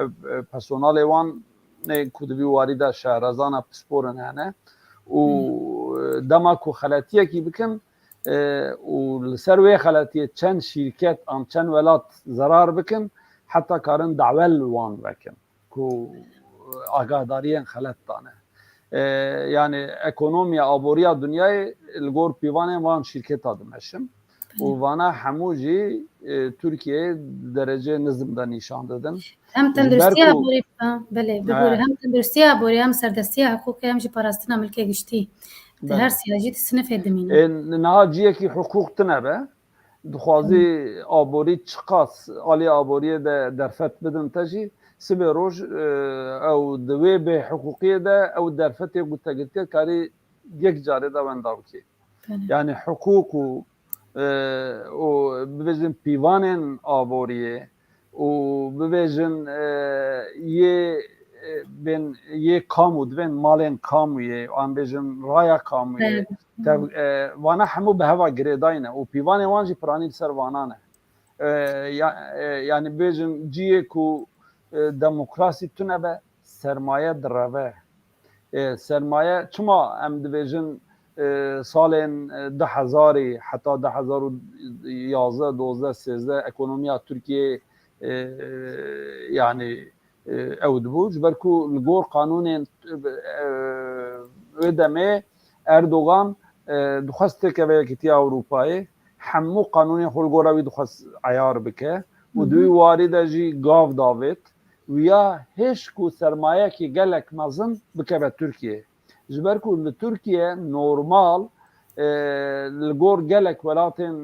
ev, e, personalê wan ê ku di vî warî de şehrezana pisporin hene û Hmm. e, dema ku xeletiyekî bikin e, û li ser wê xeletiyê çend şîrket an çend welat zerar bikin, heta karin dawe li wan vekin ku agahdariyên xelet dane. E, yani ekonomiya aboriya dinyayê li gor pîvanên van şîrketa dimeşin. Û vana hemû jî e, Tirkiyeyê dereceyê nizm de nîşan didin. Hem Ji ber tenduristiya ku- aborî, ha, belê, bibûre. He. Hem tenduristiya aborî, hem serdestiya hiqûqê, hem jî parastina milkê giştî. Di Belê. Her siya jî di sinifê dimîne. E, niha ciyekî hiqûq tine be. Dixwazî aborî çiqas alî aboriyê de derfet bidin te jî, sibê roj e, ew di wê bêhiqûqiyê de ew derfetê ku te girtiye karî yek carê de wenda bikê. Belê. Yani hiqûq û e, û bibêjin pîvanên aboriyê û bibêjin e, yê e, bên yê kamû, divên malên kamûyê, an bêjin raya kamûyê. Raya. Tev, e, vana hemû bi heva girêdayî ne û pîvanên wan jî piranî li ser vana ne. E, ya, e, yani bêjin ciyê ku e, demokrasî tune be, sermaye direve. E, sermaye çima em dibêjin e, salên e, du hezarî heta du hezar û yazdeh, dozdeh, sêzdeh ekonomiya Tirkiyeyê e, yani e, ew dibû. Ji ber ku li gor qanûnên e, wê demê Erdogan e, dixwest têkeve Yekîtiya Ewropayê, hemû qanûnên xwe li gora wî dixwest eyar bike û Hı hı. di wî warî de jî gav davêt, wiya hêj ku sermayekî gelek mezin bikeve Tirkiyeyê. Ji ber ku li Tirkiye normal e, li gor gelek welatên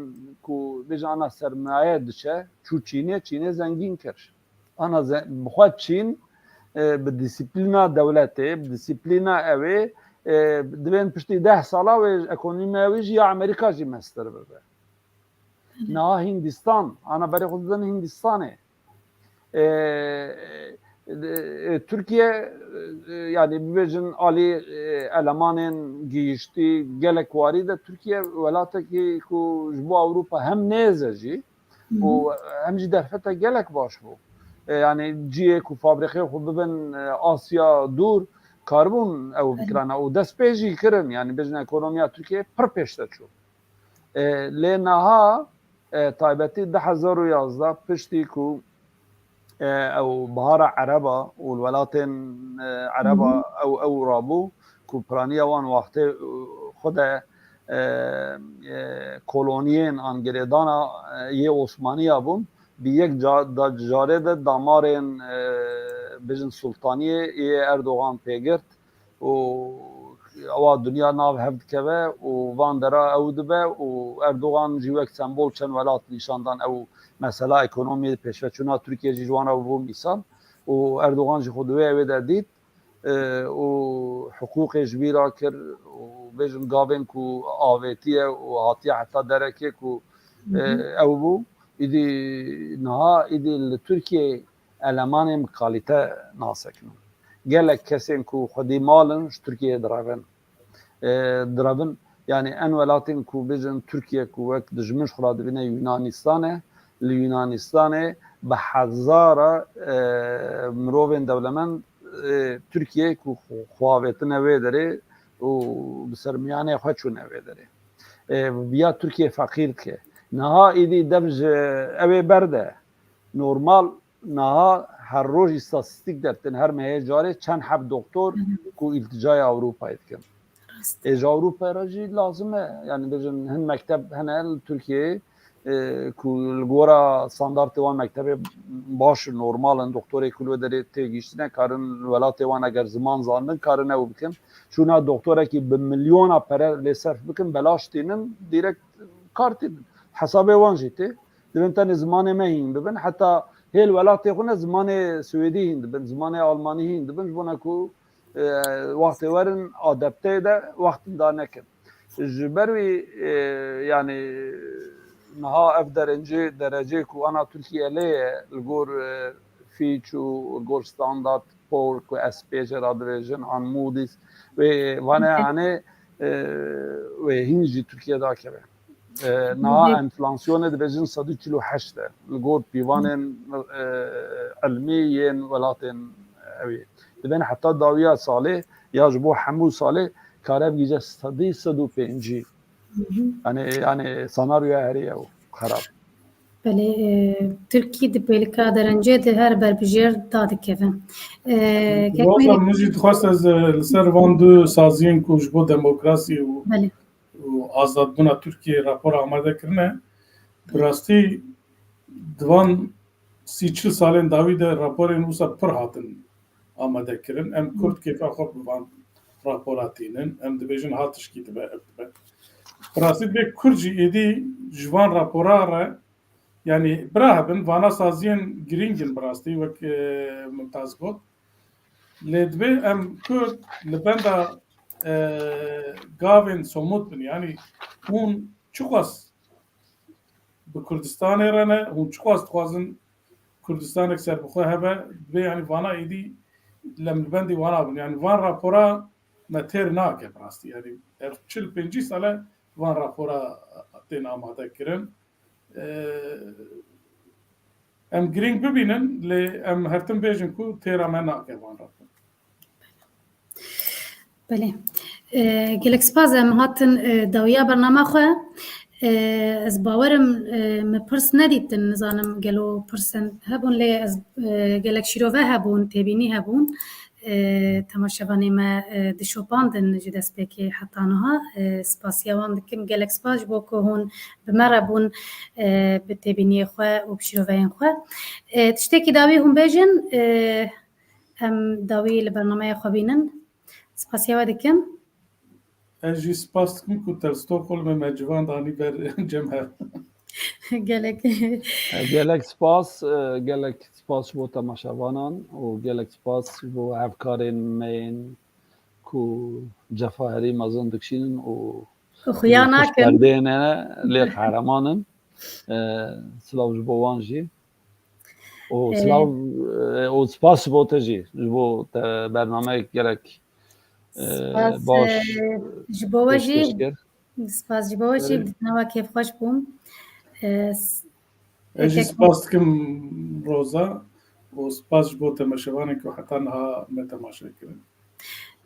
ku bêjin ana sermaye diçe, çû Çînê, Çînê zengîn kir. Ana ze- bi xwe Çîn e, bi disiplîna dewletê, bi disiplîna ewê e, divên piştî deh sala wê ekonomiya wê jî ya Amerîka jî mestir bibe. Niha Hindistan, ana berê xwe didin Hindistanê. E, e, e, Tirkiye e, yani bibêjin alî e, elemanên gihiştî gelek warî de Tirkiye welatekî ku ji bo Ewropa hem nêz e jî, Hı hı. û hem jî derfete gelek baş bû. E, yani ciyê ku fabrîqeyê xwe bibin e, Asya dûr, karibûn ew Evet. bikirana û dest pê jî kirin. Yani bêjin ekonomiya Tirkiyeyê pir pêş de çû. E, lê niha e, taybetî du hezar û yazdeh piştî ku e, ew bihara Ereba û li welatên e, Ereba Hı hı. ew ew rabû ku piraniya wan wextê e, xwe de e, e, koloniyên an girêdana e, yê Osmaniya bûn, bi yek ca- da- carê de damarên e, bêjin sultaniyê yê Erdogan pêgirt û ewa dinya nav hev dikeve û van dera ew dibe û Erdogan jî wek sembol çend welat nîşan dan ew mesela ekonomiyê pêşveçûna Tirkiye jî ji wan re bû mîsal û Erdogan jî xwe di wê ewê de dît e, û hiqûqê ji bî re kir û bêjin gavên ku avêtiye û hatiye heta derekê ku e, Hı hı. ew bû. Îdî niha îdî li Tirkiyeyê elemanên bi kalîte nasekinin. Gelek kesên ku xwedî mal in ji Tirkiyeyê direvin. E, direvin, yani en welatên ku bêjin Tirkiye ku wek dijmin ji xwe re dibîne Yunanîstan e. Li Yunanîstanê bi hezara e, mirovên dewlemend e, Tirkiye ku xwe avêtine wê derê û bi sermiyanê xwe çûne wê derê. E, viya Tirkiye feqîr dike. Niha îdî dev ji ew ê berde. Normal niha her roj îstatîstîk dertin, her mehê carê çend heb doktor Hı hı. ku îlticaya Ewropayê dikin. Rast. Ê ji Ewropayê re jî lazim e. Yani bêjin hin mekteb hene li Tirkiyeyê e, ku li gora standartê wan mektebê baş in, normal in, doktorê ku li wê derê têgihiştine, karin li welatê wan eger ziman zanin, karin ew bikin. Çûna doktorekî bi milyona pere lê serf bikin, belaş tînin, direkt kar tînin. Hesabê wan jî tê. Divên tenê zimanê me hîn bibin. Heta hêl welatê xwe ne zimanê Swêdî hîn dibin, zimanê Almanî hîn dibin, ji bona ku, e, wextê werin adapteyê de wextin da nekin. Ji ber wî, e, yani niha ev derencê, derecê ku ana Tirkiye lê ye, li gor, e, Fitch û li gor Standard Poor ku S P jê re dibêjin, an Moody's, wê vane, yani, e, wê hîn jî Tirkiye dakeve. E, niha enflasyonê dibêjin sed û çil û heşt e. Li gor pîvanên, e, ilmî yên welatên ew ê. Dibên heta dawiya salê ya ji bo hemû salê kare bigihîje sedî sed û pêncî. Yani, yani senaryoya herî ew xerab. Belê, e, Tirkî di pêlika derencê de her berbijêr dadikeve. E, Roza, min jî dixwest ez, e, li ser van du saziyên ku ji bo demokrasî û, û azadbûna Tirkiyê rapor amade kirine. Bi rastî di van sî çil salên dawî de raporên wisa pir hatin amade kirin. Em Kurd kêfa xwe bi van rapora tînin. Em dibêjin ha tişkî dibe, ev dibe. Bi rastî dibê Kurd jî êdî ji van rapora re, yani bira hebin, vana saziyên girîng in bi rastî, wek, e, Mumtaz got. Lê dibê em Kurd li benda, e, gavên somut bin. Yani hûn çiqas bi Kurdistanê re ne, hûn çiqas dixwazin Kurdistanek serbixwe hebe, dibê yani vana êdî lem li bendî vana bin. Yani van rapora me têr nake bi rastî. Yani ev çil pêncî sale van rapora tên amade kirin. E, em girîng bibînin, lê em her tim bêjin ku têra me nake van rapor. Belê. E, gelek spas, em hatin, e, dawiya bernama xwe. E, ez bawerim, e, me pirs nedîtin, nizanim gelo pirsên hebûn, lê ez, e, gelek şîrove hebûn, têbînî hebûn. E, temaşevanê me, e, dişopandin ji destpêkê heta niha. E, spasiya wan dikim, gelek spas ji bo ku hûn bi me re bûn, e, bi têbîniyê xwe û bi şîroveyên xwe. E, tiştekî dawî hûn bêjin, e, em dawî li bernameya xwe bînin. Spasiya we dikim. Ez jî spas dikim ku te li Stockholmê me civan danî ber cem hev. Gelek. Gelek spas, e, gelek spas ji bo temaşevanan û gelek spas ji bo hevkarên me yên ku cefa herî mezin dikişînin û Xuya nakin. Perdeyê ne lê qehreman in. E, silav ji bo wan jî. Û, e, silav, e, û spas ji bo te jî. Ji bo te bernameyek gelek, e, baş, e, ji bo we jî pêşkêş kir. Spas ji bo we jî, bi dîtina we kêfxweş bûm. E, s-, ez jî spas dikim Roza û spas ji bo temaşevanên ku heta niha me temaşe kirin.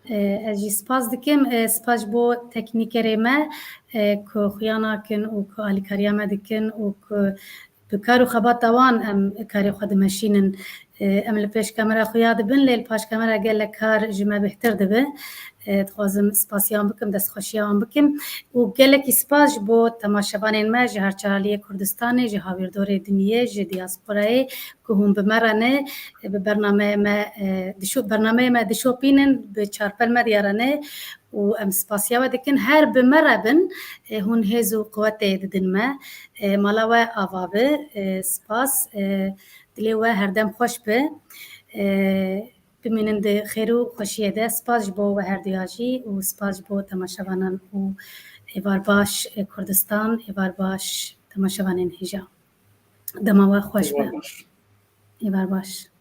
E, ez jî spas dikim, e, spas ji bo teknîkerê me, e, ku xuya nakin û ku alîkariya me dikin û ku bi kar û xebata wan em karê xwe dimeşînin. E, em li pêş kamera xuya dibin, lê li paş kamera gelek kar ji me bêhtir dibe. E, dixwazim spasiya wan bikim, destxweşiya wan bikim. Û gelekî spas ji bo temaşevanên me ji her çar aliyê Kurdistanê, ji hawîrdorê dinyê, ji diasporayê ku hûn bi me re ne, e, bi bernameyê me, e, dişo-, bernameyê me dişopînin, bi Çarpel Medya re ne. Û em spasiya we dikin. Her bi me re bin, e, hûn hêz û quwetê didin me. E, mala we ava be. E, spas. E, dilê we herdem xweş be. E, bimînin di xêr û xweşiyê de. Spas ji bo we herduya jî û spas ji bo temaşevanan û êvar baş, e, Kurdistan, êvar baş temaşevanên hêja. Dema we xweş be. Êvar baş. Êvar baş.